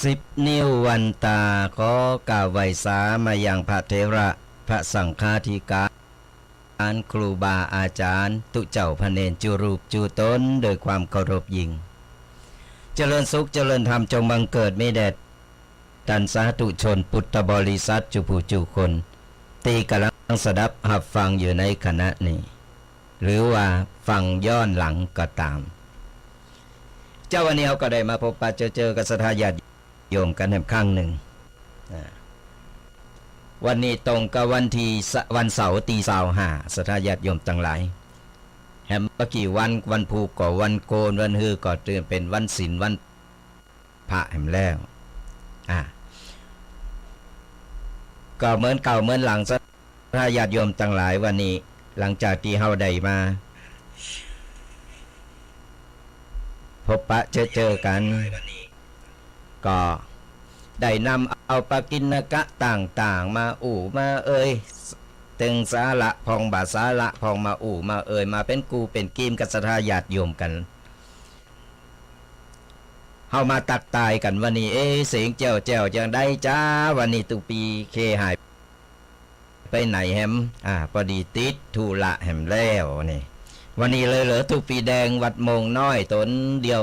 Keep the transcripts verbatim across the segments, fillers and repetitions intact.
สิบนิ้ววันตา ขอกราบไหว้สามายังพระเถระ พระสังฆาธิการ ครูบาอาจารย์ ตุ๊เจ้าพระเณรจุรูปจุต๋น โดยความเคารพยิ่ง เจริญสุขเจริญธรรมจงบังเกิดมีแด่ ต้านสาธุชนพุทธบริษัทจุผู้จุคน ตี้ก่ำลังสดับฮับฟังอยู่ในขณะนี้ หรือว่าฟังย้อนหลังก็ต๋าม เจ๊าวันนี้เฮาก็ได้มาพบปะเจอเจอกับศรัทธาญาติโยมกั๋นแหมครั้งนึ่ง อ่า วันนี้ตรงกับวันตี้สะ วันเสาร์ตี้ซาวห้า ศรัทธาญาติโยมตังหลาย แหมบ่กี่วัน วันพูกก็วันโกน วันฮือก็เป๋นวันศีลวัน พระแหมแล้ว อ่า ก็เหมือนเก่าเหมือนหลัง ศรัทธาญาติโยมตังหลาย วันนี้หลังจากตี้เฮาได้มา พบปะเจอเจอกั๋น ก็ได้นำเอาปกิณกะต่างๆ มาอู้มาเอ่ย เถิงสาระพ่องบ่สาระพ่อง มาอู้มาเอ่ย มาเป๋นกู้เป๋นกีมกับศรัทธาญาติโยมกั๋น เฮามาตักตายกั๋นวันนี้ เอ๊ะ เสียงแจ้วๆ จั่งใดจ๊า วันนี้ตุ๊ปีเคหายไปไหนแหม อ่า ปอดีติดธุระแหมแล้วนี่ วันนี้เลยเหลือตุ๊ปีแดงวัดโมงน้อยต๋นเดียว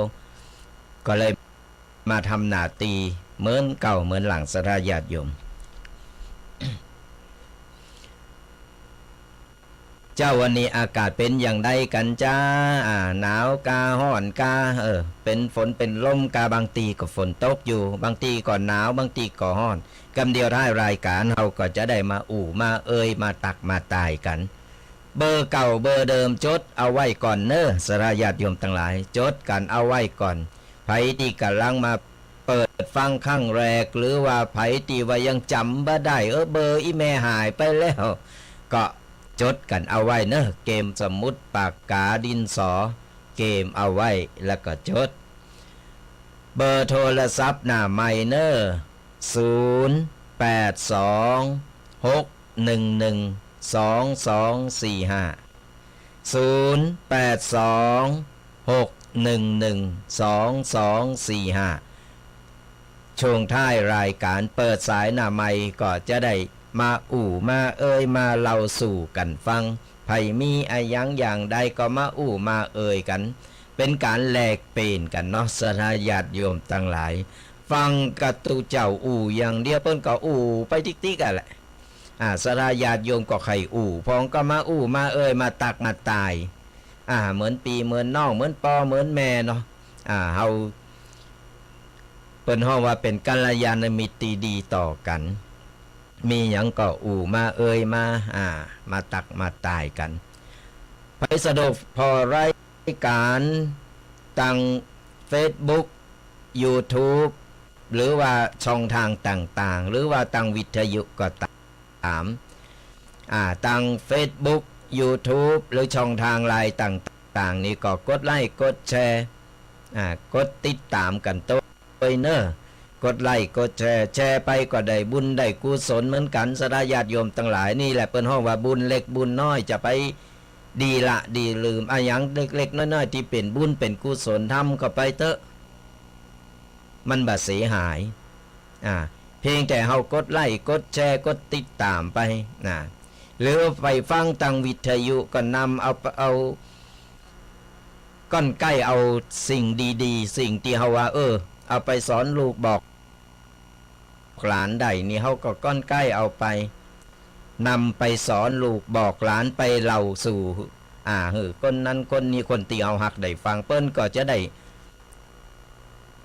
ก็เลยมาทำหน้าตี้เหมือนเก่าเหมือนหลัง ศรัทธาญาติโยม เจ้า วันนี้อากาศเป๋นอย่างใดกั๋นจ๊า อ่า หนาวกา ฮ้อนกา เออ เป๋นฝนเป๋นลมกา บางตี้ก็ฝนตกอยู่ บางตี้ก็หนาว บางตี้ก็ฮ้อน กำเดียวท้ายรายก๋านเฮาก็จะได้มาอู้มาเอ่ย มาตักมาตายกั๋น เบอร์เก่าเบอร์เดิมจดเอาไว้ก่อนเน่อ ศรัทธาญาติโยมตังหลาย จดกั๋นเอาไว้ก่อน ใผตี้ก่ำลังมา เปิดฟังครั้งแรก หรือว่าใผตี้ว่ายังจ๋ำบ่ได้ เออ เบอร์อี่แม่หายไปแล้ว ก็จดกั๋นเอาไว้เน่อ เกมสมุดปากกาดินสอ เกมเอาไว้ แล้วก็จด เบอร์โทรศัพท์หน้าไมค์เน่อ ศูนย์ แปด สอง หก หนึ่ง หนึ่ง สอง สอง สี่ ห้า ศูนย์ แปด สอง หก หนึ่ง หนึ่ง สอง สอง สี่ ห้า ช่วงท้ายรายก๋านเปิดสายหน้าไมค์ก็จะได้มาอู้มาเอ่ย มาเล่าสู่กั๋นฟัง ใผมีอะหยังอย่างใดก็มาอู้มาเอ่ยกั๋น เป๋นก๋านแลกเปลี่ยนกั๋นเนาะ ศรัทธาญาติโยมตังหลาย ฟังกระตุ๊เจ้าอู้อย่างเดียว เปิ้นก็อู้ไปติ๊กๆ อะแหละ อ่า ศรัทธาญาติโยมก็ใค่อู้พ่อง ก็มาอู้มาเอ่ย มาตักมาตาย อ่า เหมือนปี้เหมือนน้อง เหมือนป้อเหมือนแม่เนาะ อ่า เฮา เปิ้นฮ้องว่าเป๋นกัลยาณมิตรตี้ดีต่อกั๋น มีหยังก็อู้มาเอ่ยมา อ่า มาตักมาตายกั๋น ใผสะดวกผ่อรายก๋านตางเฟซบุ๊ก ยูทูบ หรือว่าช่องทางต่างๆ หรือว่าตางวิทยุก็ต๋าม อ่า ตางเฟซบุ๊ก ยูทูบ หรือช่องทางไลน์ต่างๆ นี่ก็กดไลก์ กดแชร์ อ่า กดติดต๋ามกั๋นตวยเน่อ กดไลก์ กดแชร์ แชร์ไปก็ได้บุญได้กุศลเหมือนกั๋น ศรัทธาญาติโยมตังหลาย นี่แหละเปิ้นฮ้องว่าบุญเล็กบุญน้อย จะไปดีละดีลืม อะหยังเล็กๆ น้อยๆ ตี้เป๋นบุญเป๋นกุศล ทำเข้าไปเต๊อะ มันบ่เสียหาย อ่า เพียงแต่เฮากดไลก์ กดแชร์ กดติดต๋ามไป นะ หรือไปฟังตางวิทยุก็นำเอา เอา ก้อนใก้เอาสิ่งดีๆ สิ่งตี้เฮาว่า เออ เอาไปสอนลูกบอกหลานได้นี่ เฮาก็ก้อนใก้เอาไป นำไปสอนลูกบอกหลาน ไปเล่าสู่ อ่า หื้อคนนั้นคนนี้ คนตี้เฮาฮักได้ฟัง เปิ้นก็จะได้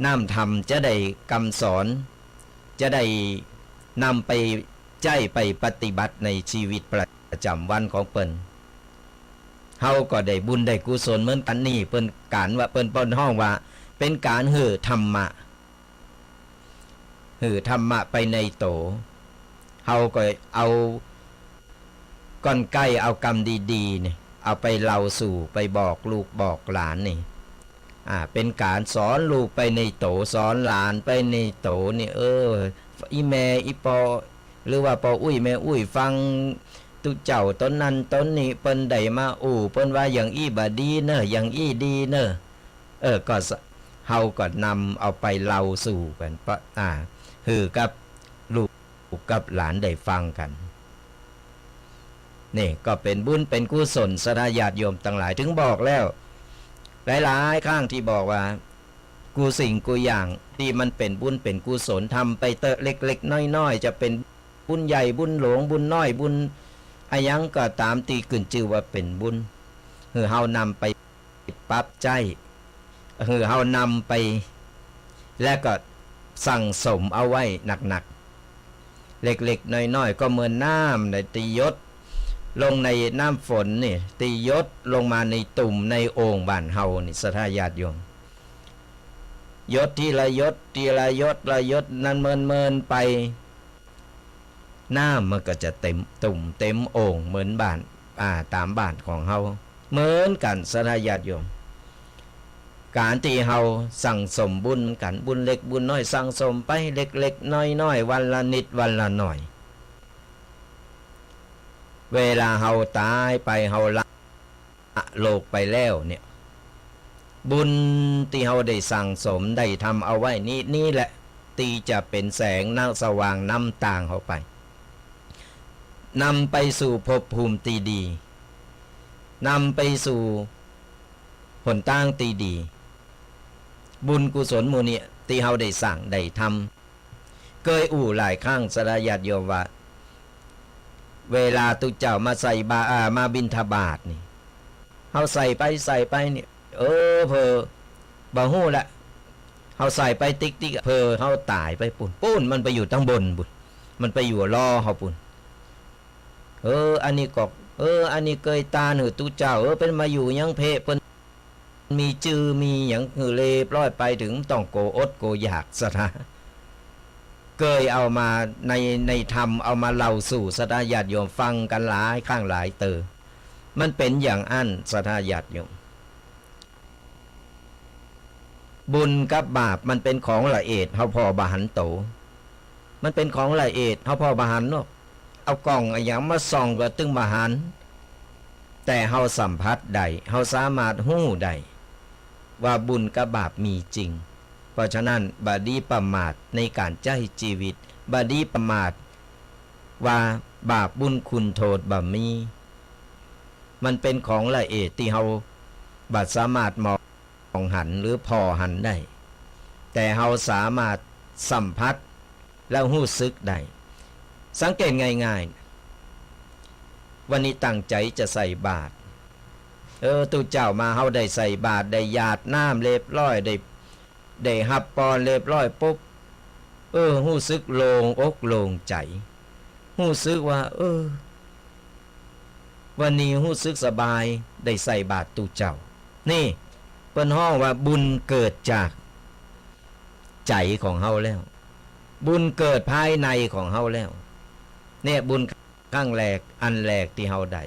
น้ำธรรมจะได้กำสอน จะได้นำไปใจ๊ไปปฏิบัติในชีวิตประจ๋ำวันของเปิ้น เฮาก็ได้บุญได้กุศลเหมือนกั๋นนี่ เปิ้นก๋านว่า เปิ้น เปิ้นฮ้องว่าเป๋นก๋านหื้อธรรมะ หื้อธรรมะไปในโต เฮาก็เอาก้อนใก้เอากำดีๆ นี่ เอาไปเล่าสู่ ไปบอกลูกบอกหลานนี่ อ่า เป๋นก๋านสอนลูกไปในโต สอนหลานไปในโตนี่ เออ อี่แม่อี่ป้อ หรือว่าป้ออุ๊ยแม่อุ๊ยฟังตุ๊เจ้าต๋นนั้นต๋นนี้ เปิ้นได้มาอู้ เปิ้นว่าอย่างอี้บ่ดีเน่อ อย่างอี้ดีเน่อ เออ ก็สะ เฮาก็นำเอาไปเล่าสู่กั๋น ปะ อ่า หื้อกับลูกกับหลานได้ฟังกั๋น นี่ก็เป๋นบุญเป๋นกุศล ศรัทธาญาติโยมตังหลาย ถึงบอกแล้ว หลายๆ ครั้งตี้บอกว่า กู้สิ่งกู้อย่างตี้มันเป๋นบุญเป๋นกุศล ทำไปเต๊อะ เล็กๆ น้อยๆ จะเป๋นบุญใหญ่บุญหลวง บุญน้อยบุญอะหยังก็ต๋ามตี้ขึ้นจื้อว่าเป๋นบุญ หื้อเฮานำไป ปรับใจ๊ หื้อเฮานำไป และก็สั่งสมเอาไว้หนักๆ เล็กๆ น้อยๆ ก็เหมือนน้ำในตี้หยดลงในน้ำฝนนี่ ตี้หยดลงมาในตุ่มในโอ่งบ้านเฮานี่ ศรัทธาญาติโยม หยดทีละหยด ทีละหยด ละหยดนั้นเมินๆ ไป น้ำมันก็จะเต็มตุ่มเต็มโอ่งเหมือนบ้าน อ่า ต๋ามบ้านของเฮา เหมือนกั๋น ศรัทธาญาติโยม ก๋านตี้เฮาสั่งสมบุญกั๋น บุญเล็กบุญน้อย สั่งสมไปเล็กๆ น้อยๆ วันละนิดวันละหน่อย เวลาเฮาต๋ายไป เฮาละโลกไปแล้วเนี่ย บุญตี้เฮาได้สั่งสมได้ทำเอาไว้นี้ นี้แหละตี้จะเป๋นแสงนำสว่างนำตางเฮาไป นำไปสู่ภพภูมิตี้ดี นำไปสู่หนตางตี้ดี บุญกุศลหมู่นี้ตี้เฮาได้สร้างได้ทำ เกยอู้หลายครั้ง ศรัทธาญาติโยมว่า เวลาตุ๊เจ้ามาใส่บา อ่า มาบิณฑบาตนี่ เฮาใส่ไปใส่ไปนี่ เออ เผลอบ่ฮู้ละ เฮาใส่ไปติ๊กๆ เผลอเฮาต๋ายไปปู๊น ปู๊น มันไปอยู่ตังบนปู๊น มันไปอยู่ล้อเฮาปู๊น เออ อันนี้ก็ เออ อันนี้เกยตานหื้อตุ๊เจ้า เออ เปิ้นมาอยู่ยังเพะ เปิ้นมีจื้อมีหยังหื้อเรียบร้อย ไปเถิงบ่ต้องโกอดโกอยาก ศรัทธา เกยเอามาใน ในธรรม เอามาเล่าสู่ศรัทธาญาติโยมฟังกั๋นหลายครั้งหลายเตื้อ มันเป๋นอย่างอั้น ศรัทธาญาติโยม บุญกับบาปมันเป๋นของละเอียด เฮาผ่อบ่หันโต มันเป๋นของละเอียด เฮาผ่อบ่หันเนาะ เอาก้องอะหยังมาส่องก็ตึงบ่หัน แต่เฮาสัมผัสได้ เฮาสามารถฮู้ได้ว่าบุญกับบาปมีจริง เพราะฉะนั้นบ่ดีประมาทในก๋านใจ๊จีวิต บ่ดีประมาทว่าบาปบุญคุณโทษบ่มี มันเป๋นของละเอียดตี้เฮาบ่สามารถมองหันหรือผ่อหันได้ แต่เฮาสามารถสัมผัสและฮู้สึกได้ สังเกตง่ายๆ วันนี้ตั้งใจ๋จะใส่บาตร เออ ตุ๊เจ้ามา เฮาได้ใส่บาตร ได้หยาดน้ำเรียบร้อย ได้ ได้ฮับปอนเรียบร้อยปุ๊บ เออ ฮู้สึกโล่งอกโล่งใจ๋ ฮู้สึกว่า เออ วันนี้ฮู้สึกสบาย ได้ใส่บาตรตุ๊เจ้า นี่ เปิ้นฮ้องว่าบุญเกิดจากใจ๋ของเฮาแล้ว บุญเกิดภายในของเฮาแล้ว เนี่ย บุญ ครั้งแรก อันแรกตี้เฮาได้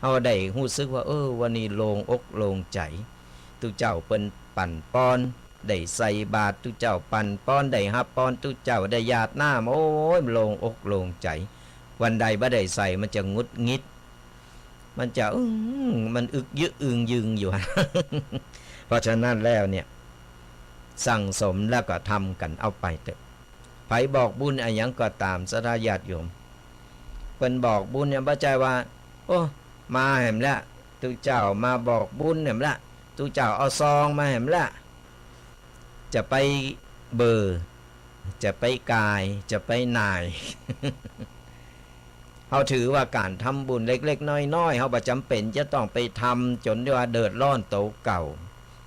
เฮาได้ฮู้สึกว่า เออ วันนี้โล่งอกโล่งใจ๋ ตุ๊เจ้าเปิ้นปั๋นปอน ได้ใส่บาตรตุ๊เจ้าปั๋นปอน ได้ฮับปอนตุ๊เจ้า ได้หยาดน้ำ โอ้ย โล่งอกโล่งใจ๋ วันใดบ่ได้ใส่มันจะหงุดหงิด มันจะ อื้อหือ มันอึกยึกอึงยึงอยู่ เพราะฉะนั้นแล้วเนี่ย สั่งสมแล้วก็ทำกั๋นเอาไปเต๊อะ ใผบอกบุญอะหยังก็ต๋าม ศรัทธาญาติโยม เปิ้นบอกบุญเนี่ย บ่ใจ้ว่า โอ้ มาแหมละ ตุ๊เจ้ามาบอกบุญแหมละ ตุ๊เจ้าเอาซองมาแหมละ จะไปเบ่อ จะไปก่าย จะไปหน่าย เฮาถือว่าก๋านทำบุญเล็กๆ น้อยๆ เฮาบ่จ๋ำเป๋นจะต้องไปทำจ๋นได้ว่าเดือดร้อนโตเก่า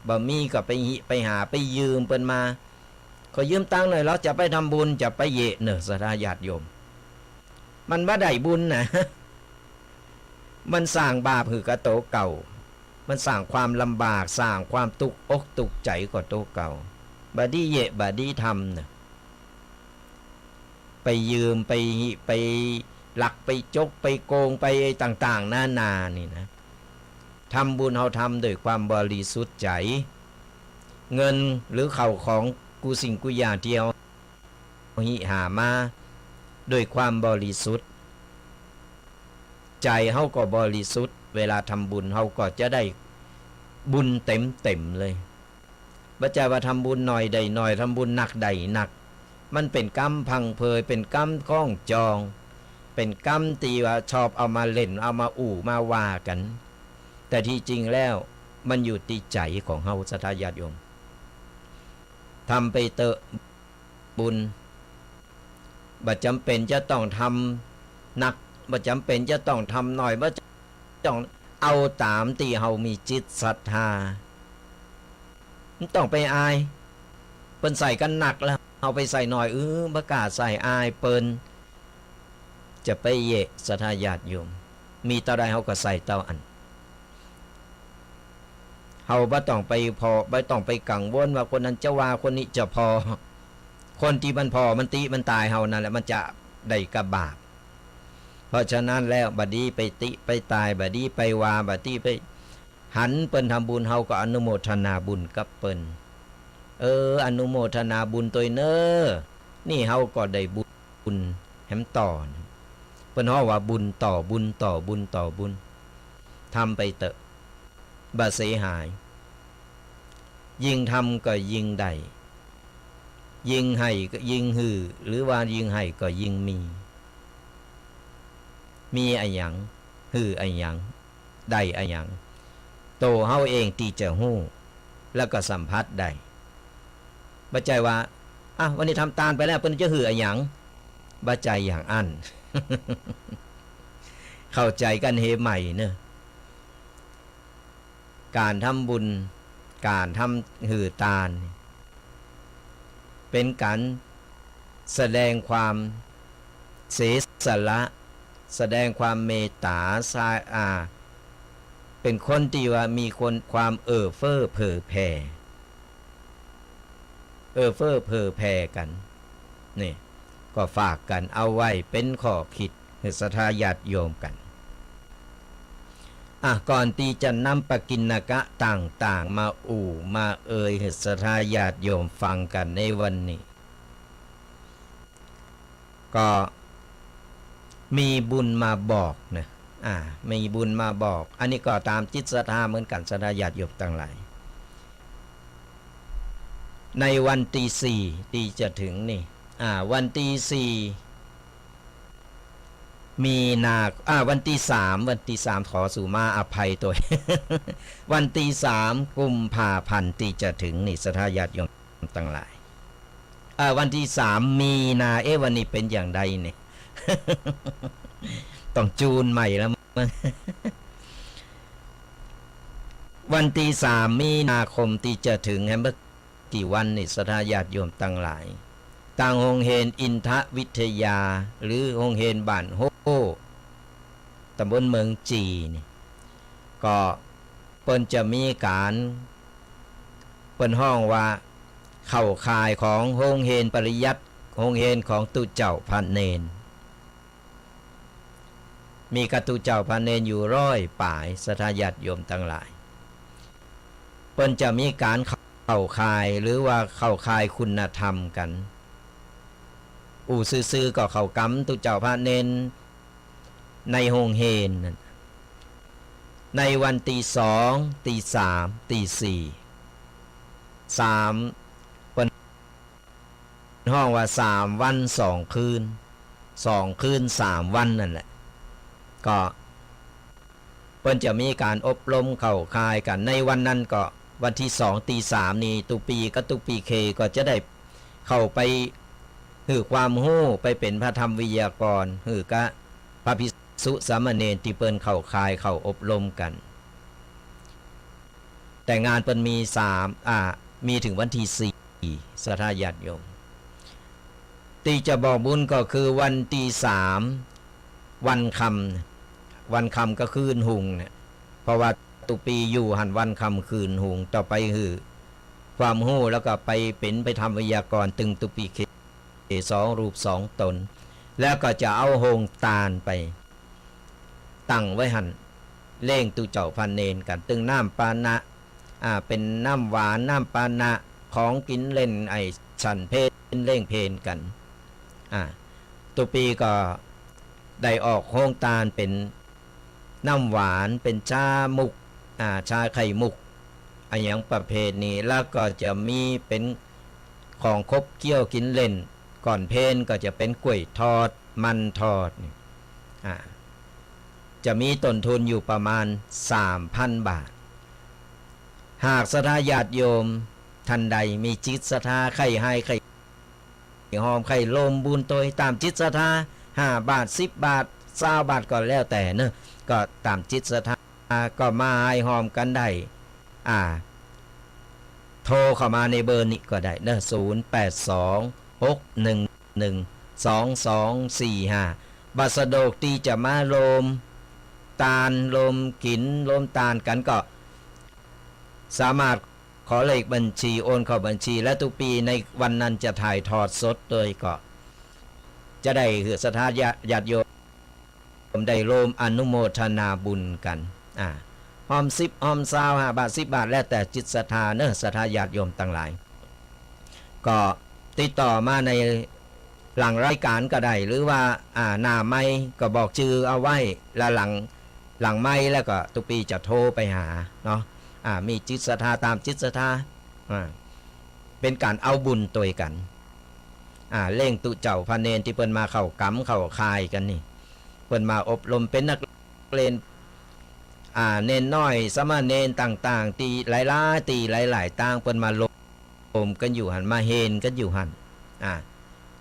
บ่มีก็ไปหิไปหา ไปยืมเปิ้นมา ขอยืมตังค์หน่อย เฮาจะไปทำบุญ จะไปเยะเน่อ ศรัทธาญาติโยม มันบ่ได้บุญนะ มันสร้างบาปหื้อกับโตเก่า มันสร้างความลำบาก สร้างความตุ๊กอกตุ๊กใจ๋กับโตเก่า บ่ดีเยะ บ่ดีทำเน่อ ไปยืม ไปหิ ไปลัก ไปจก ไปโกง ไปต่างๆ นานานี่นะ ทำบุญเฮาทำด้วยความบริสุทธิ์ใจ๋ เงินหรือข้าวของกู้สิ่งกู้อย่างตี้เฮาหิหามาด้วยความบริสุทธิ์ ใจ๋เฮาก็บริสุทธิ์ เวลาทำบุญเฮาก็จะได้บุญเต็มๆ เลย บ่ใจ้ว่าทำบุญหน่อยได้หน่อย ทำบุญหนักได้หนัก มันเป๋นกำพังเพย เป๋นกำคล้องจอง เป๋นกำตี้ว่าชอบเอามาเล่น เอามาอู้มาว่ากั๋น แต่ตี้จริงแล้วมันอยู่ตี้ใจ๋ของเฮา ศรัทธาญาติโยม ทำไปเต๊อะบุญ บ่จ๋ำเป๋นจะต้องทำหนัก บ่จ๋ำเป๋นจะต้องทำน้อย บ่ต้อง เอาต๋ามตี้เฮามีจิตศรัทธา บ่ต้องไปอาย เปิ้นใส่กั๋นหนักแล้ว เฮาไปใส่น้อย เออ บ่กล้าใส่ อายเปิ้น จะไปเยียะ ศรัทธาญาติโยม มีเต้าใดเฮาก็ใส่เต้าอั้น เฮาบ่ต้องไปผ่อ บ่ต้องไปกังวลว่าคนนั้นจะว่า คนนี้จะผ่อ คนตี้มันผ่อ มันติ มันตายเฮานั่นแหละ มันจะได้กับบาป เพราะฉะนั้นแล้ว บ่ดีไปติไปตาย บ่ดีไปว่า บ่ดีไป หันเปิ้นทำบุญ เฮาก็อนุโมทนาบุญกับเปิ้น เออ อนุโมทนาบุญตวยเน่อ นี่เฮาก็ได้บุญแหมต่อ เปิ้นฮ้องว่าบุญต่อบุญต่อบุญต่อบุญ ทำไปเต๊อะ บ่เสียหาย ยิ่งทำก็ยิ่งได้ ยิ่งหื้อก็ยิ่งหื้อ หรือว่ายิ่งหื้อก็ยิ่งมี มีอะหยัง หื้ออะหยัง ได้อะหยัง โตเฮาเองตี้จะฮู้ แล้วก็สัมผัสได้ บ่ใจ้ว่า อ่ะ วันนี้ทำตานไปแล้ว เปิ้นจะหื้ออะหยัง บ่ใจ้อย่างอั้น เข้าใจ๋กั๋นเหียใหม่เน่อ ก๋านทำบุญ ก๋านทำหื้อตาน เป๋นก๋านแสดงความเสียสละ แสดงความเมตต๋า สา อ่า เป๋นคนตี้ว่ามีคน ความเอื้อเฟื้อเผื่อแผ่ เอื้อเฟื้อเผื่อแผ่กั๋น นี่ ก็ฝากกั๋นเอาไว้เป๋นข้อคิดหื้อศรัทธาญาติโยมกั๋น อ่ะ ก่อนตี้จะนำปกิณกะต่างๆ มาอู้มาเอ่ยหื้อศรัทธาญาติโยมฟังกั๋นในวันนี้ ก็มีบุญมาบอกนะ อ่า มีบุญมาบอก อันนี้ก็ต๋ามจิตศรัทธาเหมือนกั๋น ศรัทธาญาติโยมตังหลาย ในวันตี้สี่ตี้จะเถิงนี่ อ่า วันตี้สี่ มีนา อ่า วันตี้สาม วันตี้สาม ขอสุมาอภัยตวย วันตี้สาม กุมภาพันธ์ตี้จะเถิงนี่ ศรัทธาญาติโยมตังหลาย อ่า วันตี้สาม มีนา เอ๊ะ วันนี้เป๋นอย่างใดนี่ ต้องจูนใหม่แล้วมั้ง วันตี้สาม มีนาคมตี้จะเถิง แหมบ่กี่วันนี่ ศรัทธาญาติโยมตังหลาย ตางโฮงเฮียนอินทวิทยา หรือโฮงเฮียนบ้านโฮ้ ตำบลเมืองจีนี่ ก็เปิ้นจะมีก๋าน เปิ้นฮ้องว่าเข้าข่ายของโฮงเฮียนปริยัติ โฮงเฮียนของตุ๊เจ้าพระเณร มีกะตุ๊เจ้าพระเณรอยู่ร้อยป๋าย ศรัทธาญาติโยมตังหลาย เปิ้นจะมีก๋านเข้าข่าย หรือว่าเข้าข่ายคุณธรรมกั๋น อู้ซื่อๆ ก็เข้ากำตุ๊เจ้าพระเณรในโฮงเฮียนนั่น ในวันตี้สอง ตี้สาม ตี้สี่ สาม เปิ้นฮ้องว่าสามวันสองคืน สองคืนสามวันนั่นแหละ ก็เปิ้นจะมีก๋านอบรมเข้าข่ายกั๋น ในวันนั้นก็วันตี้สอง ตี้สาม นี่ ตุ๊ปีกับตุ๊ปีเคก็จะได้เข้าไปหื้อความฮู้ ไปเป๋นพระธรรมไวยากรณ์ หื้อกะพระภิกษุสามเณรตี้เปิ้นเข้าข่ายเข้าอบรมกั๋น แต่งานเปิ้นมีสาม อ่า มีเถิงวันตี้สี่ ศรัทธาญาติโยม ตี้จะบอกบุญก็คือวันตี้สาม วันค่ำ วันค่ำก็คืนฮุงเนี่ย เพราะว่าตุ๊ปีอยู่หั้นวันค่ำคืนฮุง ต่อไปหื้อความฮู้ แล้วก็ไปเป๋นไปทำไวยากรณ์ ตึงตุ๊ปีเค สองรูปสองต๋น แล้วก็จะเอาโฮงตานไปตั้งไว้หั้น เลี้ยงตุ๊เจ้าพระเณรกั๋น ตึงน้ำปานะ อ่า เป๋นน้ำหวาน น้ำปานะ ของกิ๋นเล่น ไอ้ฉันเพลเล่งเพลกั๋น อ่า ตุ๊ปีก็ได้ออกโฮงตานเป๋นน้ำหวาน เป๋นชามุก อ่า ชาไข่มุก อะหยังประเภทนี้ แล้วก็จะมีเป๋นของขบเขี้ยวกิ๋นเล่น ก่อนเพลก็จะเป๋นก้วยทอด มันทอดนี่ อ่า จะมีต้นทุนอยู่ประมาณสามพันบาท หากศรัทธาญาติโยมท่านใดมีจิตศรัทธาใค่ไฮ่ใค่ หอมใค่โลมบุญตวยต๋ามจิตศรัทธา ห้าบาท สิบบาท ซาวบาทก็แล้วแต่เนาะ ก็ต๋ามจิตศรัทธาก็มาไฮ่หอมกั๋นได้ อ่า โทรเข้ามาในเบอร์นี้ก็ได้เนาะ ศูนย์แปดสอง หกหนึ่งหนึ่ง สองสองสี่ห้า บ่สะดวกตี้จะมาโลมตาน โลมกิ๋น โลมตานกั๋นก็ สามารถขอเลขบัญชีโอนเข้าบัญชี และตุ๊กปี๋ในวันนั้นจะถ่ายทอดสดตวย ก็จะได้หื้อศรัทธาญาติโยมได้โลมอนุโมทนาบุญกั๋น อ่า หอมสิบ หอมซาว ห้าบาท สิบบาท แล้วแต่จิตศรัทธาเนาะ ศรัทธาญาติโยมตังหลาย ก็ติดต่อมาในหลังรายก๋านก็ได้ หรือว่า อ่า หน้าไมค์ก็บอกจื้อเอาไว้ แล้วหลัง หลังไมค์แล้วก็ตุ๊กปี๋จะโทรไปหาเนาะ อ่า มีจิตศรัทธาต๋ามจิตศรัทธา อ่า เป๋นก๋านเอาบุญตวยกั๋น อ่า เล่งตุ๊เจ้าพระเณรตี้เปิ้นมาเข้ากรรมเข้าข่ายกั๋นนี่ เปิ้นมาอบรมเป๋นนักเรียน อ่า เณรน้อย สามเณรต่างๆ ตี้หลายๆ ตี้หลายๆ ตาง เปิ้นมาโลมกั๋นอยู่หั้น มาเฮนกั๋นอยู่หั้น อ่า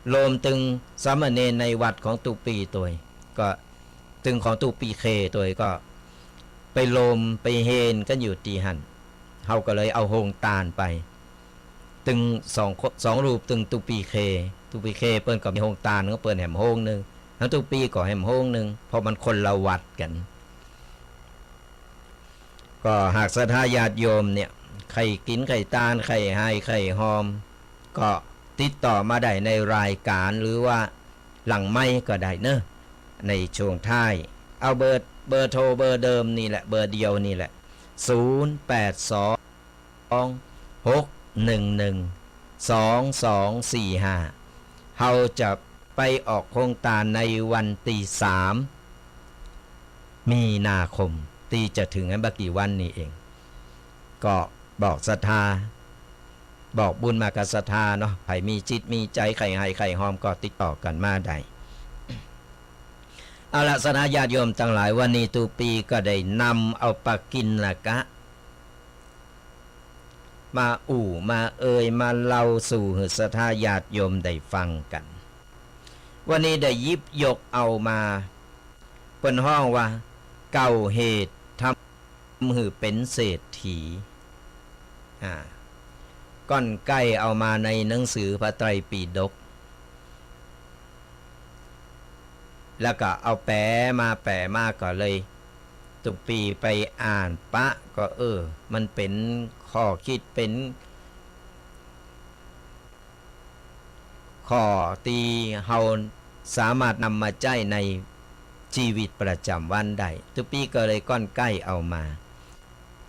โลมตึงสามเณรในวัดของตุ๊กปี๋ตวย ก็ตึงของตุ๊กปี๋เคตวย ก็ไปโลมไปเฮนกั๋นอยู่ตี้หั้น เฮาก็เลยเอาโฮงตานไป ตึงสองคน สองรูป ตึงตุ๊กปี๋เค ตุ๊กปี๋เคเปิ้นก็มีโฮงตานของเปิ้นแหมโฮงนึ่ง ตังตุ๊กปี๋ก็แหมโฮงนึ่ง เพราะมันคนละวัดกั๋น ก็หากศรัทธาญาติโยมเนี่ย ใค่กิ๋นใค่ตาน ใค่ไฮ่ใค่หอม ก็ติดต่อมาได้ในรายก๋าน หรือว่าหลังไมค์ก็ได้เนาะ ในช่วงท้าย เอาเบอร์ เบอร์โทรเบอร์เดิมนี่แหละ เบอร์เดียวนี่แหละ ศูนย์แปดสอง หกหนึ่งหนึ่ง สองสองสี่ห้า เฮาจะไปออกโฮงตานในวันตี้สาม มีนาคม ตี้จะเถิงอันบ่กี่วันนี้เอง ก็บอกศรัทธา บอกบุญมากับศรัทธาเนาะ ใผมีจิตมีใจ๋ใค่ไฮ่ใค่หอมก็ติดต่อกั๋นมาได้ เอาละ ศรัทธาญาติโยมตังหลาย วันนี้ตุ๊กปี๋ก็ได้นำเอาปกิณกะ มาอู้มาเอ่ยมาเล่าสู่หื้อศรัทธาญาติโยมได้ฟังกั๋น วันนี้ได้หยิบยกเอามา เปิ้นฮ้องว่า เก้าเหตุทำหื้อเป๋นเศรษฐี อ่า ก้อนใก้เอามาในหนังสือพระไตรปิฎก แล้วก็เอาแป๋มา แป๋มาก็เลย ตุ๊กปี๋ไปอ่านปะก็ เออ มันเป๋นข้อคิด เป๋นข้อตี้เฮาสามารถนำมาใจ๊ในจีวิตประจ๋ำวันได้ ตุ๊กปี๋ก็เลยก้อนใก้เอามา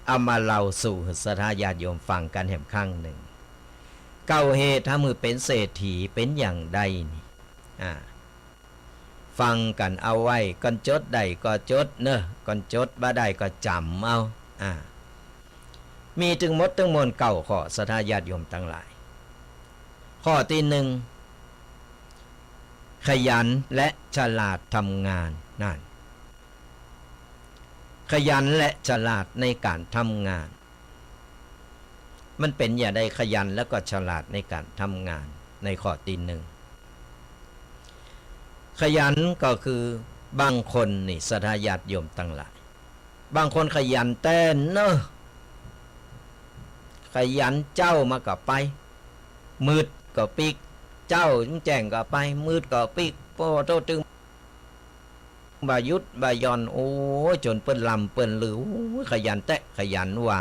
เอามาเล่าสู่ศรัทธาญาติโยมฟังกั๋นแหมครั้งนึ่ง เก้าเหตุทำหื้อเป๋นเศรษฐีเป๋นอย่างใดนี่ อ่า ฟังกั๋นเอาไว้ ก้อนจดได้ก็จดเนาะ ก้อนจดบ่ได้ก็จ๋ำเอา อ่า มีตึงหมดตึงมวลเก้าข้อ ศรัทธาญาติโยมตังหลาย ข้อตี้นึ่ง ขยันและฉลาดทำงาน นั่น ขยันและฉลาดในก๋านทำงาน มันเป๋นอย่างใด ขยันแล้วก็ฉลาดในก๋านทำงาน ในข้อตี้นึ่ง ขยันก็คือบางคนนี่ ศรัทธาญาติโยมตังหลาย บางคนขยันแต๊เนาะ ขยันเจ๊ามาก็ไป มืดก็ปิ๊ก เจ๊าแจ้งก็ไป มืดก็ปิ๊ก โอ้โธ่ ตึง บ่หยุดบ่หย่อน โอ้ย จ๋นเปิ้นล่ำเปิ้นลือ โอ้ย ขยันแต๊ ขยันว่า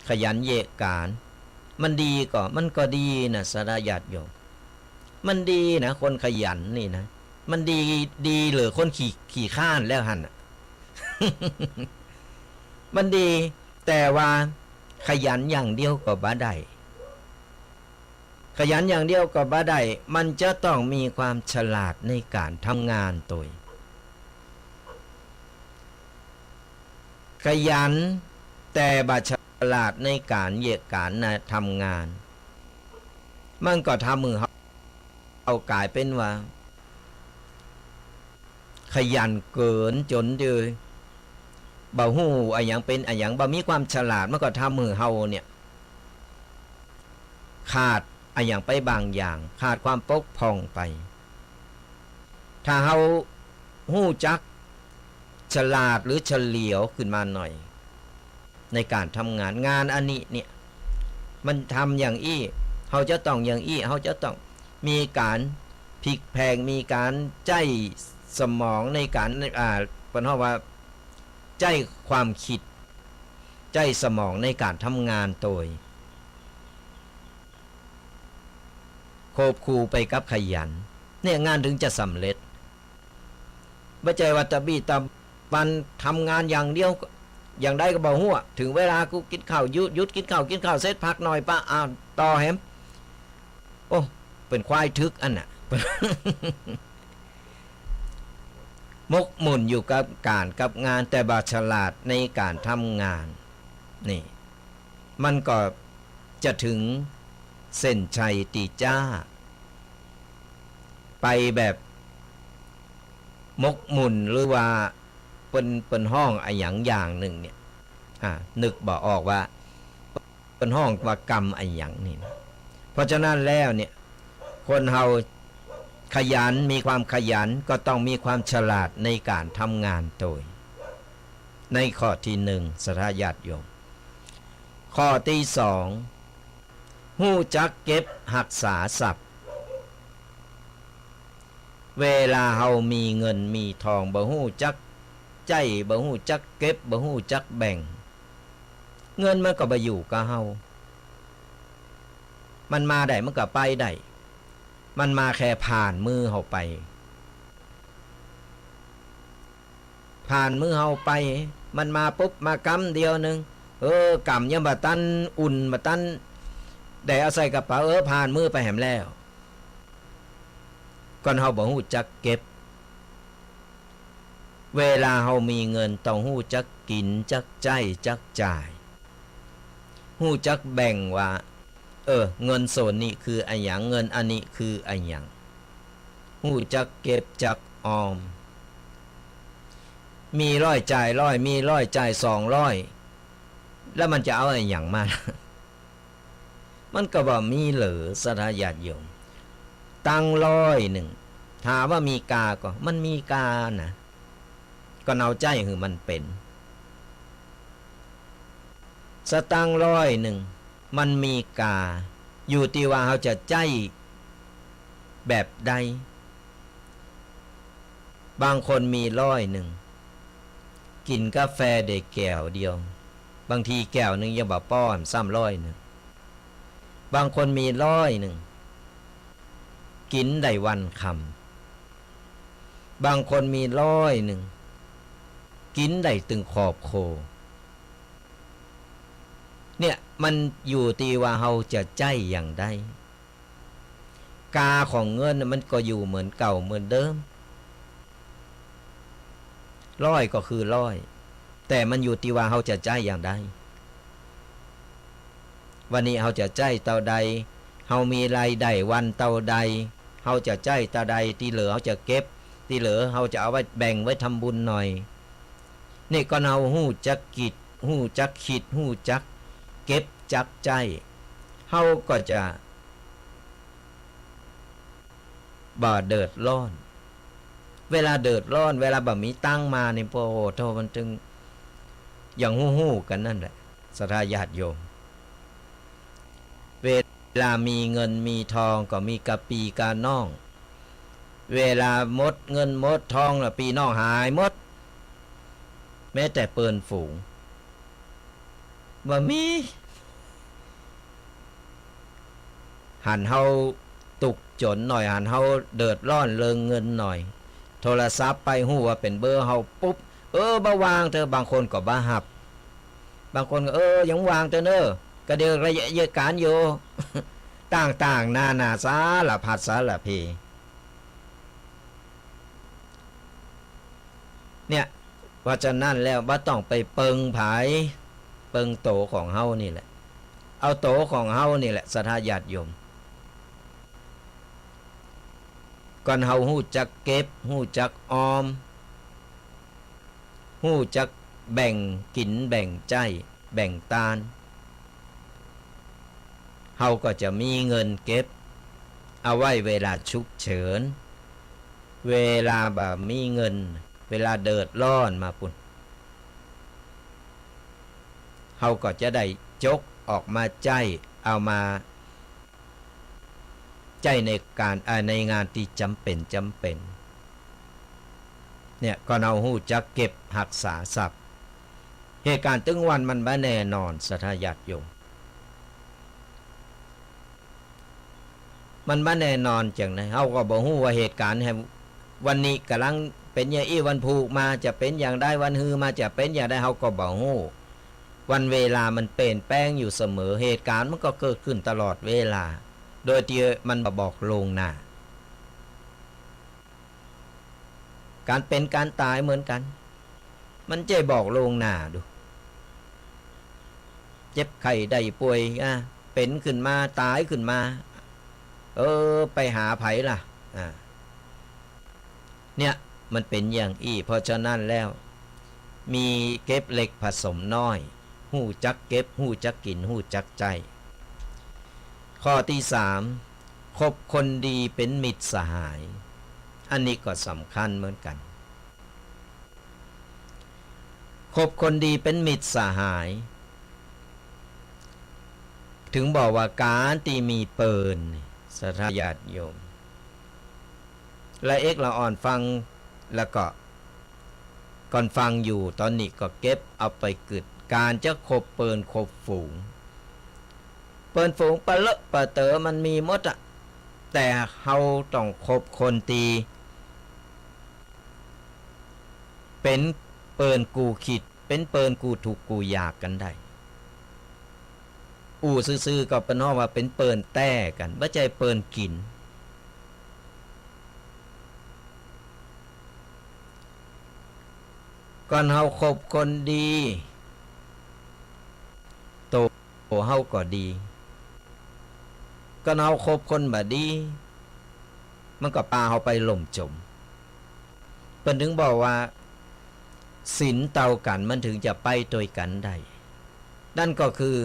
ขยันเยียะก๋าน มันดีก่อ มันก็ดีนะ ศรัทธาญาติโยม มันดีนะ คนขยันนี่นะ มันดี ดีเหลือคนขี้ ขี้คร้านแล้วหั้นน่ะ มันดี แต่ว่าขยันอย่างเดียวก็บ่ได้ ขยันอย่างเดียวก็บ่ได้ มันจะต้องมีความฉลาดในก๋านทำงานตวย ขยัน แต่บ่ฉลาดในก๋านเยียะก๋านนะ ทำงาน มันก็ทำหื้อเฮา เฮากลายเป๋นว่า ขยันเกินจ๋นเดียว บ่ฮู้อะหยังเป๋นอะหยัง บ่มีความฉลาด มันก็ทำหื้อเฮาเนี่ย ขาดอะหยังไปบางอย่าง ขาดความปกพ่องไป ถ้าเฮาฮู้จักฉลาดหรือเฉลียวขึ้นมาหน่อย ในก๋านทำงาน งานอันนี้เนี่ย มันทำอย่างอี้ เฮาจะต้องอย่างอี้ เฮาจะต้องมีก๋านพลิกแพลง มีก๋านใจ๊สมองในก๋าน อ่า เปิ้นฮ้องว่า ใจ๊ความกึ๊ด ใจ๊สมองในก๋านทำงานโตย ควบคู่ไปกับขยัน เนี่ย งานถึงจะสำเร็จ บ่ใจ้ว่าตะบี้ตะบันทำงานอย่างเดียว อย่างใดก็บ่ฮู้ เถิงเวลากูกิ๋นข้าว หยุด หยุดกิ๋นข้าว กิ๋นข้าวเสร็จพักหน่อยปะ อ้าว ต่อแหม โอ้ เป๋นควายเถือกอั้นน่ะ หมกมุ่นอยู่กับก๋านกับงาน แต่บ่ฉลาดในก๋านทำงาน นี่ มันก็จะเถิงเส้นชัยตี้จ๊า ไปแบบหมกมุ่น หรือว่าเปิ้น เปิ้นฮ้องอะหยังอย่างนึ่งเนี่ย อ่า นึกบ่ออกว่าเปิ้นฮ้องว่ากรรมอะหยังนี่นะ เพราะฉะนั้นแล้วเนี่ย คนเฮาขยัน มีความขยัน ก็ต้องมีความฉลาดในก๋านทำงานโตย ในข้อตี้นึ่ง ศรัทธาญาติโยม ข้อตี้สอง ฮู้จักเก็บฮักษาทรัพย์ เวลาเฮามีเงินมีทอง บ่ฮู้จักใจ๊ บ่ฮู้จักเก็บ บ่ฮู้จักแบ่ง เงินมันก็บ่อยู่กับเฮา มันมาได้มันก็ไปได้ มันมาแค่ผ่านมือเฮาไป ผ่านมือเฮาไป มันมาปุ๊บ มากำเดียวนึ่ง เออ กำยังบ่ตันอุ่น บ่ตันได้เอาใส่กระเป๋า เออ ผ่านมือไปแหมแล้ว ก่อนเฮาบ่ฮู้จักเก็บ เวลาเฮามีเงินต้องฮู้จักกิ๋น จักใจ๊ จักจ่าย ฮู้จักแบ่งว่า เออ เงินส่วนนี้คืออะหยัง เงินอันนี้คืออะหยัง ฮู้จักเก็บจักออม มีร้อยจ่ายร้อย มีร้อยจ่ายสองร้อย แล้วมันจะเอาอะหยังมา มันก็บ่มีเหลือ ศรัทธาญาติโยม ตังค์ร้อยนึ่ง ถามว่ามีกาก่อ มันมีกานะ ก็เอาใจ๊หื้อมันเป๋น สตางค์ร้อยนึ่ง มันมีกา อยู่ตี้ว่าเฮาจะใจ๊แบบใด บางคนมีร้อยนึ่ง กิ๋นกาแฟได้แก้วเดียว บางทีแก้วนึ่งยังบ่ปอแหม ซ้ำร้อยนึ่ง บางคนมีร้อยนึ่ง กิ๋นได้วันค่ำ บางคนมีร้อยนึ่ง กิ๋นได้ตึงครอบครัว เนี่ย มันอยู่ตี้ว่าเฮาจะใจ๊อย่างใด กาของเงินน่ะมันก็อยู่เหมือนเก่าเหมือนเดิม ร้อยก็คือร้อย แต่มันอยู่ตี้ว่าเฮาจะใจ๊อย่างใด วันนี้เฮาจะใจ๊เต้าใด เฮามีรายได้วันเต้าใด เฮาจะใจ๊เต้าใด ตี้เหลือเฮาจะเก็บ ตี้เหลือเฮาจะเอาไว้แบ่งไว้ทำบุญหน่อย นี่ก็เฮาฮู้จักกึ๊ด ฮู้จักกึ๊ด ฮู้จักเก็บจักใจ๊ เฮาก็จะ บ่เดือดร้อน เวลาเดือดร้อน เวลาบ่มีตังค์มานี่ โอ้โห โธ่ มันตึง อย่างฮู้ๆ กั๋นนั่นแหละ ศรัทธาญาติโยม เวลามีเงินมีทองก็มีกาปี้กาน้อง เวลาหมดเงินหมดทองแล้วปี้น้องหายหมด แม้แต่เปิ้นฝูง บ่มี หันเฮาตุ๊กจนหน่อย หันเฮาเดือดร้อนเรื่องเงินหน่อย โทรศัพท์ไปฮู้ว่าเป๋นเบอร์เฮาปุ๊บ เออ บ่ว่างเต๊อะ บางคนก็บ่ฮับ บางคนก็ เออ ยังว่างเต๊อะเน่อ ก็เดี๋ยวระยะเยียะก๋านอยู่ ต่างๆ นานาสารพัดสารเพ เนี่ย เพราะฉะนั้นแล้วบ่ต้องไปเปิงใผ เปิงโตของเฮานี่แหละ เอาโตของเฮานี่แหละ ศรัทธาญาติโยม ก่อนเฮาฮู้จักเก็บ ฮู้จักออม ฮู้จักแบ่งกิ๋น แบ่งใจ๊ แบ่งตาน เฮาก็จะมีเงินเก็บ เอาไว้เวลาฉุกเฉิน เวลาบ่มีเงิน เวลาเดือดร้อนมาปู้น เฮาก็จะได้จกออกมาใจ๊ เอามาใจ๊ในก๋าน อ่า ในงานตี้จ๋ำเป๋นจ๋ำเป๋น เนี่ย ก่อนเฮาฮู้จักเก็บฮักษาทรัพย์ เหตุก๋ารณ์ตึงวันมันบ่แน่นอน ศรัทธาญาติโยม มันบ่แน่นอนจังใด เฮาก็บ่ฮู้ว่าเหตุก๋ารณ์แห่งวันนี้ก่ำลังเป๋นอย่างอี้ วันพูกมาจะเป๋นอย่างใด วันฮือมาจะเป๋นอย่างใด เฮาก็บ่ฮู้ วันเวลามันเปลี่ยนแปลงอยู่เสมอ เหตุก๋ารณ์มันก็เกิดขึ้นตลอดเวลา โดยตี้มันบ่บอกล่วงหน้า ก๋านเป๋นก๋านต๋ายเหมือนกั๋น มันจะบอกล่วงหน้าดู เจ็บไข้ได้ป่วย อ่ะ เป๋นขึ้นมา ต๋ายขึ้นมา เออ ไปหาใผล่ะ อ่า เนี่ย มันเป๋นอย่างอี้ เพราะฉะนั้นแล้ว มีเก็บเล็กผสมน้อย ฮู้จักเก็บ ฮู้จักกิ๋น ฮู้จักใจ๊ ข้อตี้สาม คบคนดีเป๋นมิตรสหาย อันนี้ก็สำคัญเหมือนกั๋น คบคนดีเป๋นมิตรสหาย เถิงบอกว่าก๋านตี้มีเปิ้น ศรัทธาญาติโยม ละเอ็กละอ่อนฟัง แล้วก็ ก่อนฟังอยู่ ต๋อนนี้ก็เก็บเอาไปกึ๊ด ก๋านจะคบเปิ้นคบฝูง เปิ้นฝูงปะเลอะปะเต๋อมันมีหมดอะ แต่เฮาต้องคบคนตี้เป๋นเปิ้นกู้คิด เป๋นเปิ้นกู้ทุกข์กู้ยากกั๋นได้ อู้ซื่อๆ ก็เปิ้นฮ้องว่าเป๋นเปิ้นแต้กั๋น บ่ใจ้เปิ้นกิ๋น ก่อนเฮาคบคนดี โตเฮาก็ดี ก่อนเฮาคบคนบ่ดี มันก็ปาเฮาไปล่มจ๋ม เปิ้นเถิงบอกว่า ศีลเต้ากั๋นมันเถิงจะไปตวยกั๋นได้ นั่นก็คือ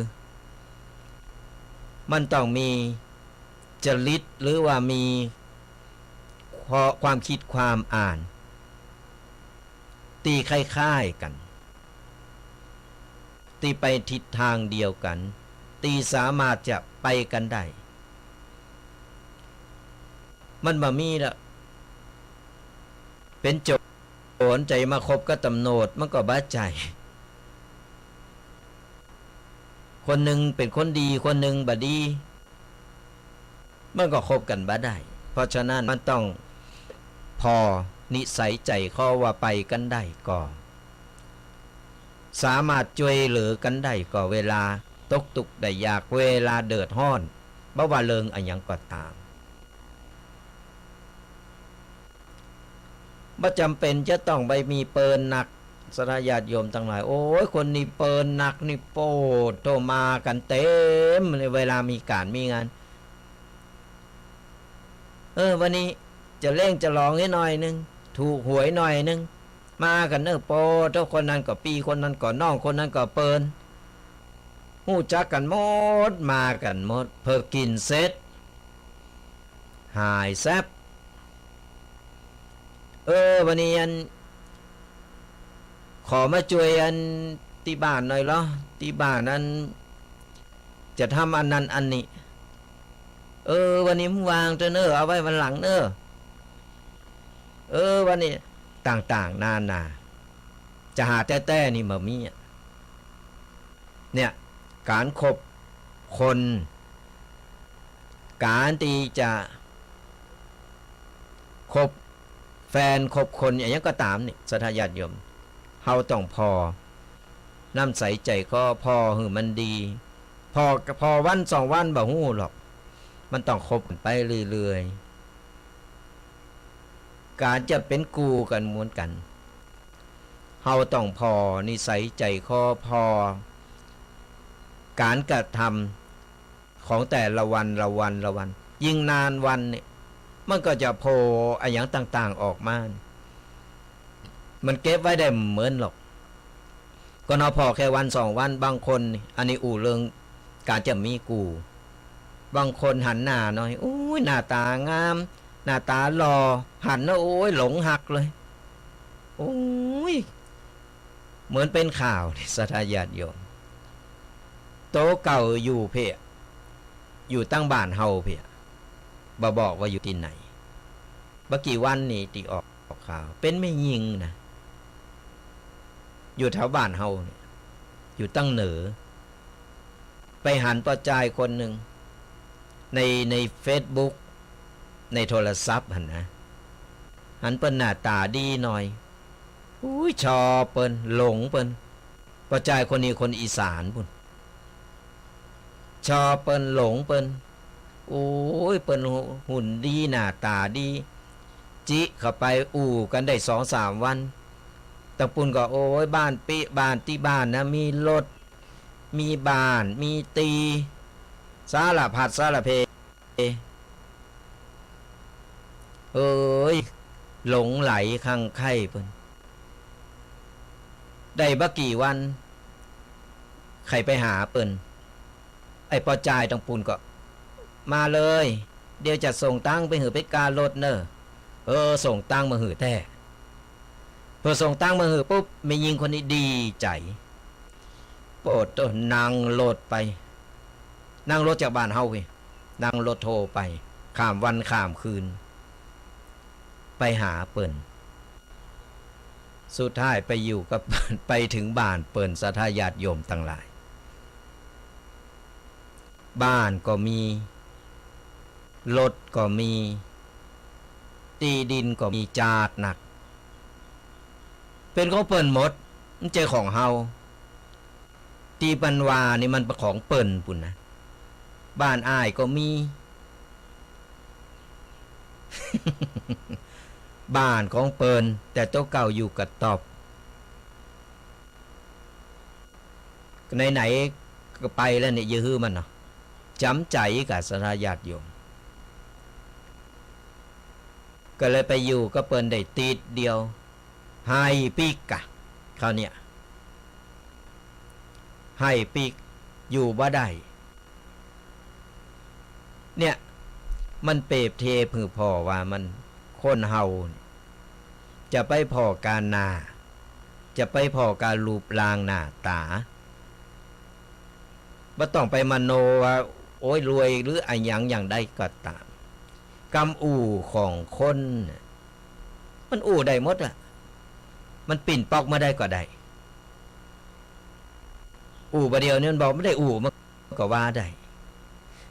มันต้องมีจริต หรือว่ามีคว- ความกึ๊ดความอ่าน ตี้คล้ายๆ กั๋น ตี้ไปทิศตางเดียวกั๋น ตี้สามารถจะไปกั๋นได้ มันบ่มีละ เป๋นโจ๋รใจ๋มาคบกับต๋ำรวจ มันก็บ่ใจ้ คนนึ่งเป๋นคนดี คนนึ่งบ่ดี มันก็คบกั๋นบ่ได้ เพราะฉะนั้นมันต้องผ่อนิสัยใจ๋คอว่าไปกั๋นได้ก็ สามารถจ้วยเหลือกั๋นได้ก็ เวลาตกตุ๊กข์ได้ยาก เวลาเดือดฮ้อน บ่ว่าเรื่องอะหยังก็ต๋าม บ่จ๋ำเป๋นจะต้องไปมีเปิ้นนัก ศรัทธาญาติโยมตังหลาย โอ้ย คนนี้เปิ้นนักนี่ โปดโธ่ มากั๋นเต๋มเลย เวลามีก๋านมีงาน เออ วันนี้จะเลี้ยงจะหลองหื้อหน่อยนึ่ง ถูกหวยหน่อยนึ่ง มากั๋นเน่อ โปดโธ่ คนนั้นก็ปี้ คนนั้นก็น้อง คนนั้นก็เปิ้น ฮู้จักกั๋นหมด มากั๋นหมด เปิ้นกิ๋นเสร็จ หายแซบ เออ วันนี้อัน ขอมาจ้วยอันตี้บ้านหน่อยลอ ตี้บ้านอัน จะทำอันนั้นอันนี้ เออ วันนี้มึงวางเต๊อะเน่อ เอาไว้วันหลังเน่อ เออ วันนี้ ต่างๆ นานา จะหาแต๊ๆ นี่บ่มีอะ เนี่ย ก๋านคบคน ก๋านตี้จะคบแฟนคบคนอะหยังก็ต๋ามนี่ ศรัทธาญาติโยม เฮาต้องผ่อน้ำใสใจ๋คอ ผ่อหื้อมันดี ผ่อ ผ่อวันสองวันบ่ฮู้หรอก มันต้องคบกั๋นไปเรื่อยๆ ก๋านจะเป๋นกู้กั๋นเหมือนกั๋น เฮาต้องผ่อนิสัยใจ๋คอ ผ่อ ก๋านกระทำของแต่ละวัน ละวัน ละวัน ยิ่งนานวันเนี่ย มันก็จะโผล่อะหยังต่างๆ ออกมา มันเก็บไว้ได้บ่เหมินหรอก ก็เนาะ ผ่อแค่วันสองวัน บางคนนี่ อันนี้อู้เรื่องก๋านจะมีกู้ บางคนหันหน้าหน่อย โอ้ย หน้าต๋างาม หน้าต๋าหล่อ หันแล้ว โอ้ย หลงฮักเลย โอ้ย เหมือนเป๋นข่าวนี่ ศรัทธาญาติโยม โตเก่าอยู่เพ่อ อยู่ตังบ้านเฮาเพ่อ บ่บอกว่าอยู่ตี้ไหน บ่กี่วันนี่ตี้ออก ออกข่าว เป๋นแม่ญิงนะ อยู่แถวบ้านเฮาเนี่ย อยู่ตังเหนือ ไปหันป้อจายคนนึ่ง ใน ในเฟซบุ๊ก ในโทรศัพท์หั้นนะ หันเปิ้นหน้าต๋าดีหน่อย อุ้ย ชอบเปิ้น หลงเปิ้น ป้อจายคนนี้คนอีสานปู้น ชอบเปิ้น หลงเปิ้น โอ้ย เปิ้นหุ่นดี หน้าต๋าดี จิเข้าไป อู้กั๋นได้สองสามวัน ตังปู้นก็ โอ้ย บ้านปิ บ้านตี้บ้านนะ มีรถ มีบ้าน มีตี้ สารพัดสารเพ เอ้ย หลงใหลคลั่งใคร่เปิ้น ได้บ่กี่วัน ใค่อยไปหาเปิ้น ไอ้ป้อจายตังปู้นก็ มาเลย เดี๋ยวจะส่งตังค์ไปหื้อเป๋นก้ารถเน่อ เออ ส่งตังค์มาหื้อแต๊ พอส่งตังค์มาหื้อปุ๊บ แม่ญิงคนนี้ดีใจ๋ โปดโต้ นั่งรถไป นั่งรถจากบ้านเฮาเว้ย นั่งรถโทไป ข้ามวันข้ามคืน ไปหาเปิ้น สุดท้ายไปอยู่กับ ไปเถิงบ้านเปิ้น ศรัทธาญาติโยมตังหลาย บ้านก็มี รถก็มี ตี้ดินก็มีจ๊าดนัก เป๋นของเปิ้นหมด บ่ใจ้ของเฮา ตี้เปิ้นว่านี่มันเป๋นของเปิ้นปู้นนะ บ้านอ้ายก็มี บ้านของเปิ้น แต่โตเก่าอยู่กระต๊อบ ไหนๆ ก็ไปแล้วเนี่ย อย่าหื้อมันเนาะ จ๋ำใจ๋ก่ะ ศรัทธาญาติโยม ก็เลยไปอยู่กับเปิ้นได้ติ๊ดเดียว ไห้ปิ๊กก่ะ คราวเนี่ย ไห้ปิ๊ก อยู่บ่ได้ เนี่ย มันเปรียบเทียบหื้อผ่อว่ามัน คนเฮาเนี่ย จะไปผ่อก้าหน้า จะไปผ่อก้ารูปร่างหน้าต๋า บ่ต้องไปมโนว่า โอ๊ย รวยหรืออะหยังอย่างใดก็ต๋าม กำอู้ของคนน่ะ มันอู้ได้หมดอะ มันปิ้นป๊อกมาได้ก็ได้ อู้บ่าเดี่ยวนี้มันบอกบ่ได้อู้ มันก็ว่าได้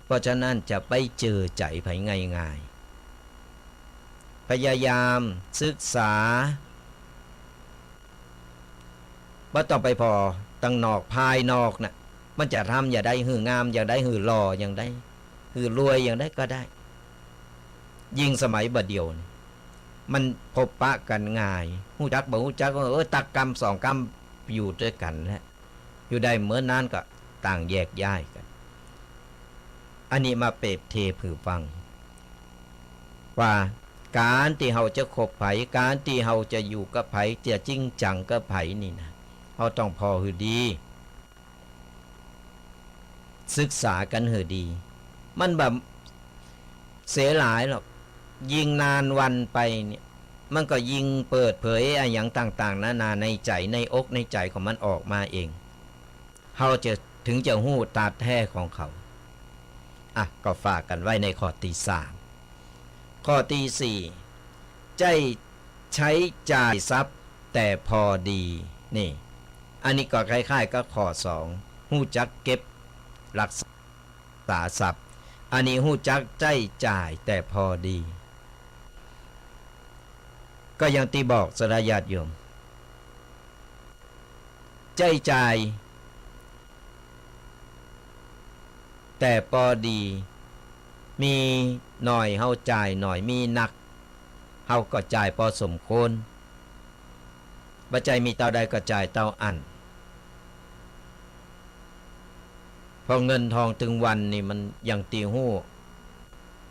เพราะฉะนั้นจะไปเจื้อใจ๋ใผง่ายๆ พยายามศึกษา บ่ต้องไปผ่อตังนอก ภายนอกน่ะ มันจะทำอย่างใดหื้องามอย่างใด หื้อหล่ออย่างใด หื้อรวยอย่างใดก็ได้ ยิ่งสมัยบ่าเดี่ยวนี้ มันพบปะกั๋นง่าย ฮู้จักบ่ฮู้จัก เออ ตักกำสองกำอยู่ตวยกั๋นแหละ อยู่ได้บ่นานก็ต่างแยกย้ายกั๋น อันนี้มาเปรียบเทียบหื้อฟัง ว่าก๋านตี้เฮาจะคบใผ ก๋านตี้เฮาจะอยู่กับใผ จะจริงจังกับใผนี่นะ เฮาต้องผ่อหื้อดี ศึกษากั๋นหื้อดี มันบ่เสียหลายหรอก ยิ่งนานวันไปเนี่ย มันก็ยิ่งเปิดเผยอะหยังต่างๆ นานาในใจ๋ ในอกในใจ๋ของมันออกมาเอง เฮาจะ ถึงจะฮู้ต๋าแท้ของเขา อ่ะ ก็ฝากกั๋นไว้ในข้อตี้สาม ข้อตี้สี่ ใจ๊ ใจ๊จ่ายทรัพย์แต่พอดี นี่ อันนี้ก็คล้ายๆ กับข้อสอง ฮู้จักเก็บรักษาทรัพย์ อันนี้ฮู้จักใจ๊จ่ายแต่พอดี ก็อย่างตี้บอกศรัทธาญาติโยม ใจ๊จ่ายแต่ปอดี มีหน้อยเฮาจ่ายหน้อย มีนักเฮาก็จ่ายปอสมควร บ่ใจ้มีเต้าใดก็จ่ายเต้าอั้น เพราะเงินทองตึงวันนี่มันอย่างตี้ฮู้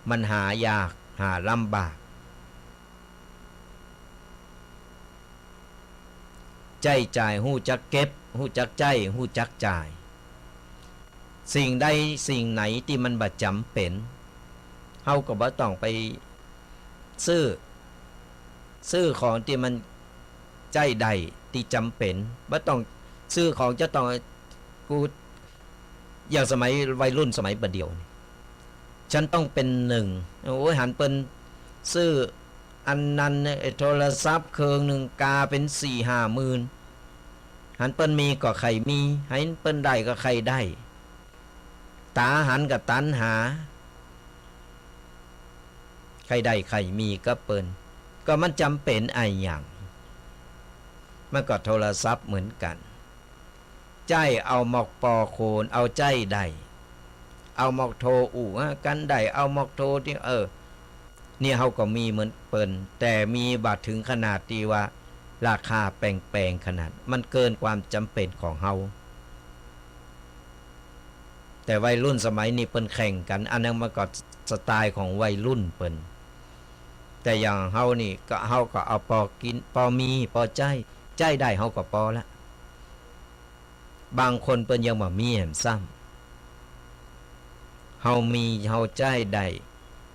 มันหายาก หาลำบาก ใจ๊จ่ายฮู้จักเก็บ ฮู้จักใจ๊ ฮู้จักจ่าย สิ่งใดสิ่งไหนตี้มันบ่จ๋ำเป๋น เฮาก็บ่ต้องไปซื้อ ซื้อของตี้มันใจ๊ได้ ตี้จ๋ำเป๋น บ่ต้องซื้อของจะต้อง กู อย่างสมัยวัยรุ่นสมัยบ่าเดี่ยวนี่ ฉันต้องเป๋นหนึ่ง โอ้ย หันเปิ้นซื้ออันนั้นเนี่ย ไอ้โทรศัพท์เครื่องนึ่งกาเป๋นสี่ห้าหมื่น หันเปิ้นมีก็ใค่มี หันเปิ้นได้ก็ใค่ได้ ต๋าหันกับตัณหา ใค่ได้ใค่มีกับเปิ้น ก็มันจ๋ำเป๋นอะหยัง มันก็โทรศัพท์เหมือนกั๋น ใจ๊เอามอกปอโขน เอาใจ๊ได้ เอามอกโทรอู้หากั๋นได้ เอามอกโทรตี้ เออ เนี่ยเฮาก็มีเหมือนเปิ้น แต่มีบ่าเถิงขนาดตี้ว่าราคาแปงๆ ขนาด มันเกินความจ๋ำเป๋นของเฮา แต่วัยรุ่นสมัยนี้เปิ้นแข่งกั๋น อันนั้นมันก็สไตล์ของวัยรุ่นเปิ้น แต่อย่างเฮานี่ก็ เฮาก็เอาปอกิ๋น ปอมี ปอใจ๊ ใจ๊ได้เฮาก็ปอละ บางคนเปิ้นยังบ่มีแหมซ้ำ เฮามี เฮาใจ๊ได้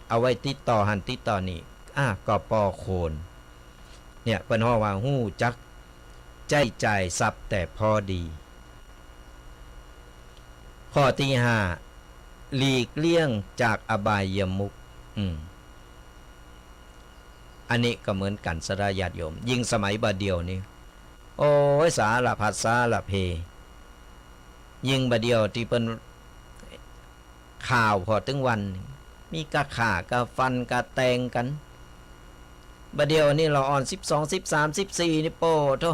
เอาไว้ติดต่อหั้นติดต่อนี่ อ่ะ ก็ปอโขน เนี่ย เปิ้นฮ้องว่าฮู้จักใจ๊จ่ายทรัพย์แต่พอดี ข้อตี้ห้า หลีกเลี่ยงจากอบายมุข อืม อันนี้ก็เหมือนกั๋น ศรัทธาญาติโยม ยิ่งสมัยบ่าเดี่ยวนี่ โอ้ย สารพัดสารเพ ยิ่งบ่าเดี่ยวตี้เปิ้น ข่าวผ่อตึงวัน มีกาฆ่า กาฟัน กาแตงกั๋น บ่าเดี่ยวนี่ละอ่อน สิบสอง สิบสาม สิบสี่ นี่ โป้โธ่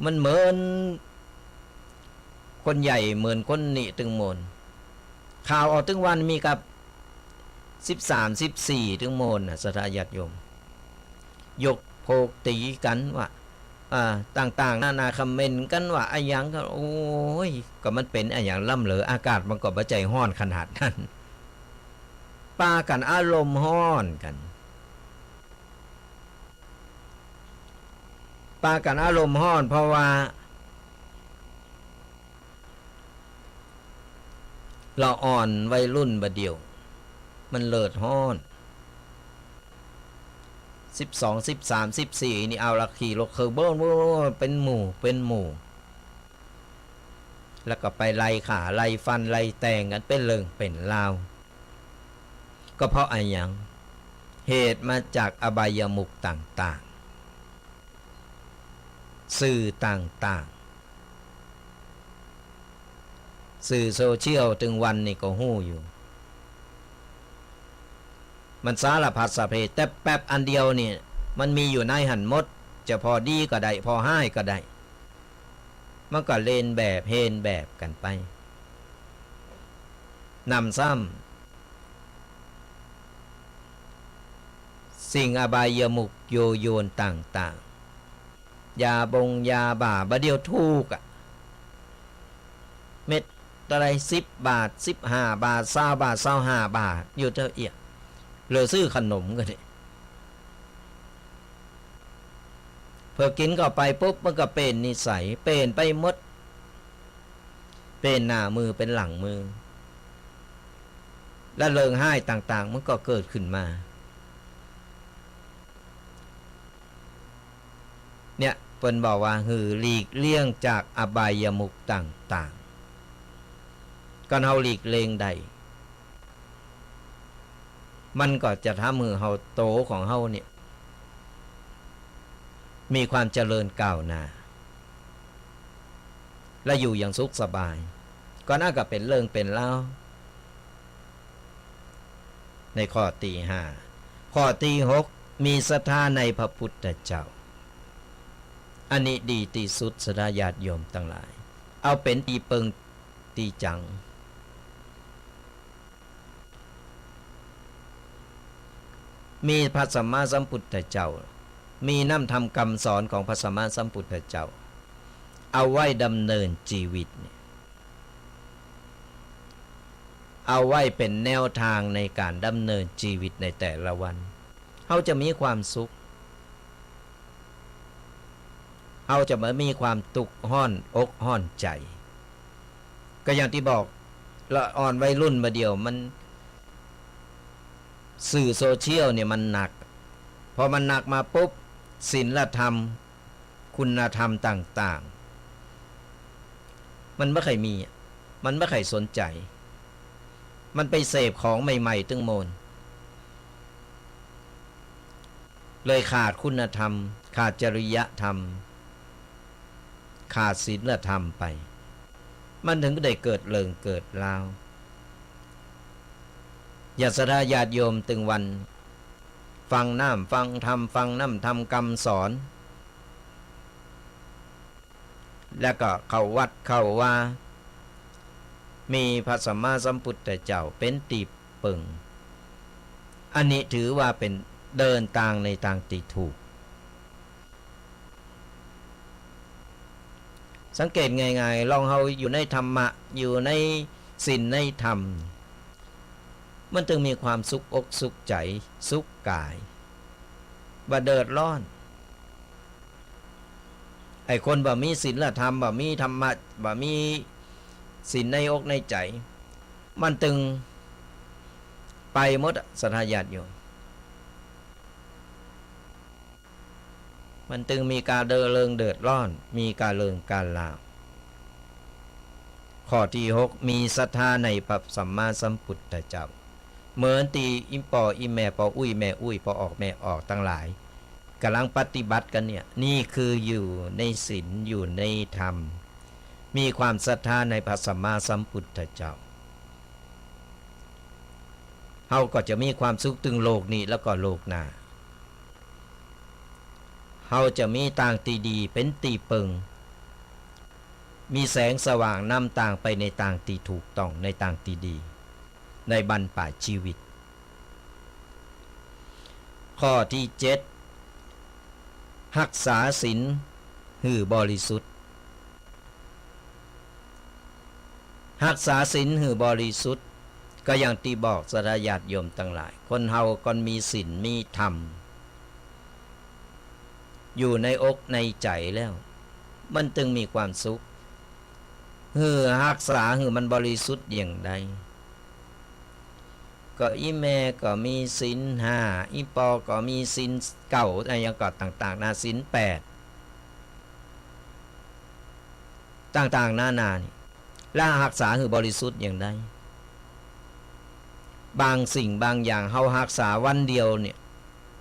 มันเหมือนคนใหญ่ เหมือนคนนี้ตึงมวล ข่าวออกตึงวันมีกับ สิบสาม สิบสี่ ตึงมวลน่ะ ศรัทธาญาติโยม ยกพวกตี๋กั๋นว่า อ่า ต่างๆ นานา คอมเมนต์กั๋นว่าอะหยังก็ โอ้ย ก็มันเป๋นอะหยังล้ำเหลือ อากาศมันก็บ่ใจ้ฮ้อนขนาดนั้น ปากั๋นอารมณ์ฮ้อนกั๋น ปากั๋นอารมณ์ฮ้อน เพราะว่า ละอ่อนวัยรุ่นบ่าเดี่ยว มันเลิดฮ้อน สิบสอง สิบสาม สิบสี่ นี่เอาละ ขี่รถเครื่องโบ้นๆๆ เป๋นหมู่ เป๋นหมู่ แล้วก็ไปไล่ฆ่า ไล่ฟัน ไล่แตงกั๋นเป๋นเรื่องเป๋นราว ก็เพราะอะหยัง เหตุมาจากอบายมุขต่างๆ สื่อต่างๆ สื่อโซเชียลตึงวันนี่ก็ฮู้อยู่ มันสารพัดสะเพ แต่แป๊บอันเดียวนี่ มันมีอยู่ในหั้นหมด จะผ่อดีก็ได้ ผ่อฮ้ายก็ได้ มันก็เลียนแบบ เฮนแบบกั๋นไป หนำซ้ำ สิ่งอบายมุขยั่วยวนต่างๆ ยาบงยาบ้า บ่าเดี่ยวถูกอะ เม็ดเต้าใด สิบบาท สิบห้าบาท ซาวบาท ซาวห้าบาท อยู่เต้าเอี้ย เหลือซื้อขนมกั๋นนี่ เผลอกิ๋นเข้าไปปุ๊บ มันก็เป๋นนิสัย เป๋นไปหมด เป๋นหน้ามือ เป๋นหลังมือ และเรื่องฮ้ายต่างๆ มันก็เกิดขึ้นมา เนี่ย เปิ้นบอกว่าหื้อหลีกเลี่ยงจากอบายมุขต่างๆ กั๋นเฮาหลีกเลี่ยงได้ มันก็จะทำหื้อเฮา โตของเฮาเนี่ย มีความเจริญก้าวหน้า และอยู่อย่างสุขสบาย ก็นั่นก็เป๋นเรื่องเป๋นราว ในข้อตี้ห้า ข้อตี้หก มีศรัทธาในพระพุทธเจ้า อันนี้ดีตี้สุด ศรัทธาญาติโยมตังหลาย เอาเป๋นตี้เปิงตี้จัง มีพระสัมมาสัมพุทธเจ้า มีน้ำธรรมกำสอนของพระสัมมาสัมพุทธเจ้า เอาไว้ดำเนินจีวิตเนี่ย เอาไว้เป๋นแนวตางในก๋านดำเนินจีวิตในแต่ละวัน เฮาจะมีความสุข เฮาจะบ่มีความตุ๊กข์ฮ้อนอกฮ้อนใจ๋ ก็อย่างตี้บอก ละอ่อนวัยรุ่นบ่าเดี่ยวมัน สื่อโซเชียลเนี่ยมันหนัก พอมันหนักมาปุ๊บ ศีลธรรม คุณธรรมต่างๆ มันบ่ใค่มี มันบ่ใค่สนใจ๋ มันไปเสพของใหม่ๆ ตึงโมน เลยขาดคุณธรรม ขาดจริยธรรม ขาดศีลธรรมไป มันเถิงได้เกิดเรื่องเกิดราว อย่างศรัทธาญาติโยมตึงวัน ฟังน้ำฟังธรรม ฟังน้ำธรรมกำสอน แล้วก็เข้าวัดเข้าวา มีพระสัมมาสัมพุทธเจ้าเป๋นตี้เปิง อันนี้ถือว่าเป๋นเดินตางในตางตี้ถูก สังเกตง่ายๆ ลองเฮาอยู่ในธรรมะ อยู่ในศีลในธรรม มันตึงมีความสุขอกสุขใจ๋ สุขก๋าย บ่เดือดร้อน ไอ้คนบ่มีศีลธรรม บ่มีธรรมะ บ่มีศีลในอกในใจ๋ มันตึงไปหมดอะ ศรัทธาญาติโยม มันตึงมีก๋าเดินเรื่องเดือดร้อน มีก๋าเรื่องก๋าราว ข้อตี้หก มีศรัทธาในพระสัมมาสัมพุทธเจ้า เหมือนตี้อี่ป้ออี่แม่ ป้ออุ๊ยแม่อุ๊ย ป้อออกแม่ออกตังหลาย ก่ำลังปฏิบัติกั๋นเนี่ย นี่คืออยู่ในศีล อยู่ในธรรม มีความศรัทธาในพระสัมมาสัมพุทธเจ้า เฮาก็จะมีความสุขตึงโลกนี้แล้วก็โลกหน้า เฮาจะมีตางตี้ดีเป๋นตี้เปิง มีแสงสว่างนำตางไปในตางตี้ถูกต้อง ในตางตี้ดี ในบั้นป๋ายจีวิต ข้อตี้เจ็ด ฮักษาศีลหื้อบริสุทธิ์ ฮักษาศีลหื้อบริสุทธิ์ ก็อย่างตี้บอกศรัทธาญาติโยมตังหลาย คนเฮาก่อนมีศีลมีธรรม อยู่ในอกในใจ๋แล้ว มันตึงมีความสุข หื้อฮักษาหื้อมันบริสุทธิ์อย่างใด ก็อี่แม่ก็มีศีลห้า อี่ป้อก็มีศีลเก้า อะหยังก็ต่างๆ นา ศีลแปด ต่างๆ นานานี่ แล้วฮักษาหื้อบริสุทธิ์อย่างใด บางสิ่งบางอย่างเฮาฮักษาวันเดียวเนี่ย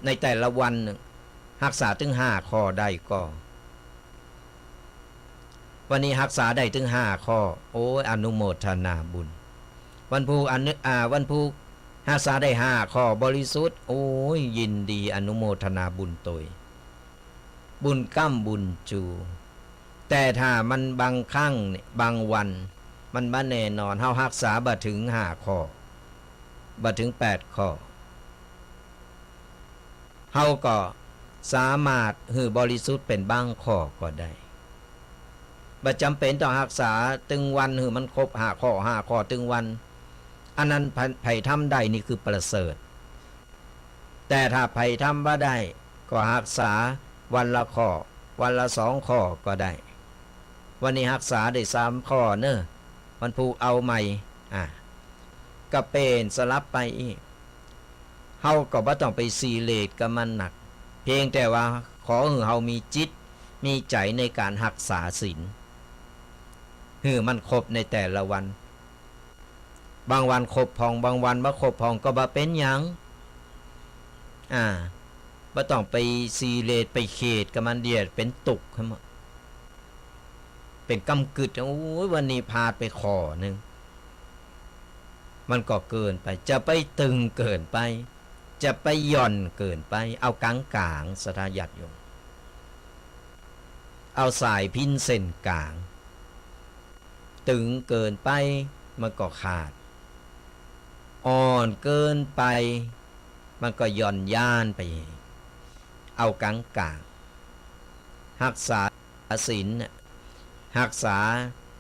ในแต่ละวันนึ่ง ฮักษาตึงห้าข้อได้ก่อ วันนี้ฮักษาได้ตึงห้าข้อ โอ้ย อนุโมทนาบุญ วันพูก อนุ อ่า วันพูกฮักษาได้ห้าข้อบริสุทธิ์ โอ้ย ยินดีอนุโมทนาบุญตวย บุญก้ำบุญจู แต่ถ้ามันบางครั้งเนี่ย บางวัน มันบ่แน่นอน เฮาฮักษาบ่เถิงห้าข้อ บ่เถิงแปดข้อ เฮาก็สามารถหื้อบริสุทธิ์เป๋นบางข้อก็ได้ บ่จ๋ำเป๋นต้องฮักษาตึงวันหื้อมันครบห้าข้อ ห้าข้อตึงวัน อันนั้นไผ ไผทำได้นี่คือประเสริฐ แต่ถ้าไผทำบ่ได้ ก็ฮักษาวันละข้อ วันละสองข้อก็ได้ วันนี้ฮักษาได้สามข้อเน่อ วันพูกเอาใหม่ อ่า ก็เป๋นสลับไปอี้ เฮาก็บ่ต้องไปซีเรียสกับมันนัก เพียงแต่ว่าขอหื้อเฮามีจิต มีใจ๋ในก๋านฮักษาศีล หื้อมันครบในแต่ละวัน บางวันครบพ่อง บางวันบ่ครบพ่องก็บ่เป๋นหยัง อ่า บ่ต้องไปซีเรียส ไปเครียดกับมัน เดี๋ยวเป๋นตุ๊กข์ขึ้นมา เป๋นก้ำกึ๊ด โอ้ย วันนี้พลาดไปข้อนึ่ง มันก็เกินไป จะไปตึงเกินไป จะไปหย่อนเกินไป เอาก๋างๆ ศรัทธาญาติโยม เอาสายพิณเส้นก๋าง ตึงเกินไป มันก็ขาด อ่อนเกินไป มันก็หย่อนยานไป เอาก๋างๆ ฮักษาศีลน่ะ ฮักษา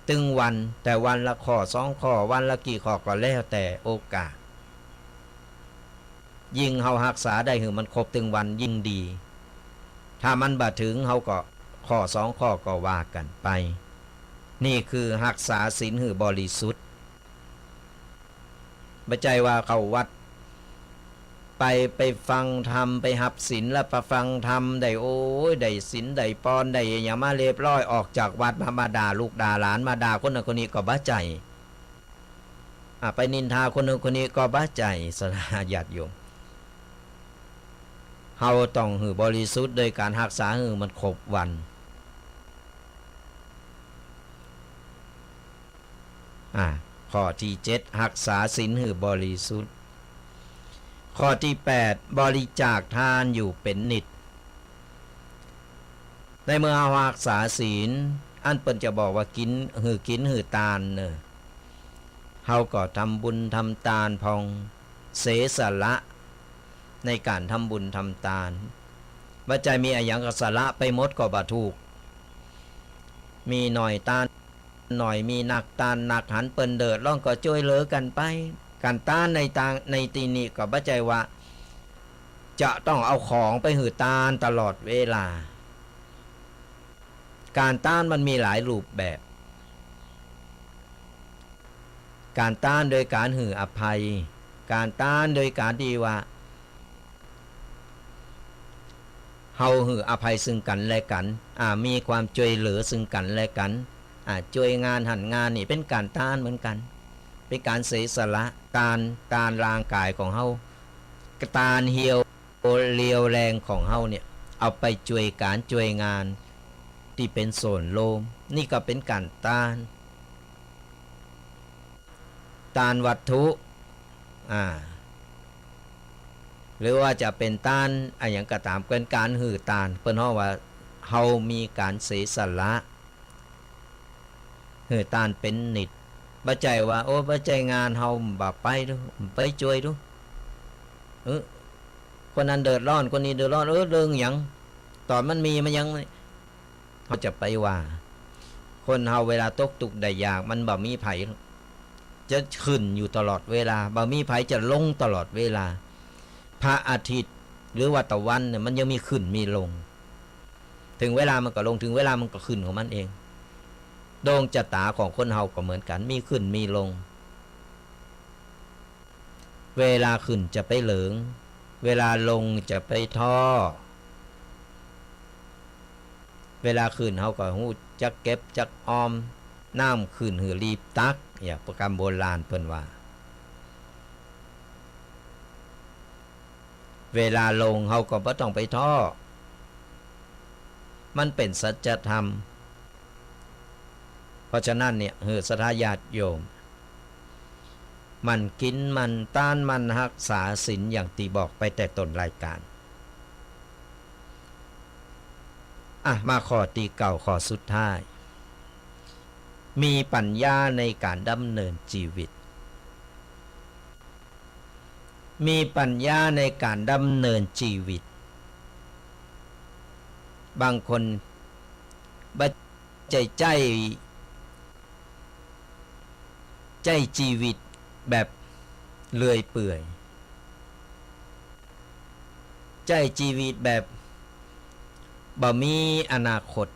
ตึงวัน แต่วันละข้อสองข้อ วันละกี่ข้อก็แล้วแต่โอกาส ยิ่งเฮาฮักษาได้หื้อมันครบตึงวันยิ่งดี ถ้ามันบ่ถึงเฮาก็ข้อสองข้อก็ว่ากั๋นไป นี่คือฮักษาศีลหื้อบริสุทธิ์ บ่ใจ้ว่าเข้าวัดไป ไปฟังธรรม ไปฮับศีลแล้วไปฟังธรรมได้ โอ้ย ได้ศีลได้ปอนได้อะหยังมาเรียบร้อย ออกจากวัดมา มาด่าลูกด่าหลาน มาด่าคนนั้นคนนี้ก็บ่ใจ้ อ่ะ ไปนินทาคนนั้นคนนี้ก็บ่ใจ้ ศรัทธาญาติโยม เฮาต้องหื้อบริสุทธิ์โดยก๋านฮักษาหื้อมันครบวัน อ่ะ ข้อตี้เจ็ด ฮักษาศีลหื้อบริสุทธิ์ ข้อตี้แปด บริจาคทานอยู่เป๋นนิตย์ ในเมื่อเฮาฮักษาศีล อันเปิ้นจะบอกว่ากิ๋น หื้อกิ๋นหื้อตานเน่อ เฮาก็ทำบุญทำตานพ่อง เสียสละในก๋านทำบุญทำตาน บ่ใจ้มีอะหยังก็สละไปหมดก็บ่ถูก มีหน้อยตานหน้อย มีนักตานนัก หันเปิ้นเดือดร้อนก็จ้วยเหลือกั๋นไป ก๋านตานในตาง ในตี้นี้ก็บ่ใจ้ว่าจะต้องเอาของไปหื้อตานตลอดเวลา ก๋านตานมันมีหลายรูปแบบ ก๋านตานโดยก๋านหื้ออภัย ก๋านตานโดยก๋านตี้ว่า เฮาหื้ออภัยซึ่งกั๋นและกั๋น อ่า มีความจ้วยเหลือซึ่งกั๋นและกั๋น อ่า จ้วยงานหั้นงานนี่ เป๋นก๋านตานเหมือนกั๋น เป๋นก๋านเสียสละ ตาน ตานร่างก๋ายของเฮา ตานเหี่ยว เรี่ยวแรงของเฮาเนี่ย เอาไปจ้วยก๋านจ้วยงานตี้เป๋นส่วนรวม นี่ก็เป๋นก๋านตาน ตานวัตถุ อ่า หรือว่าจะเป๋นตานอะหยังก็ต๋าม เป๋นก๋านหื้อตาน เปิ้นฮ้องว่าเฮามีก๋านเสียสละ หื้อตานเป๋นนิตย์ บ่ใจ้ว่า โอ้ บ่ใจ้งานเฮา บ่ไปดู ไปจ้วยดู เออ คนนั้นเดือดร้อน คนนี้เดือดร้อน เออ เรื่องหยัง ต๋อนมันมีมันยัง เฮาจะไปว่า คนเฮาเวลาตกตุ๊กข์ได้ยาก มันบ่มีใผจะขึ้นอยู่ตลอดเวลา บ่มีใผจะลงตลอดเวลา พระอาทิตย์หรือว่าตะวันเนี่ย มันยังมีขึ้นมีลง ถึงเวลามันก็ลง ถึงเวลามันก็ขึ้นของมันเอง ดวงจะต๋าของคนเฮาก็เหมือนกั๋น มีขึ้นมีลง เวลาขึ้นจะไปเหลิง เวลาลงจะไปท้อ เวลาขึ้นเฮาก็ฮู้จักเก็บจักออม น้ำขึ้นหื้อรีบตัก อย่างกำโบราณเปิ้นว่า เวลาลงเฮาก็บ่ต้องไปท้อ มันเป๋นสัจธรรม เพราะฉะนั้นเนี่ย หื้อศรัทธาญาติโยม หมั่นกิ๋น หมั่นตาน หมั่นฮักษาศีล อย่างตี้บอกไปแต่ต้นรายก๋าน อ่ะ มาข้อตี้เก้า ข้อสุดท้าย มีปัญญาในก๋านดำเนินจีวิต มีปัญญาในก๋านดำเนินจีวิต บางคนบ่ใจ้ใจ๊ ใจ๊จีวิตแบบเลื่อยเปื่อย ใจ๊จีวิตแบบบ่มีอนาคต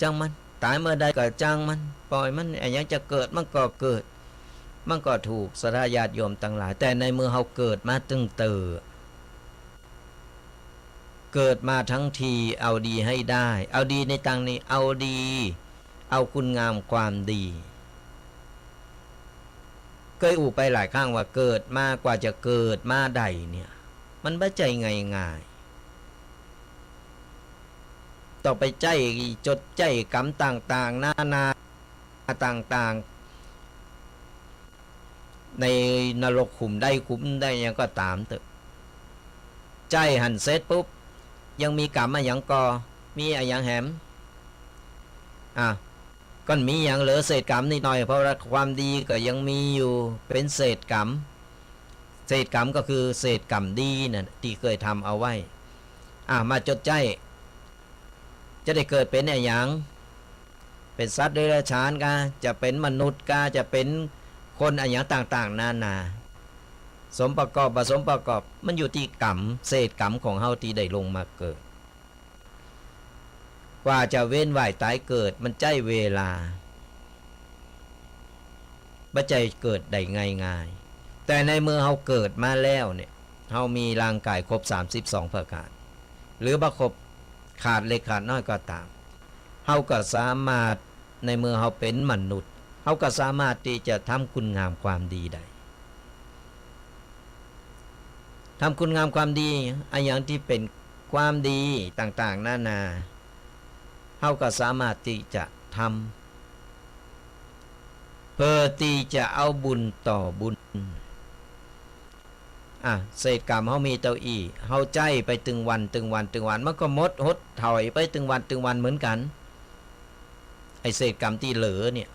จ้างมัน ต๋ายเมื่อใดก็จ้างมัน ป่อยมัน อะหยังจะเกิดมันก็เกิด มันก็ถูก ศรัทธาญาติโยมตังหลาย แต่ในเมื่อเฮาเกิดมาตึงเต๊อะ เกิดมาทั้งทีเอาดีให้ได้ เอาดีในตังนี้ เอาดี เอาคุณงามความดี เกยอู้ไปหลายครั้งว่าเกิดมากว่าจะเกิดมาได้เนี่ย มันบ่ใจ้ง่ายๆ ต้องไปใจ๊จดใจ๊กรรมต่างๆ นานาต่างๆ ในนรกขุมใดขุมใดหยังก็ต๋ามเต๊อะ ใจ๊หั้นเสร็จปุ๊บ ยังมีกรรมอะหยังก่อ มีอะหยังแหม อ่ะ ก็มีหยังเหลือเศษกรรมนิดหน่อย เพราะว่าความดีก็ยังมีอยู่ เป๋นเศษกรรม เศษกรรมก็คือเศษกรรมดีนั่นตี้เกยทำเอาไว้ อ่ะ มาจดใจ๊ จะได้เกิดเป๋นอะหยัง เป๋นสัตว์เดรัจฉานกา จะเป๋นมนุษย์กา จะเป๋นคนอะหยังต่างๆ นานา สมประกอบบ่สมประกอบ มันอยู่ตี้กรรม เศษกรรมของเฮาตี้ได้ลงมาเกิด กว่าจะเวียนว่ายต๋ายเกิด มันใจ๊เวลา บ่ใจ้เกิดได้ง่ายๆ แต่ในเมื่อเฮาเกิดมาแล้วเนี่ย เฮามีร่างก๋ายครบสามสิบสองประก๋าน หรือบ่ครบ ขาดเล็กขาดน้อยก็ต๋าม เฮาก็สามารถ ในเมื่อเฮาเป๋นมนุษย์ เฮาก็สามารถตี้จะทำคุณงามความดีได้ ทำคุณงามความดี อะหยังตี้เป๋นความดีต่างๆ นานา เฮาก็สามารถตี้จะทำ เปื้อตี้จะเอาบุญต่อบุญ อ่ะ เศษกรรมเฮามีเต้าอี้ เฮาใจ๊ไปตึงวัน ตึงวัน ตึงวัน มันก็หมดหดถอยไปตึงวัน ตึงวันเหมือนกั๋น ไอ้เศษกรรมตี้เหลือเนี่ย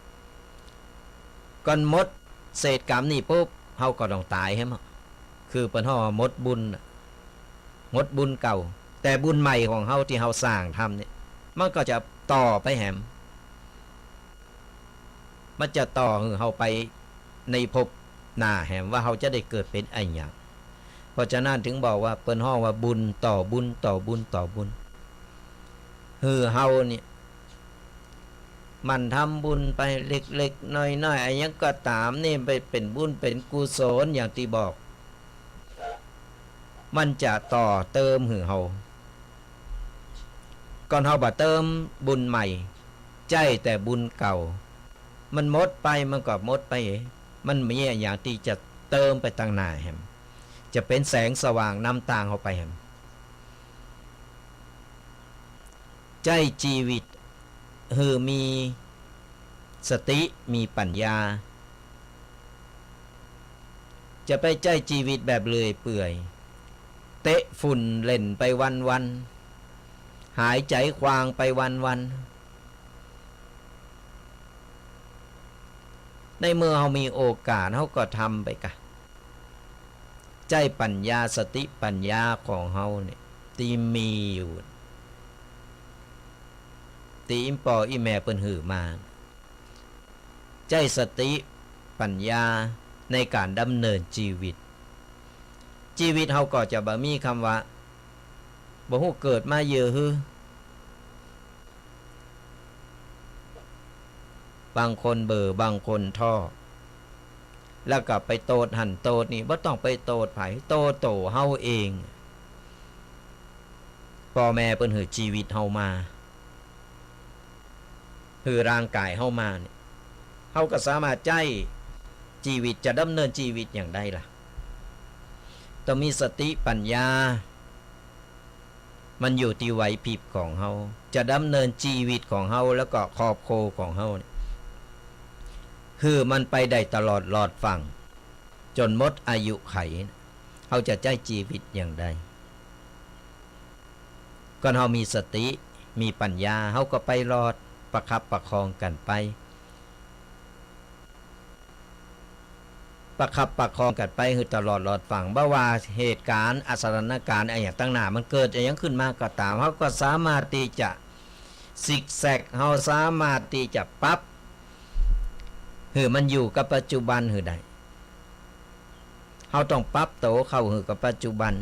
ก่อนหมดเศษกรรมนี่ปุ๊บ เฮาก็ต้องต๋ายแหม คือเปิ้นฮ้องว่าหมดบุญน่ะ หมดบุญเก่า แต่บุญใหม่ของเฮาตี้เฮาสร้างทำเนี่ย มันก็จะต่อไปแหม มันจะต่อหื้อเฮาไปในภพหน้าแหม ว่าเฮาจะได้เกิดเป๋นอะหยัง เพราะฉะนั้นถึงบอกว่าเปิ้นฮ้องว่าบุญต่อบุญต่อบุญต่อบุญ หื้อเฮาเนี่ย หมั่นทำบุญไปเล็กๆ น้อยๆ อะหยังก็ต๋ามนี่ ไปเป๋นบุญเป๋นกุศลอย่างตี้บอก มันจะต่อเติมหื้อเฮา ก่อนเฮาบ่เติมบุญใหม่ ใจ๊แต่บุญเก่า มันหมดไป มันก็หมดไปเอง มันบ่มีอะหยังตี้จะเติมไปตังหน้าแหม จะเป๋นแสงสว่างนำตางเฮาไปแหม ใจ๊จีวิตหื้อมีสติ มีปั๋ญญา จะไปใจ๊จีวิตแบบเลื่อยเปื่อย เตะฝุ่นเล่นไปวันๆ หายใจ๋ควางไปวันๆ ในเมื่อเฮามีโอกาส เฮาก็ทำไปกา ใจ๊ปั๋ญญา สติปั๋ญญาของเฮาเนี่ย ตี้มีอยู่ ตี้อี่ป้ออี่แม่เปิ้นหื้อมา ใจ๊สติปั๋ญญาในก๋านดำเนินจีวิต จีวิตเฮาก็จะบ่มีกำว่า บ่ฮู้เกิดมาเยื่อหื้อ บางคนเบอร์ บางคนท้อ แล้วก็ไปโต้ษหั้นโต้ษนี่ บ่ต้องไปโต้ษใผ โต้ษตั๋วเฮาเอง ป้อแม่เปิ้นหื้อจีวิตเฮามา หื้อร่างก๋ายเฮามานี่ เฮาก็สามารถใจ๊จีวิต จะดำเนินจีวิตอย่างใดล่ะ ต้องมีสติปั๋ญญา มันอยู่ตี้ไหวพริบของเฮา จะดำเนินจีวิตของเฮา แล้วก็ครอบครัวของเฮาเนี่ย หื้อมันไปได้ตลอดรอดฟั่ง จ๋นหมดอายุขัย เฮาจะใจ๊จีวิตอย่างใด ก่อนเฮามีสติ มีปั๋ญญา เฮาก็ไปรอด ประคับประคองกั๋นไป ประคับประคองกั๋นไปหื้อตลอดรอดฟั่ง บ่ว่าเหตุก๋ารณ์ อะ สถานก๋ารณ์อะหยังตังหน้า มันเกิดอะหยังขึ้นมาก็ต๋าม เฮาก็สามารถตี้จะซิกแซก เฮาสามารถตี้จะปรับ หื้อมันอยู่กับปัจจุบันหื้อได้ เฮาต้องปรับตั๋วเข้าหื้อกับปัจจุบัน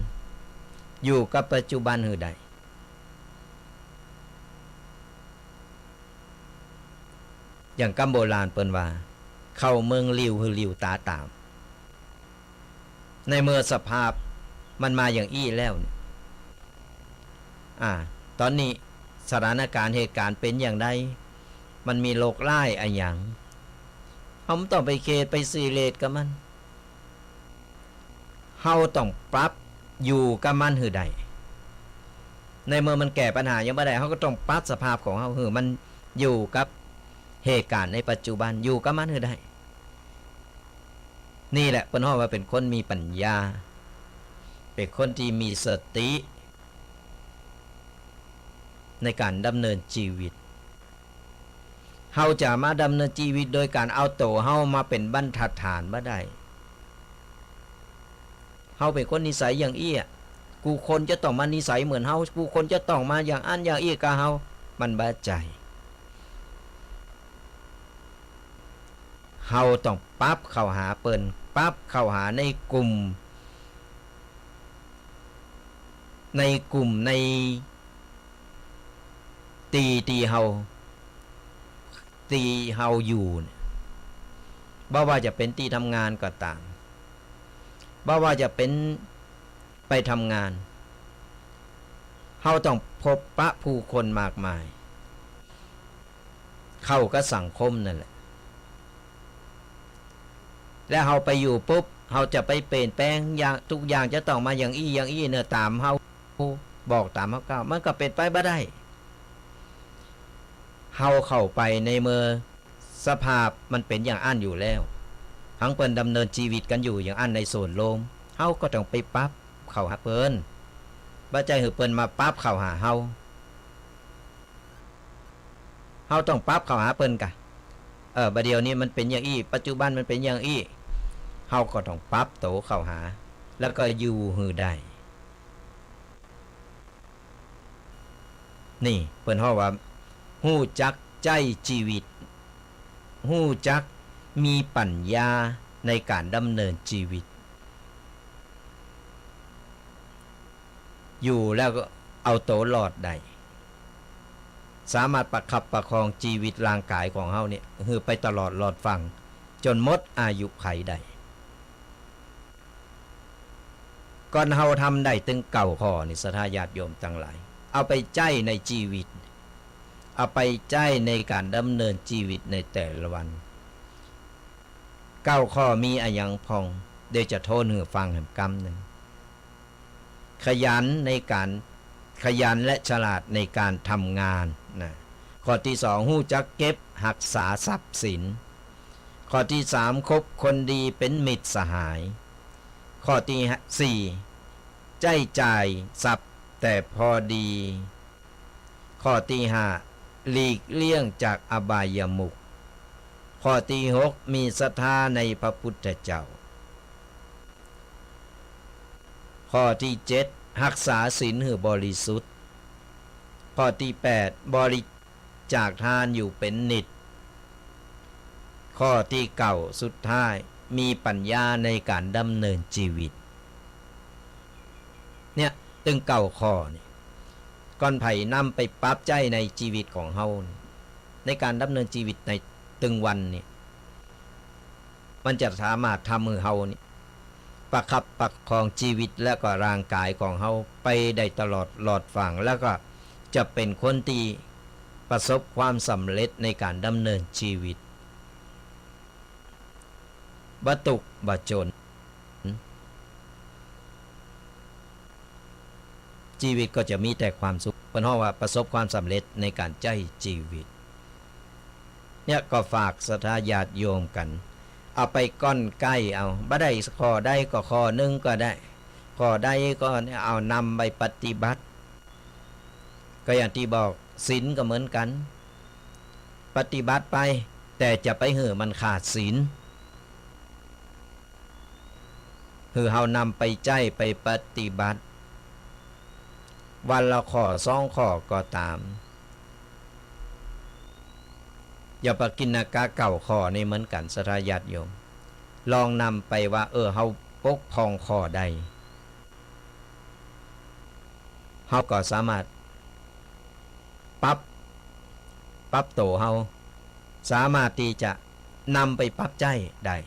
อยู่กับปัจจุบันหื้อได้ อย่างกำโบราณเปิ้นว่า เข้าเมืองหลิ้วหื้อหลิ้วต๋าต๋าม ในเมื่อสภาพมันมาอย่างอี้แล้วเนี่ย อ่า ต๋อนนี้สถานก๋ารณ์เหตุก๋ารณ์เป๋นอย่างใด มันมีโรคร้ายอะหยัง เฮาบ่ต้องไปเครียดไปซีเรียสกับมัน เฮาต้องปรับอยู่กับมันหื้อได้ ในเมื่อมันแก้ปัญหายังบ่ได้ เฮาก็ต้องปรับสภาพของเฮาหื้อมันอยู่กับเหตุก๋ารณ์ในปัจจุบัน อยู่กับมันหื้อได้ นี่แหละเปิ้นฮ้องว่าเป๋นคนมีปั๋ญญา เป๋นคนตี้มีสติ ในก๋านดำเนินจีวิต เฮาจะมาดำเนินจีวิตโดยก๋านเอาตั๋วเฮามาเป๋นบรรทัดฐานบ่ได้ เฮาเป๋นคนนิสัยอย่างอี้อะ กู้คนจะต้องมานิสัยเหมือนเฮา กู้คนจะต้องมาอย่างอั้นอย่างอี้กับเฮา มันบ่ใจ้ เฮาต้องปรับเข้าหาเปิ้น ปรับเข้าหาในกลุ่ม ในกลุ่ม ในตี้ ตี้เฮา ตี้เฮาอยู่เนี่ย บ่ว่าจะเป๋นตี้ทำงานก็ต๋าม บ่ว่าจะเป๋นไปทำงาน เฮาต้องพบปะผู้คนมากมาย เข้ากับสังคมนั่นแหละ แล้วเฮาไปอยู่ปุ๊บ เฮาจะไปเปลี่ยนแปลงอย่าง ตุ๊กอย่างจะต้องมาอย่างอี้อย่างอี้เนาะ ต๋ามเฮาบอกต๋ามเฮาก้าว มันก็เป๋นไปบ่ได้ เฮาเข้าไปในเมื่อสภาพมันเป๋นอย่างอั้นอยู่แล้ว หังเปิ้นดำเนินจีวิตกั๋นอยู่อย่างอั้นในส่วนรวม เฮาก็ต้องไปปรับเข้าหาเปิ้น บ่ใจ้หื้อเปิ้นมาปรับเข้าหาเฮา เฮาต้องปรับเข้าหาเปิ้นก่ะ เออ บ่าเดี่ยวนี้มันเป๋นอย่างอี้ ปัจจุบันมันเป๋นอย่างอี้ เฮาก็ต้องปรับโตเข้าหา แล้วก็อยู่หื้อได้ นี่เปิ้นฮ้องว่า ฮู้จักใจ๊จีวิต ฮู้จักมีปั๋ญญาในก๋านดำเนินจีวิต อยู่แล้วก็เอาโตรอดได้ สามารถประคับประคองจีวิตร่างก๋ายของเฮาเนี่ย หื้อไปตลอดรอดฟัง จ๋นหมดอายุขัยได้ ก่อนเฮาทำได้ตึงเก้าข้อนี่ ศรัทธาญาติโยมตังหลาย เอาไปใจ๊ในจีวิต เอาไปใจ๊ในก๋านดำเนินจีวิตในแต่ละวัน เก้าข้อมีอะหยังพ่อง เดี๋ยวจะทวนหื้อฟังแหมกำนึ่ง ขยันในก๋าน ขยันและฉลาดในก๋านทำงานนะ ข้อตี้สอง ฮู้จักเก็บฮักษาทรัพย์สิน ข้อตี้สาม คบคนดีเป๋นมิตรสหาย ข้อตี้สี่ ใจ๊จ่ายทรัพย์แต่พอดี ข้อตี้ห้า หลีกเลี่ยงจากอบายมุข ข้อตี้หก มีศรัทธาในพระพุทธเจ้า ข้อตี้เจ็ด ฮักษาศีลหื้อบริสุทธิ์ ข้อตี้แปด บริจาคทานอยู่เป๋นนิตย์ ข้อตี้เก้าสุดท้าย มีปั๋ญญาในก๋านดำเนินจีวิต เนี่ย ตึงเก้าข้อนี่ ก่อนใผนำไปปรับใจ๊ในจีวิตของเฮานี่ ในก๋านดำเนินจีวิตในตึงวันนี่ มันจะสามารถทำหื้อเฮานี่ ประคับประคองจีวิตและก็ร่างก๋ายของเฮาไปได้ตลอดรอดฟัง แล้วก็จะเป๋นคนตี้ประสบความสำเร็จในก๋านดำเนินจีวิต บ่ตุ๊กข์บ่จ๋น จีวิตก็จะมีแต่ความสุข เปิ้นฮ้องว่าประสบความสำเร็จในก๋านใจ๊จีวิต เนี่ยก็ฝากศรัทธาญาติโยมกั๋น เอาไปก้อนใก้เอา บ่ได้ข้อใดก็ข้อนึ่งก็ได้ ข้อใดก็เอานำไปปฏิบัติ ก็อย่างตี้บอก ศีลก็เหมือนกั๋น ปฏิบัติไป แต่จะไปหื้อมันขาดศีล หื้อเฮานำไปใจ๊ไปปฏิบัติ วันละข้อสองข้อก็ต๋าม อย่างปกิณกะเก้าข้อนี่เหมือนกั๋น ศรัทธาญาติโยม ลองนำไปว่า เออ เฮาปกป้องข้อใด เฮาก็สามารถปรับ ปรับโตเฮา สามารถตี้จะนำไปปรับใจ๊ได้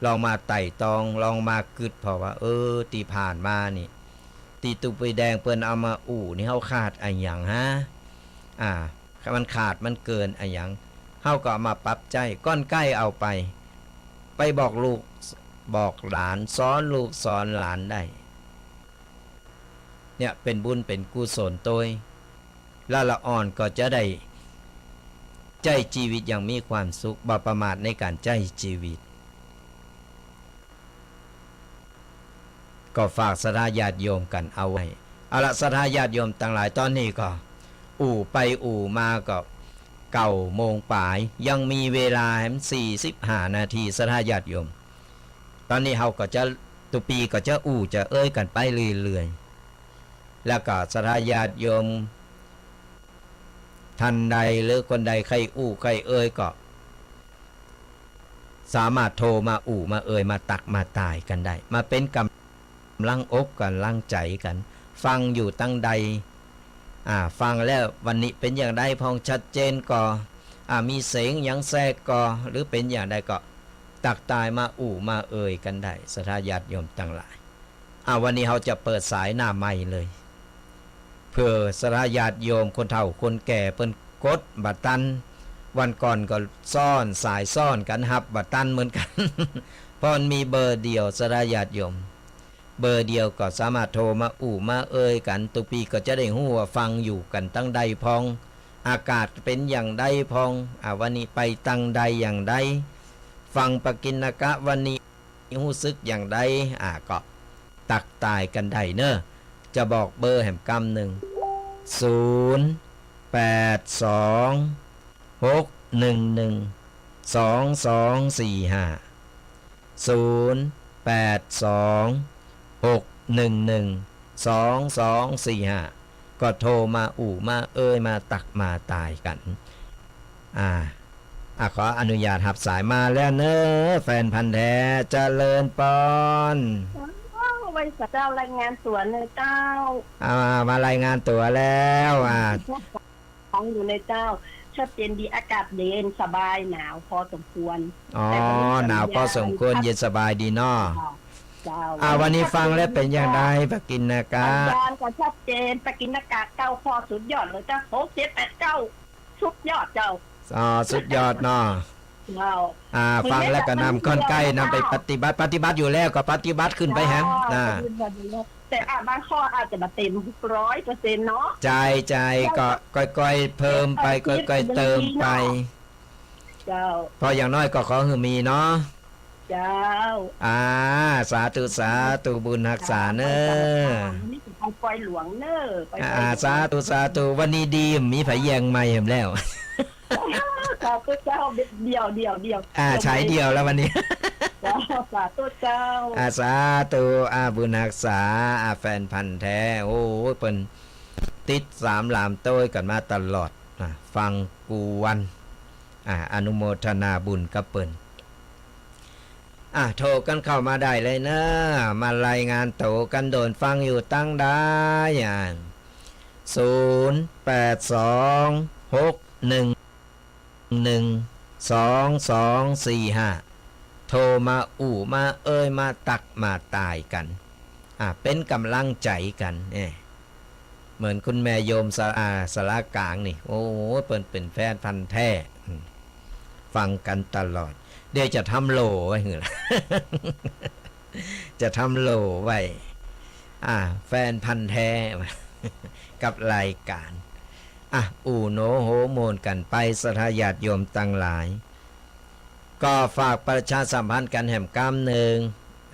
ลองมาไต่ตอง ลองมากึ๊ดผ่อว่า เออ ตี้ผ่านมานี่ ตี้ตุ๊ปีแดงเปิ้นเอามาอู้นี่ เฮาขาดอะหยังฮะ อ่า มันขาดมันเกินอะหยัง เฮาก็เอามาปรับใจ๊ ก้อนใก้เอาไป ไปบอกลูกบอกหลาน สอนลูกสอนหลานได้ เนี่ยเป๋นบุญเป๋นกุศลตวย ละละอ่อนก็จะได้ใจ๊จีวิตอย่างมีความสุข บ่ประมาทในก๋านใจ๊จีวิต ก็ฝากศรัทธาญาติโยมกั๋นเอาไว้ เอาละ ศรัทธาญาติโยมตังหลาย ต๋อนนี้ก็อู้ไปอู้มาก็เก้าโมงป๋าย ยังมีเวลาแหมสี่สิบห้านาที ศรัทธาญาติโยม ต๋อนนี้เฮาก็จะ ตุ๊ปีก็จะอู้จะเอ่ยกั๋นไปเรื่อยๆ แล้วก็ศรัทธาญาติโยม ท่านใดหรือคนใดใค่อู้ใค่เอ่ยก็ สามารถโทรมาอู้มาเอ่ยมาตักมาต่ายกั๋นได้ มาเป๋นก๋ำลังอกก๋ำลังใจ๋กั๋น ฟังอยู่ตังใด อ่า ฟังแล้ววันนี้เป๋นอย่างใดพ่อง ชัดเจนก่อ อ่า มีเสียงหยังแทรกก่อ หรือเป๋นอย่างใดก็ตักต่ายมาอู้มาเอ่ยกั๋นได้ ศรัทธาญาติโยมตังหลาย อ่า วันนี้เฮาจะเปิดสายหน้าใหม่เลย เผื่อศรัทธาญาติโยมคนเฒ่าคนแก่เปิ้นกดบ่ตัน วันก่อนก็ซ้อนสายซ้อนกั๋น ฮับบ่ตันเหมือนกั๋น เพราะมันมีเบอร์เดียว ศรัทธาญาติโยม เบอร์เดียวก็สามารถโทรมาอู้มาเอ่ยกั๋น ตุ๊กปี้ก็จะได้ฮู้ว่าฟังอยู่กั๋นตังใดพ่อง อากาศเป๋นอย่างใดพ่อง อ่า วันนี้ไปตังใดอย่างใด ฟังปกิณกะวันนี้ ฮู้สึกอย่างใด อ่า ก็ตักต่ายกั๋นได้เน่อ จะบอกเบอร์แหมกำนึ่ง ศูนย์ แปด สอง หก หนึ่ง หนึ่ง สอง สอง สี่ ห้า ศูนย์ แปด สอง หก หนึ่ง หนึ่ง สอง สอง สี่ ห้า ก็โทรมาอู้มาเอ่ยมาตักมาต่ายกั๋น อ่า อ่ะ ขออนุญาตฮับสายมาแล้วเน่อ แฟนพันธุ์แท้ เจริญปอน อ้าว ไหว้สาเจ้า รายงานตั๋วเน่อเจ้า อ่า มารายงานตั๋วแล้ว อ่า ฟังอยู่เน่อเจ้า ชัดเจนดี อากาศเย็นสบาย หนาวพอสมควร อ๋อ แต่ก็มีสัญญาณ หนาวพอสมควร เย็นสบายดีเนาะ เจ้า อ่า วันนี้ฟังแล้วเป๋นอย่างใด ปกิณกะ สัญญาณก็ชัดเจน ปกิณกะเก้าข้อสุดยอดเลยเจ้า หก เจ็ด แปด เก้า สุดยอดเจ้า อ๋อ สุดยอดเนาะ เจ้า อ่า ฟังแล้วก็นำค่อนใก้นำไปปฏิบัติ ปฏิบัติอยู่แล้วก็ปฏิบัติขึ้นไปแหม เจ้า อ่า ปฏิบัติอยู่แล้ว แต่ อ่า บางข้ออาจจะบ่เต็มร้อยเปอร์เซ็นต์เนาะ ใจ้ ใจ้ ก็ก้อยๆ เพิ่มไป เออ ก้อยๆ เติมไป เจ้า เพราะอย่างน้อยก็ขอหื้อมีเนาะ เจ้า อ่า สาธุ สาธุ บุญฮักษาเน่อ นี่คือไปปอยหลวงเน่อ ไปปอยหลวง อ่า สาธุ สาธุ วันนี้ดี มีไผแย่งไมค์แหมแล้ว สาธุเจ้า เดี่ยว เดี่ยว เดี่ยว อ่า เดี่ยว ฉายเดี่ยวแล้ววันนี้ เจ้า สาธุเจ้า อ่า สาธุ อ่า บุญฮักษา อ่า แฟนพันธุ์แท้ โอ้ย เปิ้นติดต๋ามหลามโต้ยกั๋นมาตลอด อ่า ฟังกู้วัน อ่า อนุโมทนาบุญกับเปิ้น อ่ะ โทรกั๋นเข้ามาได้เลยเน่อ มารายงานตั๋วกั๋นโดน ฟังอยู่ตังใด อ่า ศูนย์ แปด สอง หก หนึ่ง หนึ่ง สอง สอง สี่ ห้า โทรมาอู้มาเอ่ยมาตักมาต่ายกั๋น อ่ะ เป๋นก๋ำลังใจ๋กั๋น เอ้ย เหมือนคุณแม่โยมสะ อ่า สารากลางนี่ โอ้โห เปิ้นเป๋นแฟนพันธุ์แท้ อืม ฟังกั๋นตลอด เดี๋ยวจะทำโล่ไว้หื้อละ จะทำโล่ไว้ อ่า แฟนพันธุ์แท้ กับรายก๋าน อ่ะ อู้โหนโหม่วนกั๋นไป ศรัทธาญาติโยมตังหลาย ก็ฝากประชาสัมพันธ์กั๋นแหมกำนึ่ง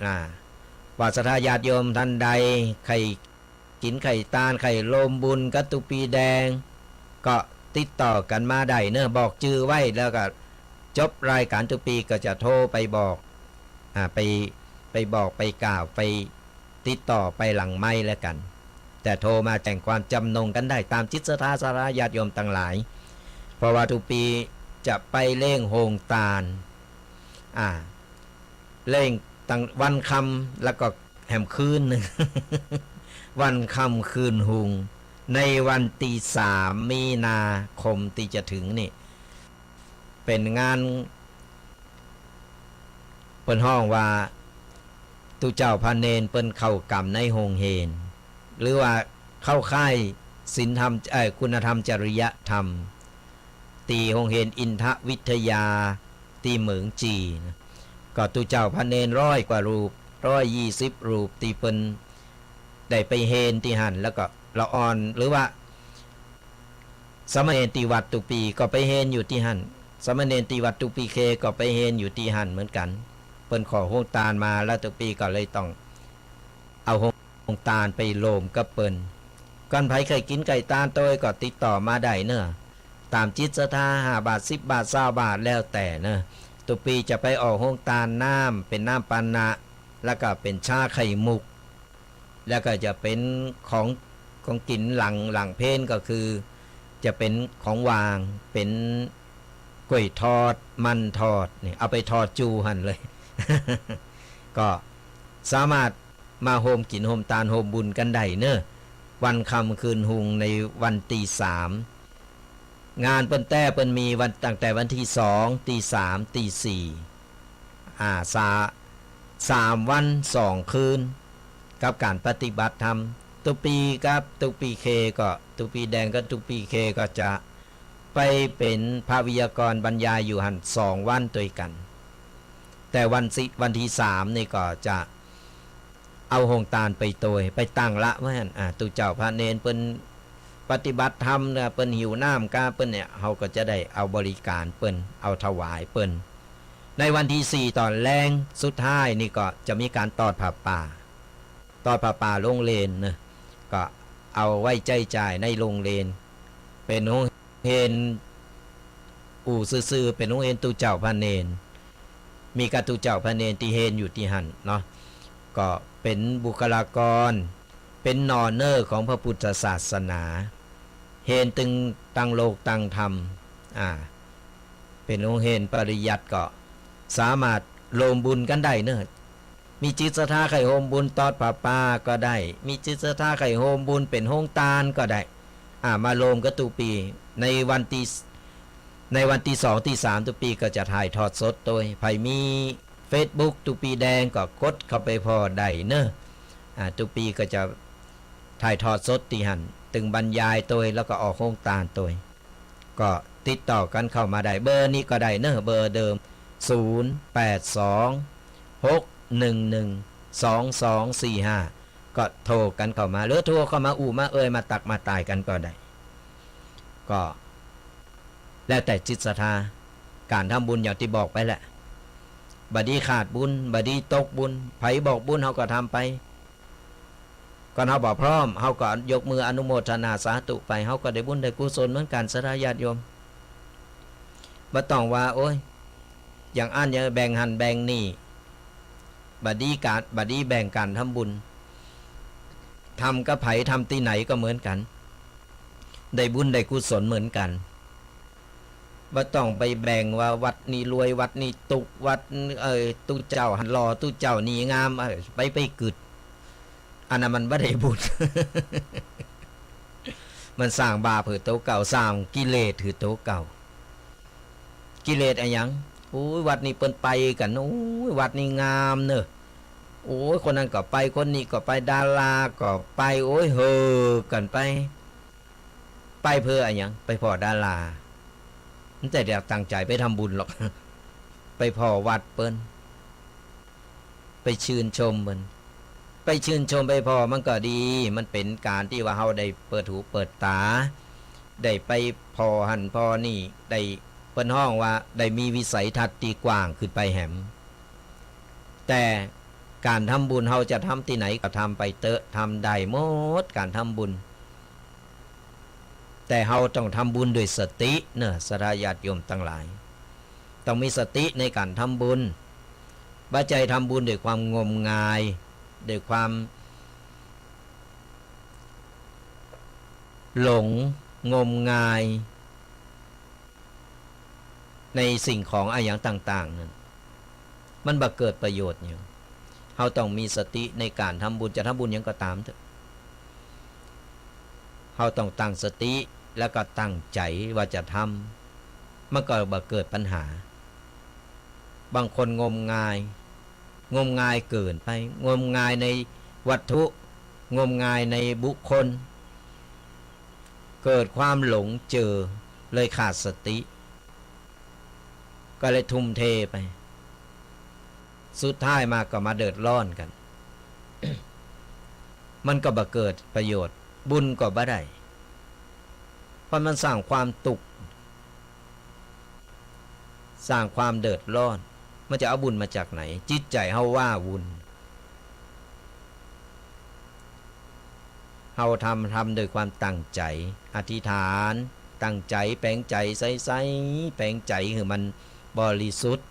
อ่า ว่าศรัทธาญาติโยมต้านใด ใค่ กิ๋นใค่ตาน ใค่ร่วมบุญกับตุ๊กปี้แดง ก็ติดต่อกั๋นมาได้เน่อ บอกจื้อไว้ แล้วก็จบรายก๋านตุ๊กปี้ก็จะโทรไปบอก อ่า ไป ไปบอก ไปกล่าว ไปติดต่อ ไปหลังไมค์แล้วกั๋น แต่โทรมาแจ้งความจำนงกั๋นได้ ต๋ามจิตศรัทธา ศรัทธาญาติโยมตังหลาย เพราะว่าตุ๊กปี้จะไปเล่งโฮงตาน อ่า เล่งตังวันค่ำ แล้วก็แหมคืนนึ่ง วันค่ำคืนฮุง ในวันตี้สามมีนาคมตี้จะเถิงนี่ เป๋นงาน เปิ้นฮ้องว่า ตุ๊เจ้าพระเณรเปิ้นเข้ากรรมในโฮงเฮียน หรือว่าเข้าค่ายศีลธรรม เอ่อ คุณธรรมจริยธรรม ตี้โฮงเฮียนอินทวิทยา ตี้เหมิงจี่นะ ก็ตุ๊เจ้าพระเณรร้อยกว่ารูป ร้อยยี่สิบรูป ตี้เปิ้นได้ไปเฮียนตี้หั้น แล้วก็ละอ่อน หรือว่า สามเณรตี้วัดตุ๊กปี้ก็ไปเฮียนอยู่ตี้หั้น สามเณรตี้วัดตุ๊กปี้เคก็ไปเฮียนอยู่ตี้หั้นเหมือนกั๋น เปิ้นขอโฮงตานมา แล้วตุ๊กปี้ก็เลยต้องเอาโฮงตานไปโฮมกับเปิ้น ก่อนใผใค่กิ๋นใค่ตานโตยก็ติดต่อมาได้เน่อ ต๋ามจิตศรัทธา ห้าบาท สิบบาท ซาวบาท แล้วแต่เน่อ ตุ๊กปี้จะไปออกโฮงตานน้ำ เป๋นน้ำปานะ แล้วก็เป๋นชาไข่มุก แล้วก็จะเป๋นของ ของกิ๋นหลัง หลังเพลก็คือ จะเป๋นของหว่าง เป๋น ก๋วยทอด มันทอด นี่ เอาไปทอดจู๋หั้นเลย ก็สามารถมาฮ่วมกิ๋นฮ่วมตานฮ่วมบุญกั๋นได้เนาะ วันค่ำคืนฮุงในวันตี้สาม งานเปิ้นแต๊เปิ้นมีวัน ตั้งแต่วันตี้สอง ตี้สาม ตี้สี่ อ่า สา- สามวันสองคืน กับก๋านปฏิบัติธรรม ตุ๊ปีกับตุ๊ปีเคก็ ตุ๊ปีแดงกับตุ๊ปีเคก็จะไปเป๋นพระไวยากรณ์บรรยายอยู่หั้นสองวันตวยกั๋น แต่วันตี้- วันตี้สามนี่ก็จะ เอาโฮงตานไปตวย ไปตั้งละไว้หั้น อ่า ตุ๊เจ้าพระเณรเปิ้นปฏิบัติธรรมนะ เปิ้นหิวน้ำกา เปิ้นเนี่ย เฮาก็จะได้เอาบริการเปิ้น เอาถวายเปิ้น ในวันตี้สี่ต๋อนแลงสุดท้ายนี่ก็จะมีก๋านตอดผ้าป่า ตอดผ้าป่าโฮงเณรเนาะ ก็เอาไว้ใจ๊จ่ายในโฮงเณร เป๋นโฮง เฮน อู้ซื่อๆ เป๋นโฮงเฮนตุ๊เจ้าพระเณร มีก้าตุ๊เจ้าพระเณรตี้เฮนอยู่ตี้หั้นเนาะ ก็เป๋นบุคลากร เป๋นหน่อเน่อของพระพุทธศาสนา เฮนตึงตังโลกตังธรรม อ่า เป๋นโฮงเฮนปริยัติก็สามารถโฮมบุญกั๋นได้เนาะ มีจิตศรัทธาใค่โฮมบุญตอดผ้าป่าก็ได้ มีจิตศรัทธาใค่โฮมบุญเป๋นโฮงตานก็ได้ อ่า มาโฮมกั๋นตุ๊ปี ในวันตี้- ในวันตี้สอง ตี้สามตุ๊ปีก็จะถ่ายทอดสดตวย ใผมีเฟซบุ๊กตุ๊ปีแดงก็กดเข้าไปผ่อได้เนาะ อ่า ตุ๊ปีก็จะถ่ายทอดสดตี้หั้น ตึงบรรยายตวย แล้วก็ออกโฮงตานตวย ก็ติดต่อกั๋นเข้ามาได้ เบอร์นี้ก็ได้เนาะ เบอร์เดิม ศูนย์แปดสอง หกหนึ่งหนึ่ง สองสองสี่ห้า ก็โทรกั๋นเข้ามา หรือโทรเข้ามาอู้มาเอ่ย มาตักมาตายกั๋นก็ได้ ก็แล้วแต่จิตศรัทธา ก๋านทำบุญอย่างตี้บอกไปแหละ บ่ดีขาดบุญ บ่ดีตกบุญ ใผบอกบุญเฮาก็ทำไป ก่อนเฮาบ่พร้อม เฮาก็ยกมืออนุโมทนาสาธุไป เฮาก็ได้บุญได้กุศลเหมือนกั๋น ศรัทธาญาติโยม บ่ต้องว่า โอ๊ย อย่างอั้นอย่างแบ่งหั้นแบ่งนี่ บ่ดีก๋าน บ่ดีแบ่งก๋านทำบุญ ทำกับใผ ทำตี้ไหนก็เหมือนกั๋น ได้บุญได้กุศลเหมือนกั๋น บ่ต้องไปแบ่งว่าวัดนี้รวย วัดนี้ตุ๊กข์ วัด เอ่อ ตุ๊เจ้าหั้นหล่อ ตุ๊เจ้านี่งาม เอ่อ ไป ไปกึ๊ด อันนั้นมันบ่ได้บุญ มันสร้างบาปหื้อตั๋วเก่า สร้างกิเลสหื้อตั๋วเก่า กิเลสอะหยัง โอ้ย วัดนี้เปิ้นไปกั๋น โอ้ย วัดนี้งามเนาะ โอ้ย คนนั้นก็ไป คนนี้ก็ไป ดาราก็ไป โอ้ย เห่อกั๋นไป ไปเปื้ออะหยัง ไปผ่อดารา มันจะได้ตั้งใจ๋ไปทำบุญหรอก ไปผ่อวัดเปิ้น ไปชื่นชมเปิ้น ไปชื่นชมไปผ่อมันก็ดี มันเป๋นก๋านตี้ว่าเฮาได้เปิดหูเปิดต๋า ได้ไปผ่อหั้นผ่อนี่ ได้ เปิ้นฮ้องว่าได้มีวิสัยทัศน์ตี้กว้างขึ้นไปแหม แต่ก๋านทำบุญเฮาจะทำตี้ไหนก็ทำไปเต๊อะ ทำได้หมดก๋านทำบุญ แต่เฮาต้องทำบุญด้วยสติเนาะ ศรัทธาญาติโยมตังหลาย ต้องมีสติในก๋านทำบุญ บ่ใจ้ทำบุญด้วยความงมงาย ด้วยความหลงงมงาย ในสิ่งของอะหยังต่างๆ นั้น มันบ่เกิดประโยชน์หยัง เฮาต้องมีสติในก๋านทำบุญ จะทำบุญหยังก็ต๋ามเต๊อะ เฮาต้องตั้งสติ แล้วก็ตั้งใจ๋ว่าจะทำ มันก็บ่เกิดปัญหา บางคนงมงาย งมงายเกินไป งมงายในวัตถุ งมงายในบุคคล เกิดความหลงเจ๋อ เลยขาดสติ ก็เลยทุ่มเทไป สุดท้ายมาก็มาเดือดร้อนกั๋น มันก็บ่เกิดประโยชน์ บุญก็บ่ได้ เพราะมันสร้างความตุ๊กข์ สร้างความเดือดร้อน มันจะเอาบุญมาจากไหน จิตใจ๋เฮาว่าวุ่น เฮาทำ ทำด้วยความตั้งใจ๋ อธิษฐาน ตั้งใจ๋ แป๋งใจ๋ใสๆ แป๋งใจ๋หื้อมันบริสุทธิ์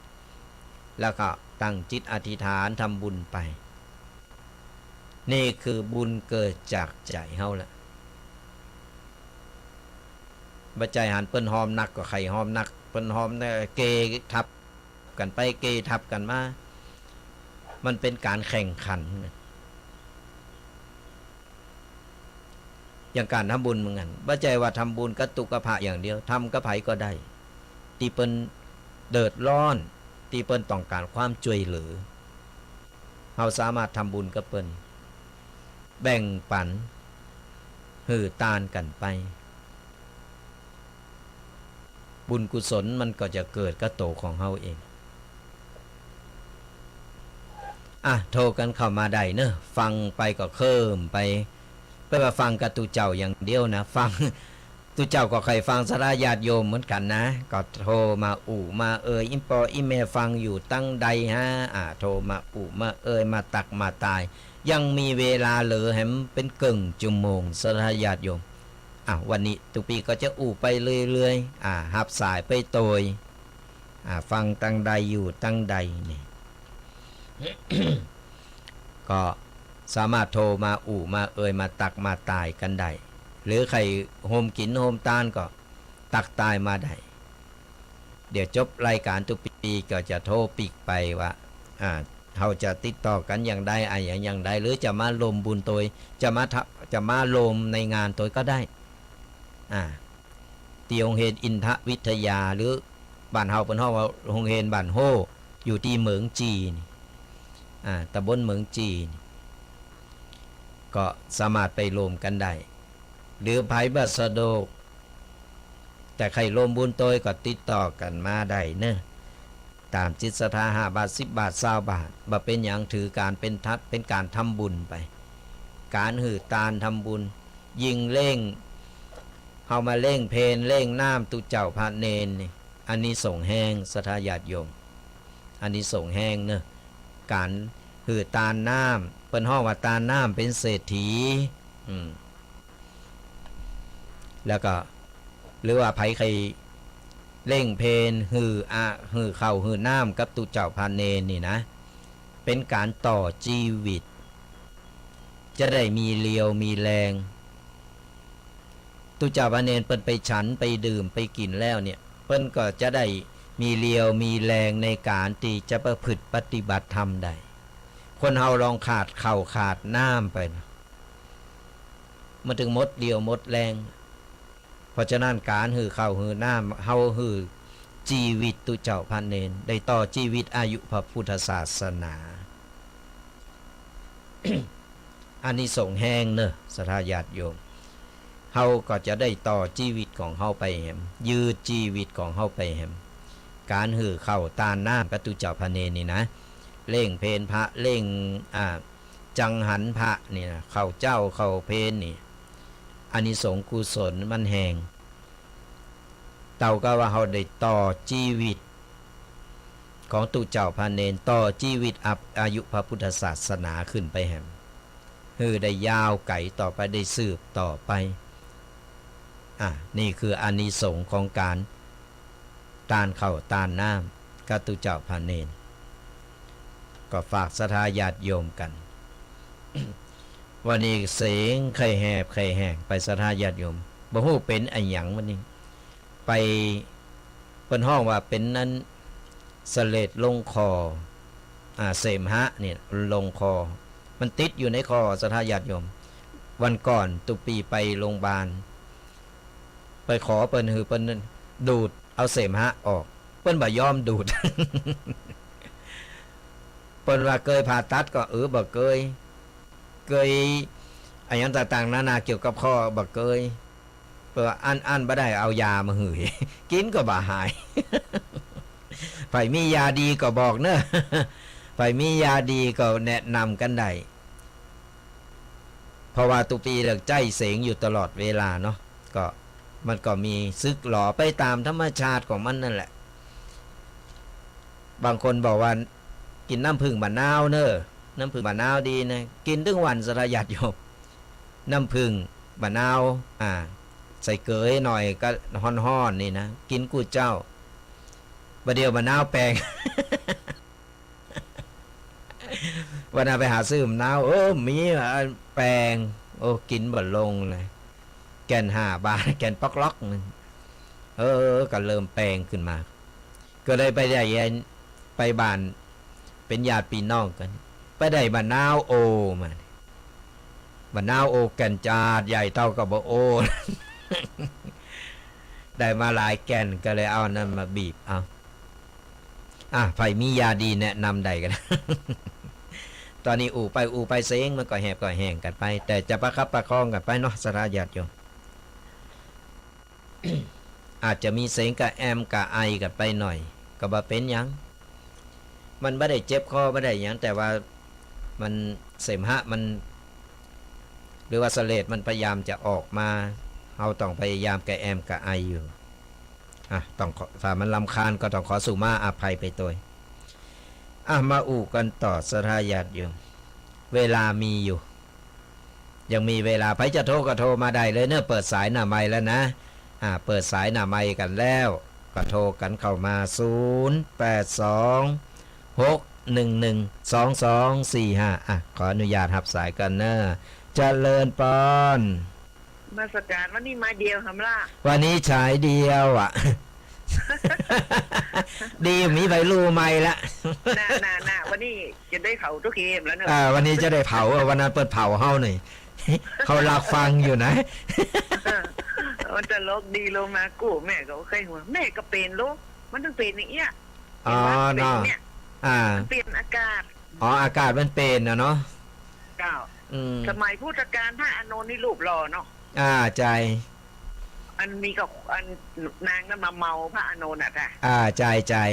แล้วก็ตั้งจิตอธิษฐานทำบุญไป นี่คือบุญเกิดจากใจ๋เฮาละ บ่ใจ้หันเปิ้นฮอมนักก็ใค่ฮอมนัก เปิ้นหอมเนี่ย เกทับกั๋นไป เกทับกั๋นมา มันเป๋นก๋านแข่งขัน อย่างก๋านทำบุญเหมือนกั๋น บ่ใจ้ว่าทำบุญกับตุ๊กะพระอย่างเดียว ทำกับใผก็ได้ ตี้เปิ้นเดือดร้อน ตี้เปิ้นต้องก๋านความจ้วยเหลือ เฮาสามารถทำบุญกับเปิ้น แบ่งปั๋น หื้อตานกั๋นไป บุญกุศลมันก็จะเกิดกับตั๋วของเฮาเอง อ่ะ โทรกั๋นเข้ามาได้เนาะ ฟังไปก็เคิ่มไป แปลว่าฟังกับตุ๊เจ้าอย่างเดียวนะ ฟัง ตุ๊เจ้าก็ใค่ฟังศรัทธาญาติโยมเหมือนกั๋นนะ ก็โทรมาอู้มาเอ่ย อี่ป้ออี่แม่ฟังอยู่ตังใดฮะ อ่า โทรมาอู้มาเอ่ย มาตั๊กมาตาย ยังมีเวลาเหลือแหมเป๋นเกิ่งจั่วโมง ศรัทธาญาติโยม อ่ะ วันนี้ตุ๊ปี้ก็จะอู้ไปเรื่อยๆ อ่า ฮับสายไปโตย อ่า ฟังตังใดอยู่ตังใดนี่ ก็สามารถโทรมาอู้มาเอ่ย มาตั๊กมาตายกั๋นได้ หรือใค่โฮมกิ๋นโฮมตานก็ตั๊กตายมาได้ เดี๋ยวจบรายก๋านตุ๊ปี้ก็จะโทรปิ๊กไปว่า อ่า เฮาจะติดต่อกั๋นอย่างใด อะหยังอย่างใด หรือจะมาร่วมบุญโตย จะมาทะ จะมาร่วมในงานโตยก็ได้ อ่า ตี้โฮงเฮียนอินทวิทยา หรือบ้านเฮาเปิ้นฮ้องว่าโฮงเฮียนบ้านโฮ่ อยู่ตี้เหมิงจี่นี่ อ่า ตำบลเหมิงจี่นี่ ก็สามารถไปร่วมกั๋นได้ หรือใผบ่สะดวก แต่ใค่ร่วมบุญโตยก็ติดต่อกั๋นมาได้เนาะ ต๋ามจิตศรัทธา ห้าบาท สิบบาท ซาวบาท บ่เป๋นหยัง ถือก๋านเป๋นทัด เป๋นก๋านทำบุญไป ก๋านหื้อตานทำบุญ ยิ่งเล่ง เฮามาเล่งเพลเล่งน้ำตุ๊เจ้าพระเณรนี่ อานิสงส์แฮง ศรัทธาญาติโยม อานิสงส์แฮงเนาะ ก๋านหื้อตานน้ำ เปิ้นฮ้องว่าตานน้ำเป๋นเศรษฐี อืม แล้วก็ หรือว่าใผใค่เล่งเพลหื้ออะ หื้อข้าวหื้อน้ำกับตุ๊เจ้าพระเณรนี่นะ เป๋นก๋านต่อจีวิต จะได้มีเรี่ยวมีแรง ตุ๊เจ้าพระเณรเปิ้นไปฉันไปดื่มไปกิ๋นแล้วเนี่ย เปิ้นก็จะได้มีเรี่ยวมีแรงในก๋านตี้จะประพฤติปฏิบัติธรรมได้ คนเฮาลองขาดข้าวขาดน้ำไปนะ มันเถิงหมดเรี่ยวหมดแรง เพราะฉะนั้นก๋านหื้อข้าวหื้อน้ำ เฮาหื้อจีวิตตุ๊เจ้าพระเณร ได้ต่อจีวิตอายุพระพุทธศาสนา อานิสงส์แฮงเนาะ ศรัทธาญาติโยม เฮาก็จะได้ต่อจีวิตของเฮาไปแหม ยืดจีวิตของเฮาไปแหม ก๋านหื้อข้าวตานน้ำกับตุ๊เจ้าพระเณรนี่นะ เล่งเพลพระ เล่ง อ่า จังหันพระนี่นะ ข้าวเจ๊าข้าวเพลนี่ อานิสงส์กุศลมันแฮง เต้ากับว่าเฮาได้ต่อจีวิตของตุ๊เจ้าพระเณร ต่อจีวิตอัพ อายุพระพุทธศาสนาขึ้นไปแหม หื้อได้ยาวไก๋ต่อไป ได้สืบต่อไป อ่ะ นี่คืออานิสงส์ของก๋าน ตานข้าวตานน้ำกับตุ๊เจ้าพระเณร ก็ฝากศรัทธาญาติโยมกั๋น วันนี้เสียงใค่แหบใค่แห้งไป ศรัทธาญาติโยม บ่ฮู้เป๋นอะหยังวันนี้ ไป เปิ้นฮ้องว่าเป๋นนั้น เสลดลงคอ อ่า เสมหะเนี่ยลงคอ มันติดอยู่ในคอ ศรัทธาญาติโยม วันก่อนตุ๊ปี้ไปโรงพยาบาล ไปขอเปิ้นหื้อเปิ้นดูดเอาเสมหะออก เปิ้นบ่ยอมดูด เปิ้นว่าเกยผ่าตัดก็ เออ บ่เกย เกยอะหยังต่างๆ นานาเกี่ยวกับคอ บ่เกย เปิ้นว่าอั้นๆ บ่ได้ เอายามาหื้อ กิ๋นก็บ่หาย ใผมียาดีก็บอกเนาะ ใผมียาดีก็แนะนำกั๋นได้ เพราะว่าตุ๊ปี้เลิกใจ๊เสียงอยู่ตลอดเวลาเนาะ ก็ มันก็มีสึกหลอไปต๋ามธรรมชาติของมันนั่นแหละ บางคนบอกว่า กิ๋นน้ำผึ้งมะนาวเนาะ น้ำผึ้งมะนาวดีนะ กิ๋นตึงวัน ศรัทธาญาติโยม น้ำผึ้งมะนาว อ่า ใส่เกลือหน่อยก็ฮ้อนๆ นี่นะ กิ๋นกู้เจ๊า บ่าเดี่ยวมะนาวแปง วันนั้นไปหาซื้อมะนาว เออ มี อ่ะ แปง โอ้ กิ๋นบ่ลงเลย แก่นห้าบาท แก่นป๊อกล็อกนึ่ง เออ ก็เริ่มแป๋งขึ้นมา ก็เลยไปได้ ไปบ้าน เป๋นญาติปี้น้องกั๋น ไปได้บ่านาวโอมา บ่านาวโอแก่นจาด ใหญ่เต้าก็บ่โอ ได้มาหลายแก่น ก็เลยเอาอันนั้นมาบีบเอา อ่ะ ใผมียาดีแนะนำได้กั๋น ต๋อนนี้อู้ไปอู้ไปเสียงมันก็แหบก็แห้งกั๋นไป แต่จะประคับประคองกั๋นไปเนาะ ศรัทธาญาติโยม อาจจะมีเสียงกระแอมกระไอกั๋นไปหน่อย ก็บ่เป๋นหยัง มันบ่ได้เจ็บคอบ่ได้หยัง แต่ว่ามันเสมหะมัน หรือว่าเสลดมันพยายามจะออกมา เฮาต้องพยายามกระแอมกระไออยู่ อ่ะ ต้องขอ ถ้ามันรำคาญก็ต้องขอสุมาอภัยไปตวย อ่ะ มาอู้กั๋นต่อ ศรัทธาญาติโยม เวลามีอยู่ ยังมีเวลา ใผจะโทรก็โทรมาได้เลยเนาะ เปิดสายหน้าไมค์แล้วนะ อ่า เปิดสายหน้าไมค์กั๋นแล้ว ก็โทรกั๋นเข้ามา ศูนย์แปดสอง หกหนึ่งหนึ่ง สองสองสี่ห้า อ่ะ ขออนุญาตฮับสายก่อนเนาะ เจริญปอน นมัสก๋าน วันนี้มาเดียวหำล่ะ วันนี้ฉายเดียวอะ ดีมีใผลู่ไมค์ละ น่ะ น่ะ น่ะ วันนี้จะได้เผาตุ๊กเกมแล้วเนาะ อ่า วันนี้จะได้เผา เออ วันนั้นเปิ้นเผาเฮาหน่อย เฮาลักฟังอยู่นะ มันตลกดี ลงมากู้ แม่ก็บ่เกยหัว แม่ก็เป๋นโลก มันตึงเป๋นอย่างเอี้ย อ๋อ เห็นบ่ เป๋น เนาะ เนี่ย อ่า มันเป๋นอากาศ อ๋อ อากาศมันเป๋นน่ะเนาะ เจ้า อืม สมัยพุทธกาลพระอานนท์นี่รูปหล่อเนาะ อ่า ใจ้ อันมีกับอันนางนั้นมาเมาพระอานนท์น่ะจ้ะ อ่า ใจ้ ใจ้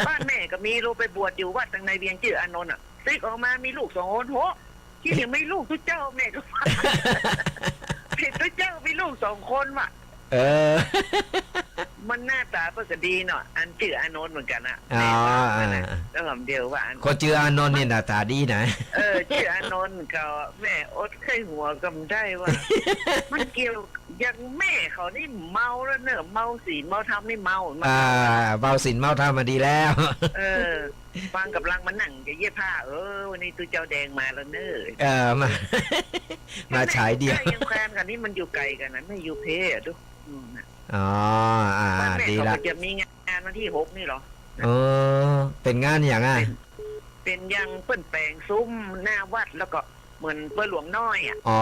บ้านแม่ก็มี ลูกไปบวชอยู่วัดตังในเวียงจื้ออานนท์น่ะ สึกออกมามีลูกสองคน โห ตี้ยังมีลูกตุ๊เจ้า แม่ก็ เห็นตุ๊เจ้ามีลูกสองคนว่ะ เออ มันหน้าต๋าเปิ้นก็ดีเนาะ อันจื้ออานนท์เหมือนกั๋นน่ะ อ๋อ แม่ว่ามันน่ะ อ่า ก็คำเดียวว่าอัน คนจื้ออานนท์นี่หน้าต๋าดีนะ เออ จื้ออานนท์ก็แม่อดเกยหัวก็บ่ได้ว่า มันเกี่ยว อย่างแม่เขานี่เมาแล้วเนาะ เมาศีลเมาธรรมนี่เมา อ่า เมาศีลเมาธรรมมาดีแล้ว เออ ฟังก่ำลังมานั่งจะเยียบผ้า เออ วันนี้ตุ๊เจ้าแดงมาแล้วเนาะ เออ มา มาฉายเดียว ยังแควนกั๋นนี่มันอยู่ไกลกั๋นนะ แม่อยู่เพชรอะตุ๊ อืมน่ะ อ๋อ อ่า บ้านแม่ ดีละ เขาก็จะมีงานวันตี้หกนี่เหรอ เออ เป๋นงานหยังอะ เป๋น เป๋นอย่างเปิ้นแป๋งซุ้มหน้าวัด แล้วก็เหมือนเปิ้นหลวงน้อยอะ อ๋อ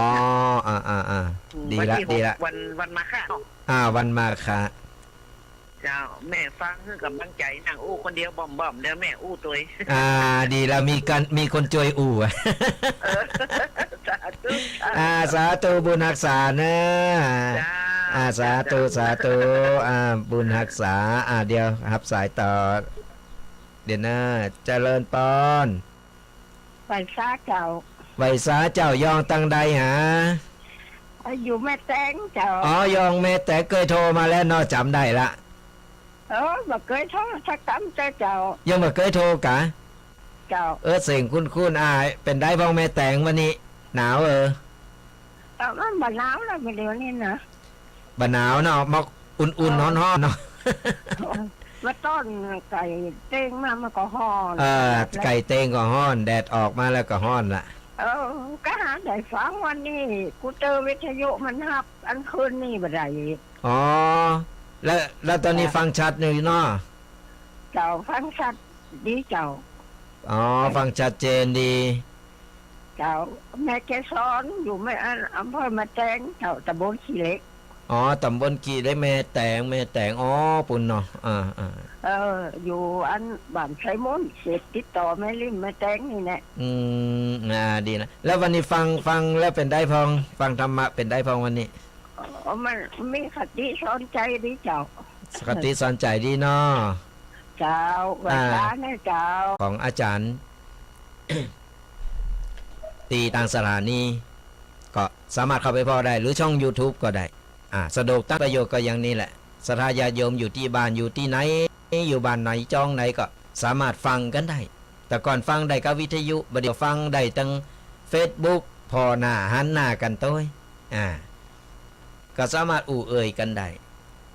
อ่า อ่า อ่า อืม ดีละ วันตี้หก ดีละ วัน วันมาฆะเนาะ อ่า วันมาฆะ เจ้า แม่ฟังหื้อก๋ำลังใจ๋ นั่งอู้คนเดียวบ่อมๆ เดี๋ยวแม่อู้ตวย อ่า ดีละ มีคน มีคนจ้วยอู้อะ เออ สาธุ อ่า สาธุ บุญฮักษาเนาะ เจ้า อ่า สาธุ เจ้า สาธุ อ่า บุญฮักษา อ่า เดี๋ยวฮับสายต่อ เดี๋ยวนะ เจริญปอน ไหว้สาเจ้า ไหว้สาเจ้า ย้องตังใดหา อยู่แม่แตงเจ้า อ๋อ ย้องแม่แตง เกยโทรมาแล้วเนาะ จ๋ำได้ละ เออ บ่เกยโทรสักกำเจ้า เจ้า ยังบ่เกยโทรกา เจ้า เออ เสียงคุ้นๆ อ่า เป๋นใดพ่องแม่แตงวันนี้ หนาวเออ เออ มันบ่หนาวแล้วเดี๋ยวนี้นะ บ่หนาวเนาะ มาอุ่นๆ เออ ฮ้อนๆ เนาะ มาต้อนไก่เต็งมา มันก็ฮ้อน เออ ไก่เต็งก็ฮ้อน แดดออกมาแล้วก็ฮ้อนละ เออ ก็หาได้ฟังวันนี้ กูเตอวิทยุมันฮับ อันคืนนี้บ่ได้อีก อ๋อ แล้ว แล้วตอนนี้ จ้ะ ฟังชัดอยู่เนาะ เจ้า ฟังชัดดีเจ้า อ๋อ ฟังชัดเจนดี เจ้า แม่เกสร อยู่แม่ อัน อำเภอแม่แตงเจ้า ตำบลขี้เหล็ก อ๋อ ตำบลขี้เหล็ก แม่แตง แม่แตง อ๋อ ปู้นเนาะ อ่า อ่า เออ อยู่อันบ้านไชมนต์ เขตติดต่อแม่ริมแม่แตงนี่แหละ อืม อ่า ดีนะ แล้ววันนี้ฟัง ฟังแล้วเป๋นใดพ่อง ฟังธรรมะเป๋นใดพ่องวันนี้ อ๋อ มันมีคติสอนใจ๋ดีเจ้า คติสอนใจ๋ดีเนาะ เจ้า ไหว้สาเน่อเจ้า ของอาจ๋ารย์ ตี้ตางสถานี ก็สามารถเข้าไปผ่อได้ หรือช่องยูทูบก็ได้ อ่า สะดวก ตังประโยชน์ก็อย่างนี้แหละ ศรัทธาญาติโยมอยู่ตี้บ้าน อยู่ตี้ไหน อยู่บ้านไหน จ้องไหนก็สามารถฟังกั๋นได้ แต่ก่อนฟังได้กับวิทยุ บ่าเดี่ยวฟังได้ตังเฟซบุ๊ก ผ่อหน้าหันหน้ากั๋นตวย อ่า ก็สามารถอู้เอ่ยกั๋นได้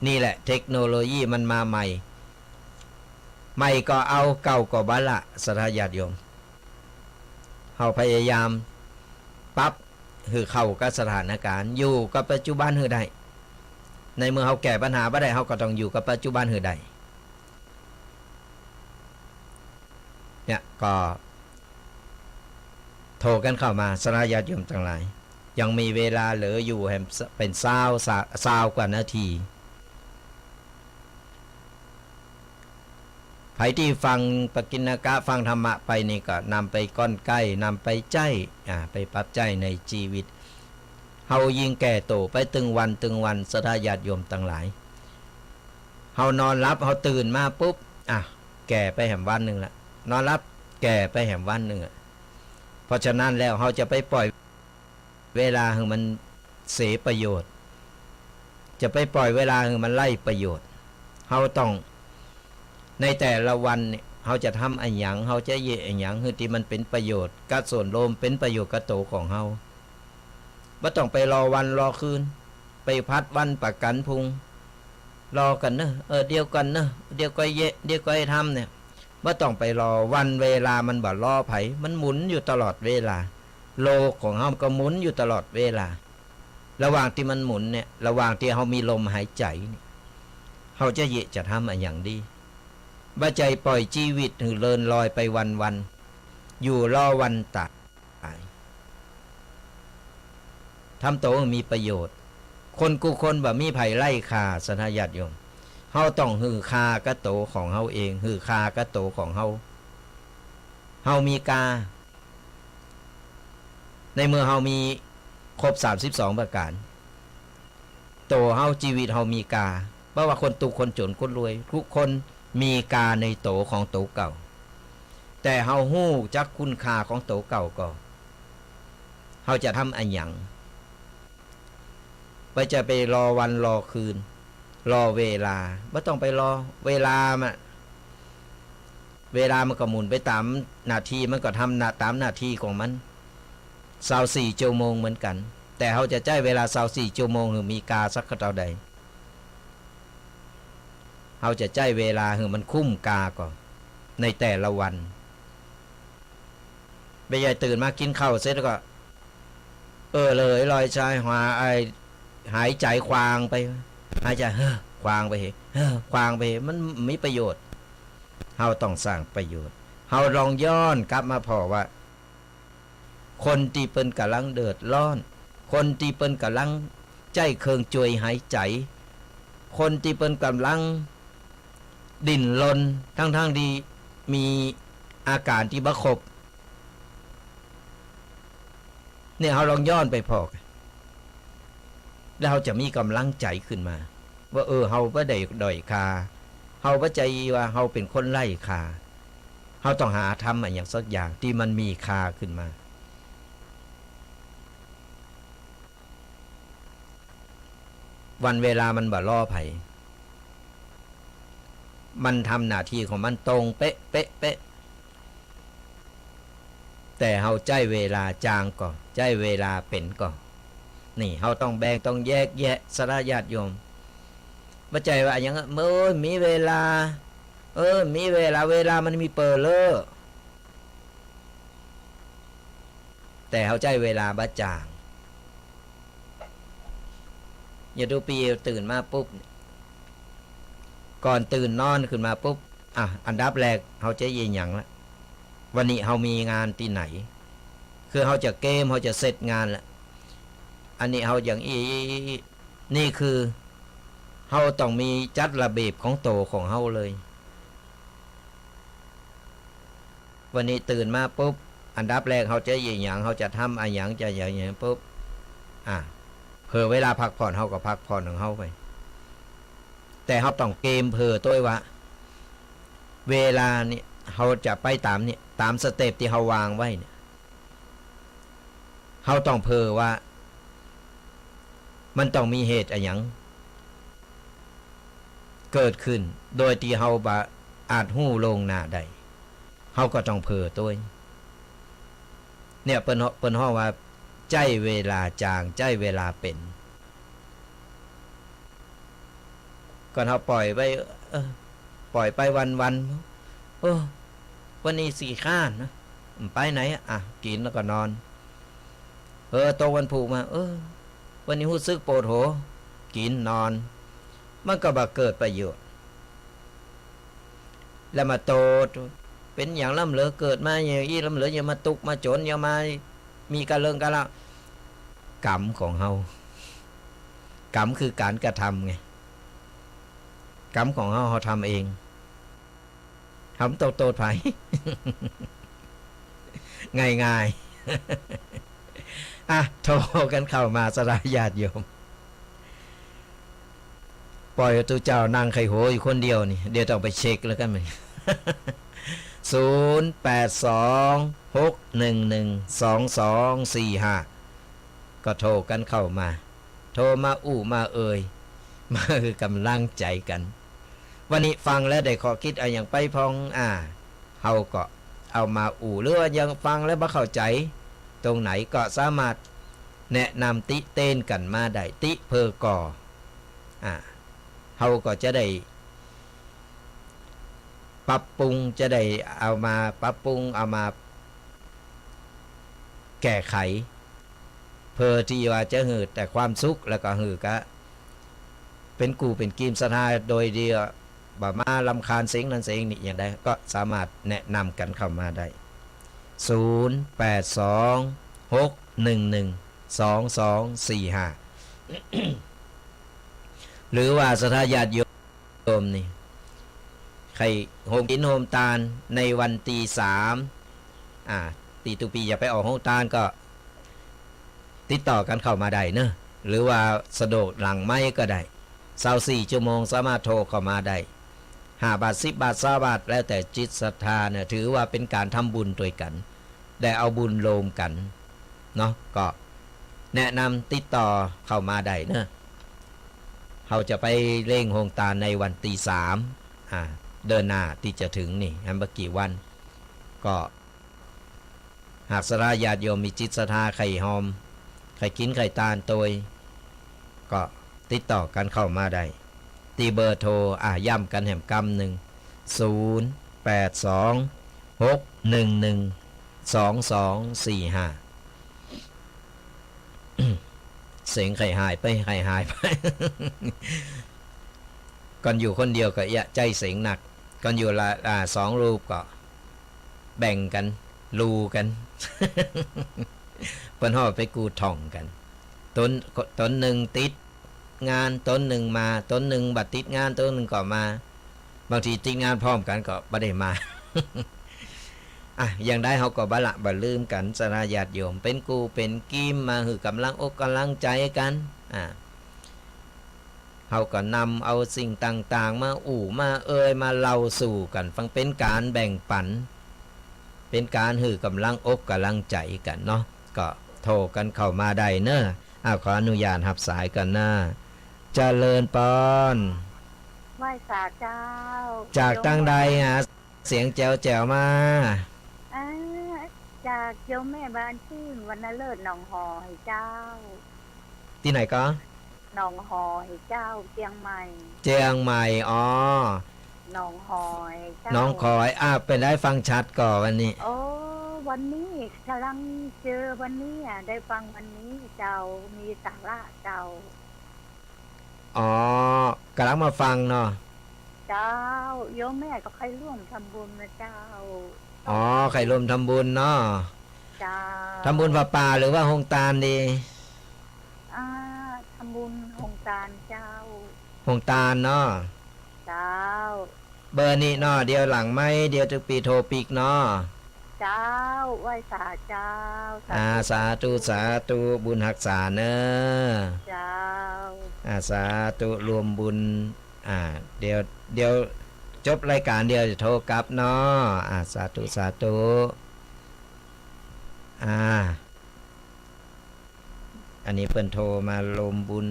นี่แหละเทคโนโลยีมันมาใหม่ ใหม่ก็เอา เก่าก็บ่ละ ศรัทธาญาติโยม เฮาพยายามปรับหื้อเข้ากับสถานการณ์ อยู่กับปัจจุบันหื้อได้ ในเมื่อเฮาแก้ปัญหาบ่ได้ เฮาก็ต้องอยู่กับปัจจุบันหื้อได้ เนี่ย ก็โทรกั๋นเข้ามา ศรัทธาญาติโยมตังหลาย ยังมีเวลาเหลืออยู่แหม เป๋นซาว ซาวกว่านาที ใผตี้ฟังปกิณณกะ ฟังธรรมะไปนี่ก็นำไปก้อนใก้ นำไปใจ๊ อ่า ไปปรับใจ๊ในจีวิต เฮายิ่งแก่โตไปตึงวันตึงวัน ศรัทธาญาติโยมตังหลาย เฮานอนหลับ เฮาตื่นมาปุ๊บ อ่ะ แก่ไปแหมวันนึ่งละ นอนหลับ แก่ไปแหมวันนึ่งอะ เพราะฉะนั้นแล้ว เฮาจะไปปล่อย เวลาหื้อมันเสียประโยชน์ จะไปปล่อยเวลาหื้อมันไร้ประโยชน์ เฮาต้อง ในแต่ละวันเนี่ย เฮาจะทำอะหยัง เฮาจะเยียะอะหยัง หื้อตี้มันเป๋นประโยชน์กับส่วนรวม เป๋นประโยชน์กับโตของเฮา บ่ต้องไปรอวันรอคืน ไปผัดวันประกั๋นพรุ่ง รอก่อนเน่อ เออ เดี๋ยวก่อนเน่อ เดี๋ยวก่อยเยียะ เดี๋ยวก่อยทำเนี่ย บ่ต้องไปรอ วันเวลามันบ่รอใผ มันหมุนอยู่ตลอดเวลา โลกของเฮาก็หมุนอยู่ตลอดเวลา ระหว่างตี้มันหมุนเนี่ย ระหว่างตี้เฮามีลมหายใจ๋เนี่ย เฮาจะเยียะจะทำอะหยังดี บ่ใจ้ปล่อยจีวิตหื้อเลินลอยไปวันๆ อยู่รอวันต๋าย ทำโตหื้อมีประโยชน์ คนกู้คนบ่มีใผไร้ค่า ศรัทธาญาติโยม เฮาต้องหื้อค่ากับโตของเฮาเอง หื้อค่ากับโตของเฮา เฮามีกา ในเมื่อเฮามีครบสามสิบสองประก๋าน โตเฮา จีวิตเฮามีกา บ่ว่าคนตุ๊กข์คนจ๋นคนรวย กู้คนมีกาในโตของโตเก่า แต่เฮาฮู้จักคุณค่าของโตเก่าก่อ เฮาจะทำอะหยัง บ่ใจ้ไปรอวันรอคืน รอเวลา บ่ต้องไปรอ เวลามัน เวลามันก็หมุนไปต๋ามหน้าตี้ มันก็ทำหน้า ต๋ามหน้าตี้ของมัน ซาวสี่จั่วโมงเหมือนกั๋น แต่เฮาจะใจ๊เวลาซาวสี่จั่วโมงหื้อมีกาสักเต้าใด เฮาจะใจ๊เวลาหื้อมันคุ้มกาก่อ ในแต่ละวัน บ่ใจ้ตื่นมากิ๋นข้าวเสร็จแล้วก็ เออ เลยลอยชายหาด ไอ้ หายใจ๋ควางไป หายใจ๋ เฮ้อ ควางไปเห เฮ้อ ควางไปเห มันบ่มีประโยชน์ เฮาต้องสร้างประโยชน์ เฮาลองย้อนกลับมาผ่อว่า คนตี้เปิ้นก่ำลังเดือดร้อน คนตี้เปิ้นก่ำลังใจ๊เครื่องจ้วยหายใจ๋ คนตี้เปิ้นก่ำลังดิ้นรน ตึงๆ ตี้มีอาก๋านตี้บ่ครบ เนี่ย เฮาลองย้อนไปผ่อ แล้วเฮาจะมีก๋ำลังใจ๋ขึ้นมา ว่า เออ เฮาบ่ได้ด้อยค่า เฮาบ่ใจ้ว่าเฮาเป๋นคนไร้ค่า เฮาต้องหาทำอะหยังสักอย่างตี้มันมีค่าขึ้นมา วันเวลามันบ่รอใผ มันทำหน้าตี้ของมันตรงเป๊ะ เป๊ะ เป๊ะ แต่เฮาใจ๊เวลาจ๋างก่อ ใจ๊เวลาเป๋นก่อ นี่ เฮาต้องแบ่ง ต้องแยกแยะ ศรัทธาญาติโยม บ่ใจ้ว่าอะหยัง เออ มีเวลา เออ มีเวลา เวลามันมีเป๋อเล่อ แต่เฮาใจ๊เวลาบ่จ๋าง ยะดูปี๋ ตื่นมาปุ๊บ ก่อนตื่นนอนขึ้นมาปุ๊บ อ่ะ อันดับแรกเฮาจะเยียะหยังละ วันนี้เฮามีงานตี้ไหน คือเฮาจะเกม เฮาจะเสร็จงานละ อันนี้เฮาอย่างอี้ นี่คือ เฮาต้องมีจัดระเบียบของโตของเฮาเลย วันนี้ตื่นมาปุ๊บ อันดับแรกเฮาจะเยียะหยัง เฮาจะทำอะหยัง จะอะหยัง อะหยังปุ๊บ อ่ะ เผื่อเวลาพักผ่อน เฮาก็พักผ่อนของเฮาไป แต่เฮาต้องเกมเผื่อตวยว่า เวลานี่เฮาจะไปต๋ามนี่ ต๋ามสเต็ปตี้เฮาวางไว้เนี่ย เฮาต้องเผื่อว่า มันต้องมีเหตุอะหยังเกิดขึ้น โดยตี้เฮาบ่อาจฮู้ล่วงหน้าได้ เฮาก็ต้องเผื่อตวย เนี่ย เปิ้น เปิ้นฮ้องว่า ใจ๊เวลาจ๋าง ใจ๊เวลาเป๋น ก่อนเฮาปล่อยไป เออ ปล่อยไปวันๆ เออ วันนี้ขี้คร้านนะ บ่ไปไหนอะ อ่ะ กิ๋นแล้วก็นอน เออ ตกวันพูกมา เออ วันนี้ฮู้สึกปวดหัว กิ๋นนอน มันก็บ่เกิดประโยชน์ แล้วมาโต้ษ เป๋นหยังลำเหลือเกิดมาอย่างอี้ ลำเหลือยังมาตุ๊กข์มาจ๋น ยังมามีกะเริงกะละ กรรมของเฮา กรรมคือก๋านกระทำไง กรรมของเฮา เฮาทำเอง เฮาบ่ต้องโต้ษใผ ง่ายๆ อ่ะ โทรกั๋นเข้ามา ศรัทธาญาติโยม ป่อยตุ๊เจ้านั่งไข้หัวอยู่คนเดียวนี่ เดี๋ยวต้องไปเช็คแล้วกั๋น ศูนย์ แปด สอง หก หนึ่ง หนึ่ง สอง สอง สี่ ห้า ก็โทรกั๋นเข้ามา โทรมาอู้มาเอ่ย มาหื้อก๋ำลังใจ๋กั๋น วันนี้ฟังแล้วได้ข้อคิดอะหยังไปพ่อง อ่า เฮาก็เอามาอู้ หรือว่ายังฟังแล้วบ่เข้าใจ๋ตรงไหนก็สามารถแนะนำติเตียนกั๋นมาได้ ติเพื่อก่อ อ่า เฮาก็จะได้ปรับปรุง จะได้เอามาปรับปรุง เอามาแก้ไข เพื่อตี้ว่าจะหื้อแต่ความสุข แล้วก็หื้อก๋า เป๋นกู้เป๋นกีมศรัทธา โดยตี้บ่มารำคาญเสียงนั้นเสียงนี้ อย่างใดก็สามารถแนะนำกั๋นเข้ามาได้ ศูนย์ แปด สอง หก หนึ่ง หนึ่ง สอง สอง สี่ ห้า หรือว่าศรัทธาญาติโยมนี่ ใค่โฮมกิ๋นโฮมตานในวันตี้สาม อ่า ตี้ตุ๊ปี๋จะไปออกโฮงตานก็ ติดต่อกั๋นเข้ามาได้เนาะ หรือว่าสะดวกหลังไมค์ก็ได้ ซาวสี่ชั่วโมงสามารถโทรเข้ามาได้ ห้าบาท สิบบาท ซาวบาท แล้วแต่จิตศรัทธาเนี่ย ถือว่าเป๋นก๋านทำบุญตวยกั๋น ได้เอาบุญรวมกั๋นเนาะ ก็แนะนำติดต่อเข้ามาได้เนาะ เฮาจะไปเล่งโฮงตานในวันตี้สาม อ่า เดือนหน้าตี้จะเถิงนี่ หันบ่กี่วัน ก็ หากศรัทธาญาติโยมมีจิตศรัทธาใค่หอม ใค่กิ๋นใค่ตานตวย ก็ติดต่อกั๋นเข้ามาได้ ตี้เบอร์โทร อ่ะ ย้ำกั๋นแหมกำนึ่ง ศูนย์ แปด สอง หก หนึ่ง หนึ่ง สอง สอง สี่ ห้า เสียงใค่หายไป ใค่หายไป ก่อนอยู่คนเดียวก็เอะใจ๋เสียงนัก ก่อนอยู่ละ อ่า สองรูปก็แบ่งกั๋น ลู่กั๋น เปิ้นฮ้องไปกู้ถ่องกั๋น ตน ตนนึ่งติดงาน ตนนึ่งมา ตนนึ่งบ่ติดงาน ตนนึ่งก็มา บางทีติดงานพร้อมกั๋นก็บ่ได้มา อ่ะ อย่างใดเฮาก็บ่ละบ่ลืมกั๋น ศรัทธาญาติโยม เป๋นกู้เป๋นกีม มาหื้อก๋ำลังอกก๋ำลังใจ๋กั๋น อ่า เฮาก็นำเอาสิ่งต่างๆ มาอู้มาเอ่ย มาเล่าสู่กั๋นฟัง เป๋นก๋านแบ่งปั๋น เป๋นก๋านหื้อก๋ำลังอกก๋ำลังใจ๋กั๋นเนาะ ก็โทรกั๋นเข้ามาได้เนาะ อ้าว ขออนุญาตฮับสายก่อนนะ เจริญปอน ไหว้สาเจ้า จากตางใดฮะ เสียงแจ๋วๆ มา อ่า จากโยมแม่บานชื่น วรรณฤๅษ หนองหอยเจ้า ตี้ไหนก็ หนองหอยเจ้า เจียงใหม่ เจียงใหม่ อ๋อ หนองหอยเจ้า หนองหอย อ่ะ เป๋นใดฟังชัดก่อวันนี้ โอ้ วันนี้ก๋ำลังเจอวันนี้อะ ได้ฟังวันนี้เจ้า มีสาระเจ้า อ๋อ ก๋ำลังมาฟังเนาะ เจ้า โยมแม่ก็ใค่ร่วมทำบุญนะเจ้า อ๋อ ใค่ร่วมทำบุญเนาะ เจ้า ทำบุญผ้าป่าหรือว่าโฮงตานดี อ่า ทำบุญโฮงตานเจ้า โฮงตานเนาะ เจ้า เบอร์นี้เนาะ เดี๋ยวหลังไมค์ เดี๋ยวตุ๊ปี๋โทรปิ๊กเนาะ เจ้า ไหว้สาเจ้า สาธุ อ่า สาธุ สาธุ บุญฮักษาเนาะ เจ้า อ่า สาธุ ร่วมบุญ อ่า เดี๋ยว เดี๋ยวจบรายก๋าน เดี๋ยวจะโทรกลับเนาะ อ่า สาธุ สาธุ อ่า อันนี้เปิ้นโทรมาร่วมบุญ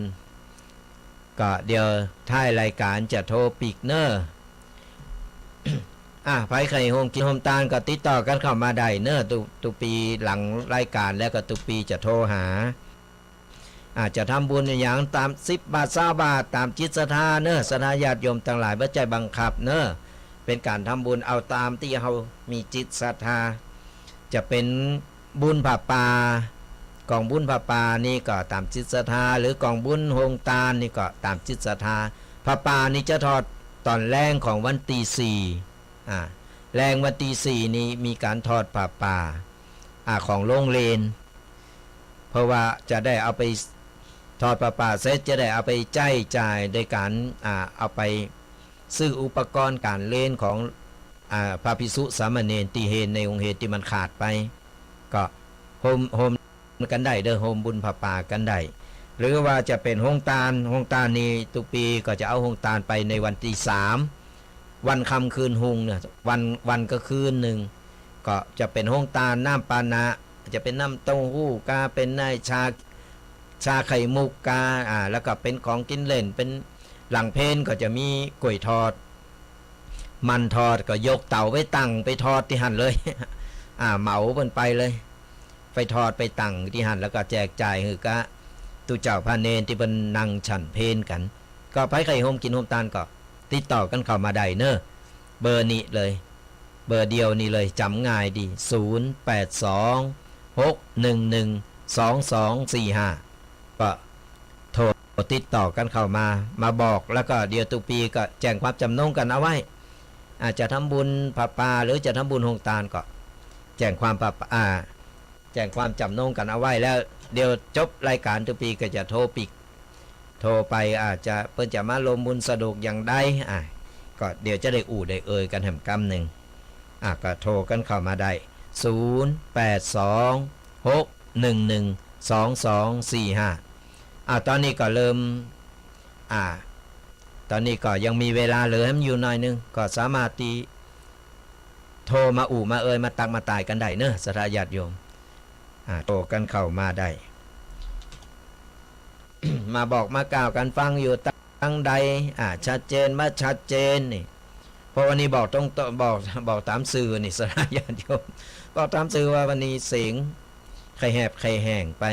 ก็เดี๋ยวท้ายรายก๋านจะโทรปิ๊กเนาะ อ่ะ ใผใค่โฮมกิ๋นโฮมตานก็ติดต่อกั๋นเข้ามาได้เนาะ ตุ๊ ตุ๊ปี๋หลังรายก๋านแล้วก็ตุ๊ปี๋จะโทรหา อาจจะทำบุญอะหยังต๋ามสิบบาท ซาวบาท ต๋ามจิตศรัทธาเนาะ ศรัทธาญาติโยมตังหลาย บ่ใจ้บังคับเนาะ เป๋นก๋านทำบุญเอาต๋ามตี้เฮามีจิตศรัทธา จะเป๋นบุญผ้าป่า ก๋องบุญผ้าป่านี่ก็ต๋ามจิตศรัทธา หรือก๋องบุญโฮงตานนี่ก็ต๋ามจิตศรัทธา ไผ ผ้าป่านี่จะทอดต๋อนแลงของวันตี้สี่ อ่า แลงวันตี้สี่นี่มีก๋านทอดผ้าป่า อ่า ของโฮงเรียน เพราะว่าจะได้เอาไปทอดผ้าป่าเสร็จ จะได้เอาไปใจ๊จ่ายโดยก๋าน อ่า เอาไปซื้ออุปกรณ์ก๋านเรียนของ อ่า พระภิกษุสามเณรตี้เฮียนในโฮงเฮียนตี้มันขาดไป ก็โฮม โฮม กั๋นได้เด้อ โฮมบุญผ้าป่ากั๋นได้ หรือว่าจะเป๋นโฮงตาน โฮงตานนี่ตุ๊กปี๋ก็จะเอาโฮงตานไปในวันตี้สาม วันค่ำคืนฮุ่งเนี่ย วัน วันกับคืนนึ่ง ก็จะเป๋นโฮงตานน้ำปานะ จะเป๋นน้ำเต้าหู้กา เป๋นน้ำชา ชาไข่มุกกา อ่า แล้วก็เป๋นของกิ๋นเล่น เป๋นหลังเพลก็จะมีก๋วยทอด มันทอด ก็ยกเต๋าไปตั้งไปทอดตี้หั้นเลย อ่า เหมาเปิ้นไปเลย ไปทอดไปตั้งตี้หั้น แล้วก็แจกจ่ายหื้อกับตุ๊เจ้าพระเณรตี้เปิ้นนั่งฉันเพลกั๋น ก็ใผใค่โฮมกิ๋นโฮมตานก็ติดต่อกั๋นเข้ามาได้เน่อ เบอร์นี้เลย เบอร์เดียวนี้เลย จ๋ำง่ายดี ศูนย์แปดสอง หกหนึ่งหนึ่ง สองสองสี่ห้า ก็โทรติดต่อกั๋นเข้ามา มาบอก แล้วก็เดี๋ยวตุ๊กปี๋ก็แจ้งความจ๋ำนงกั๋นเอาไว้ อาจจะทำบุญผ้าป่า หรือจะทำบุญโฮงตานก็แจ้งความผ้าป่า อ่า แจ้งความจ๋ำนงกั๋นเอาไว้ แล้วเดี๋ยวจบรายก๋านตุ๊กปี๋ก็จะโทรปิก โทรไป อาจจะเปิ้นจะมาร่วมบุญสะดวกอย่างใด อ่ะ ก็เดี๋ยวจะได้อู้ได้เอ่ยกั๋นแหมกำนึ่ง อ่ะ ก็โทรกั๋นเข้ามาได้ ศูนย์แปดสอง หกหนึ่งหนึ่ง สองสองสี่ห้า อ่ะ ต๋อนนี้ก็เริ่ม อ่ะ ต๋อนนี้ก็ยังมีเวลาเหลือแหมอยู่หน่อยนึ่ง ก็สามารถตี้โทรมาอู้มาเอ่ย มาตักมาตายกั๋นได้เน่อ ศรัทธาญาติโยม อ่ะ โทรกั๋นเข้ามาได้ มาบอกมากล่าวกั๋นฟังอยู่ตังใด อ่ะ ชัดเจนบ่ชัดเจนนี่ เพราะวันนี้บอกตรงๆ บอก บอกต๋ามสื่อนี่ ศรัทธาญาติโยม บอกต๋ามสื่อว่าวันนี้เสียงใค่แหบใค่แห้งไป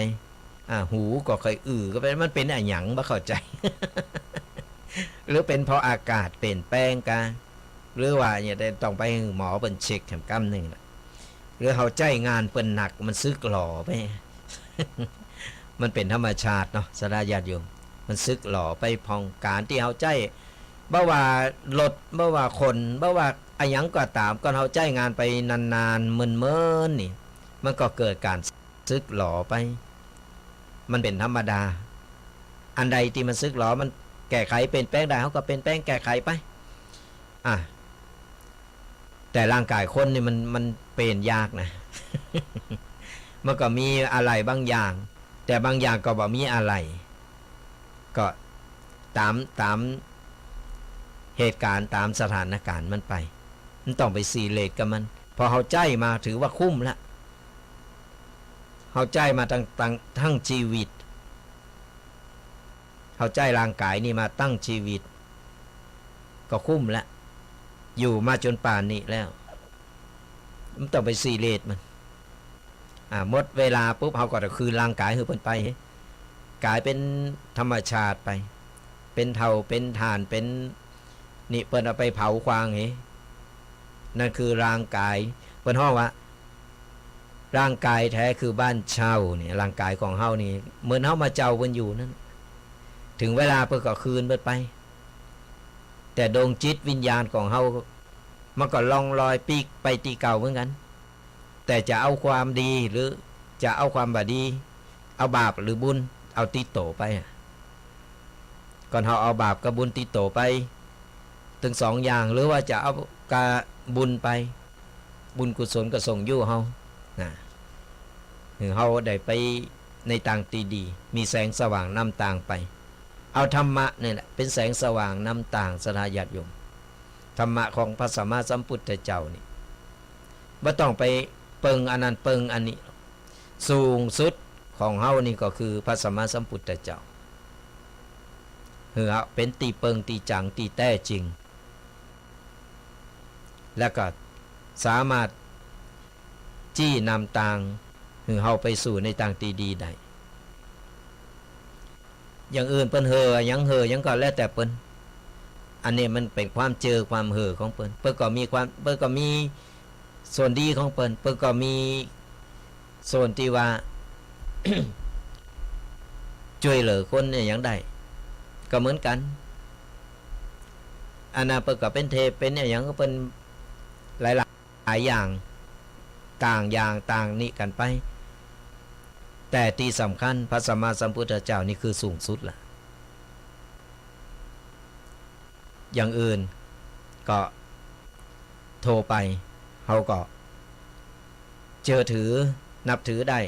อ่ะ หูก็ใค่อื้อก็ไป มันเป๋นอะหยังบ่เข้าใจ๋ หรือเป๋นเพราะอากาศเปลี่ยนแปลงกา หรือว่าเนี่ยต้องไปหื้อหมอเปิ้นเช็คแหมกำนึ่งล่ะ หรือเฮาใจ๊งานเปิ้นหนัก มันสึกหล่อไป มันเป๋นธรรมชาติเนาะ ศรัทธาญาติโยม มันสึกหล่อไป ผ่องก๋านตี้เฮาใจ๊ บ่ว่ารถ บ่ว่าคน บ่ว่าอะหยังก็ต๋าม ก่อนเฮาใจ๊งานไปนานๆ เมินๆ นี่ มันก็เกิดก๋านสึกหล่อไป มันเป๋นธรรมดา อันใดตี้มันสึกหล่อ มันแก้ไขเปลี่ยนแปลงได้ เฮาก็เปลี่ยนแปลงแก้ไขไป อ่ะ แต่ร่างก๋ายคนนี่มัน มันเปลี่ยนยากนะ มันก็มีอะไหล่บางอย่าง แต่บางอย่างก็บ่มีอะไหล่ ก็ต๋าม ต๋ามเหตุก๋ารณ์ ต๋ามสถานก๋ารณ์มันไป มันต้องไปซีเรียสกับมัน พอเฮาใจ๊มาถือว่าคุ้มละ เฮาใจ๊มาตัง ตัง ตังชีวิต เฮาใจ๊ร่างก๋ายนี่มาตังชีวิต ก็คุ้มละ อยู่มาจ๋นป่านนี้แล้ว บ่ต้องไปซีเรียสมัน อ่า หมดเวลาปุ๊บ เฮาก็จะคืนร่างก๋ายหื้อเปิ้นไป ก๋ายเป๋นธรรมชาติไป เป๋นเถ้า เป๋นถ่าน เป๋น นี่เปิ้นเอาไปเผาควางเห นั่นคือร่างก๋าย เปิ้นฮ้องว่า ร่างก๋ายแต๊คือบ้านเช่านี่ ร่างก๋ายของเฮานี่ เหมือนเฮามาเจ้าเปิ้นอยู่นั้น เถิงเวลาเปิ้นก็คืนเปิ้นไป แต่ดวงจิตวิญญาณของเฮา มันก็ล่องลอยปิ๊กไปตี้เก่าเหมือนกั๋น แต่จะเอาความดีหรือจะเอาความบ่ดี เอาบาปหรือบุญ เอาติดโตไปอะ ก่อนเฮาเอาบาปกับบุญติดโตไป ตึงสองอย่าง หรือว่าจะเอากาบุญไป บุญกุศลก็ส่งอยู่เฮา นะ หื้อเฮาได้ไปในตางตี้ดี มีแสงสว่างนำตางไป เอาธรรมะนี่แหละเป๋นแสงสว่างนำตาง ศรัทธาญาติโยม ธรรมะของพระสัมมาสัมพุทธเจ้านี่ บ่ต้องไปเปิงอันนั้นเปิงอันนี้ สูงสุดของเฮานี่ก็คือพระสัมมาสัมพุทธเจ้า หื้อเป๋นตี้เปิงตี้จ๋างตี้แต๊จริง แล้วก็สามารถ จี้นำตาง หื้อเฮาไปสู่ในตางตี้ดีได้ อย่างอื่นเปิ้นเห่อหยัง เห่อหยังก็แล้วแต่เปิ้น อันนี้มันเป๋นความเจอความเห่อของเปิ้น เปิ้นก็มีความ เปิ้นก็มีส่วนดีของเปิ้น เปิ้นก็มีส่วนตี้ว่า จ้วยเหลือคนเนี่ยหยังได้ ก็เหมือนกั๋น อันนั้นเปิ้นก็เป๋นเทพ เป๋นอะหยังของเปิ้นหลายๆอย่าง ต่างอย่างต่างนี่กั๋นไป แต่ตี้สำคัญ พระสัมมาสัมพุทธเจ้านี่คือสูงสุดละ อย่างอื่นก็โทไป เฮาก็เจือถือนับถือได้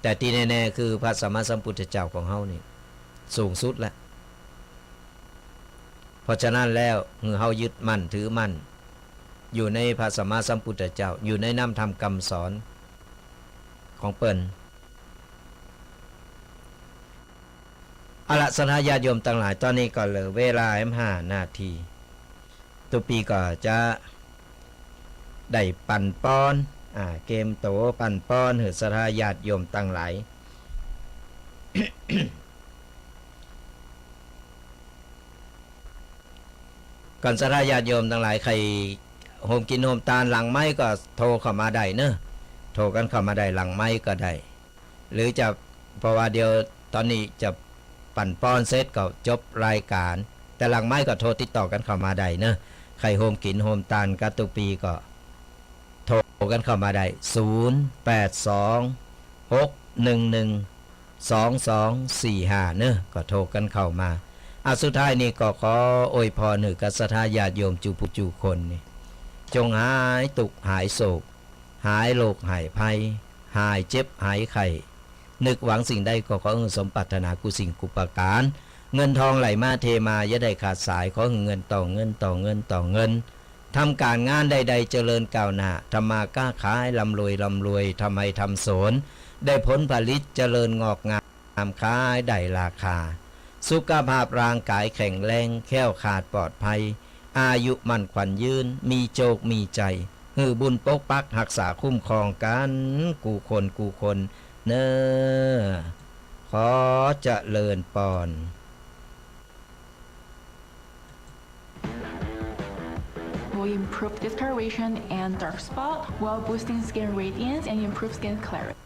แต่ตี้แน่ๆ คือพระสัมมาสัมพุทธเจ้าของเฮานี่สูงสุดละ เพราะฉะนั้นแล้ว หื้อเฮายึดมั่นถือมั่น อยู่ในพระสัมมาสัมพุทธเจ้า อยู่ในน้ำธรรมกำสอนของเปิ้น เอาละ ศรัทธาญาติโยมตังหลาย ต๋อนนี้ก็เหลือเวลาแหมห้านาที ตุ๊ปีก็จะได้ปั๋นปอน อ่า เกมโตปั๋นปอน หื้อศรัทธาญาติโยมตังหลาย ก่อนศรัทธาญาติโยมตังหลาย ใค่โฮมกิ๋นโฮมตานหลังไมค์ก็โทเข้ามาได้เนาะ โทกั๋นเข้ามาได้หลังไมค์ก็ได้ หรือจะ เพราะว่าเดี๋ยวต๋อนนี้จะปั๋นปอนเสร็จก็จบรายก๋าน แต่หลังไมค์ก็โทติดต่อกั๋นเข้ามาได้เนาะ ใค่โฮมกิ๋นโฮมตานกับตุ๊ปีก็โทกั๋นเข้ามาได้ ศูนย์ แปด สอง หก หนึ่ง หนึ่ง สอง สอง สี่ ห้า เนาะ ก็โทกั๋นเข้ามา อ่ะ สุดท้ายนี่ก็ขออวยพรหื้อกับศรัทธาญาติโยมจุผู้จุคนนี่ จงหายตุ๊กข์หายโศก หายโรคหายภัย หายเจ็บหายไข้ นึกหวังสิ่งใดก็ขอหื้อสมปรารถนากู้สิ่งกู้ประก๋าน เงินทองไหลมาเทมาอย่าได้ขาดสาย ขอหื้อเงินต่อเงินต่อเงินต่อเงิน ทำก๋านงานใดๆ เจริญก้าวหน้า ทำมาก๊าขายร่ำรวยร่ำรวย ทำไฮ่ทำสวน ได้ผลผลิตเจริญงอกงาม ขายได้ราคา สุขภาพร่างก๋ายแข็งแรง แคล้วคลาดปลอดภัย อายุมั่นขวัญยืน มีโจคมีชัย หื้อบุญปกปักฮักษาคุ้มครองกั๋นกู้คนกู้คนเนาะ ขอเจริญปอน Will improve discoloration and dark spot while boosting skin radiance and improve skin clarity.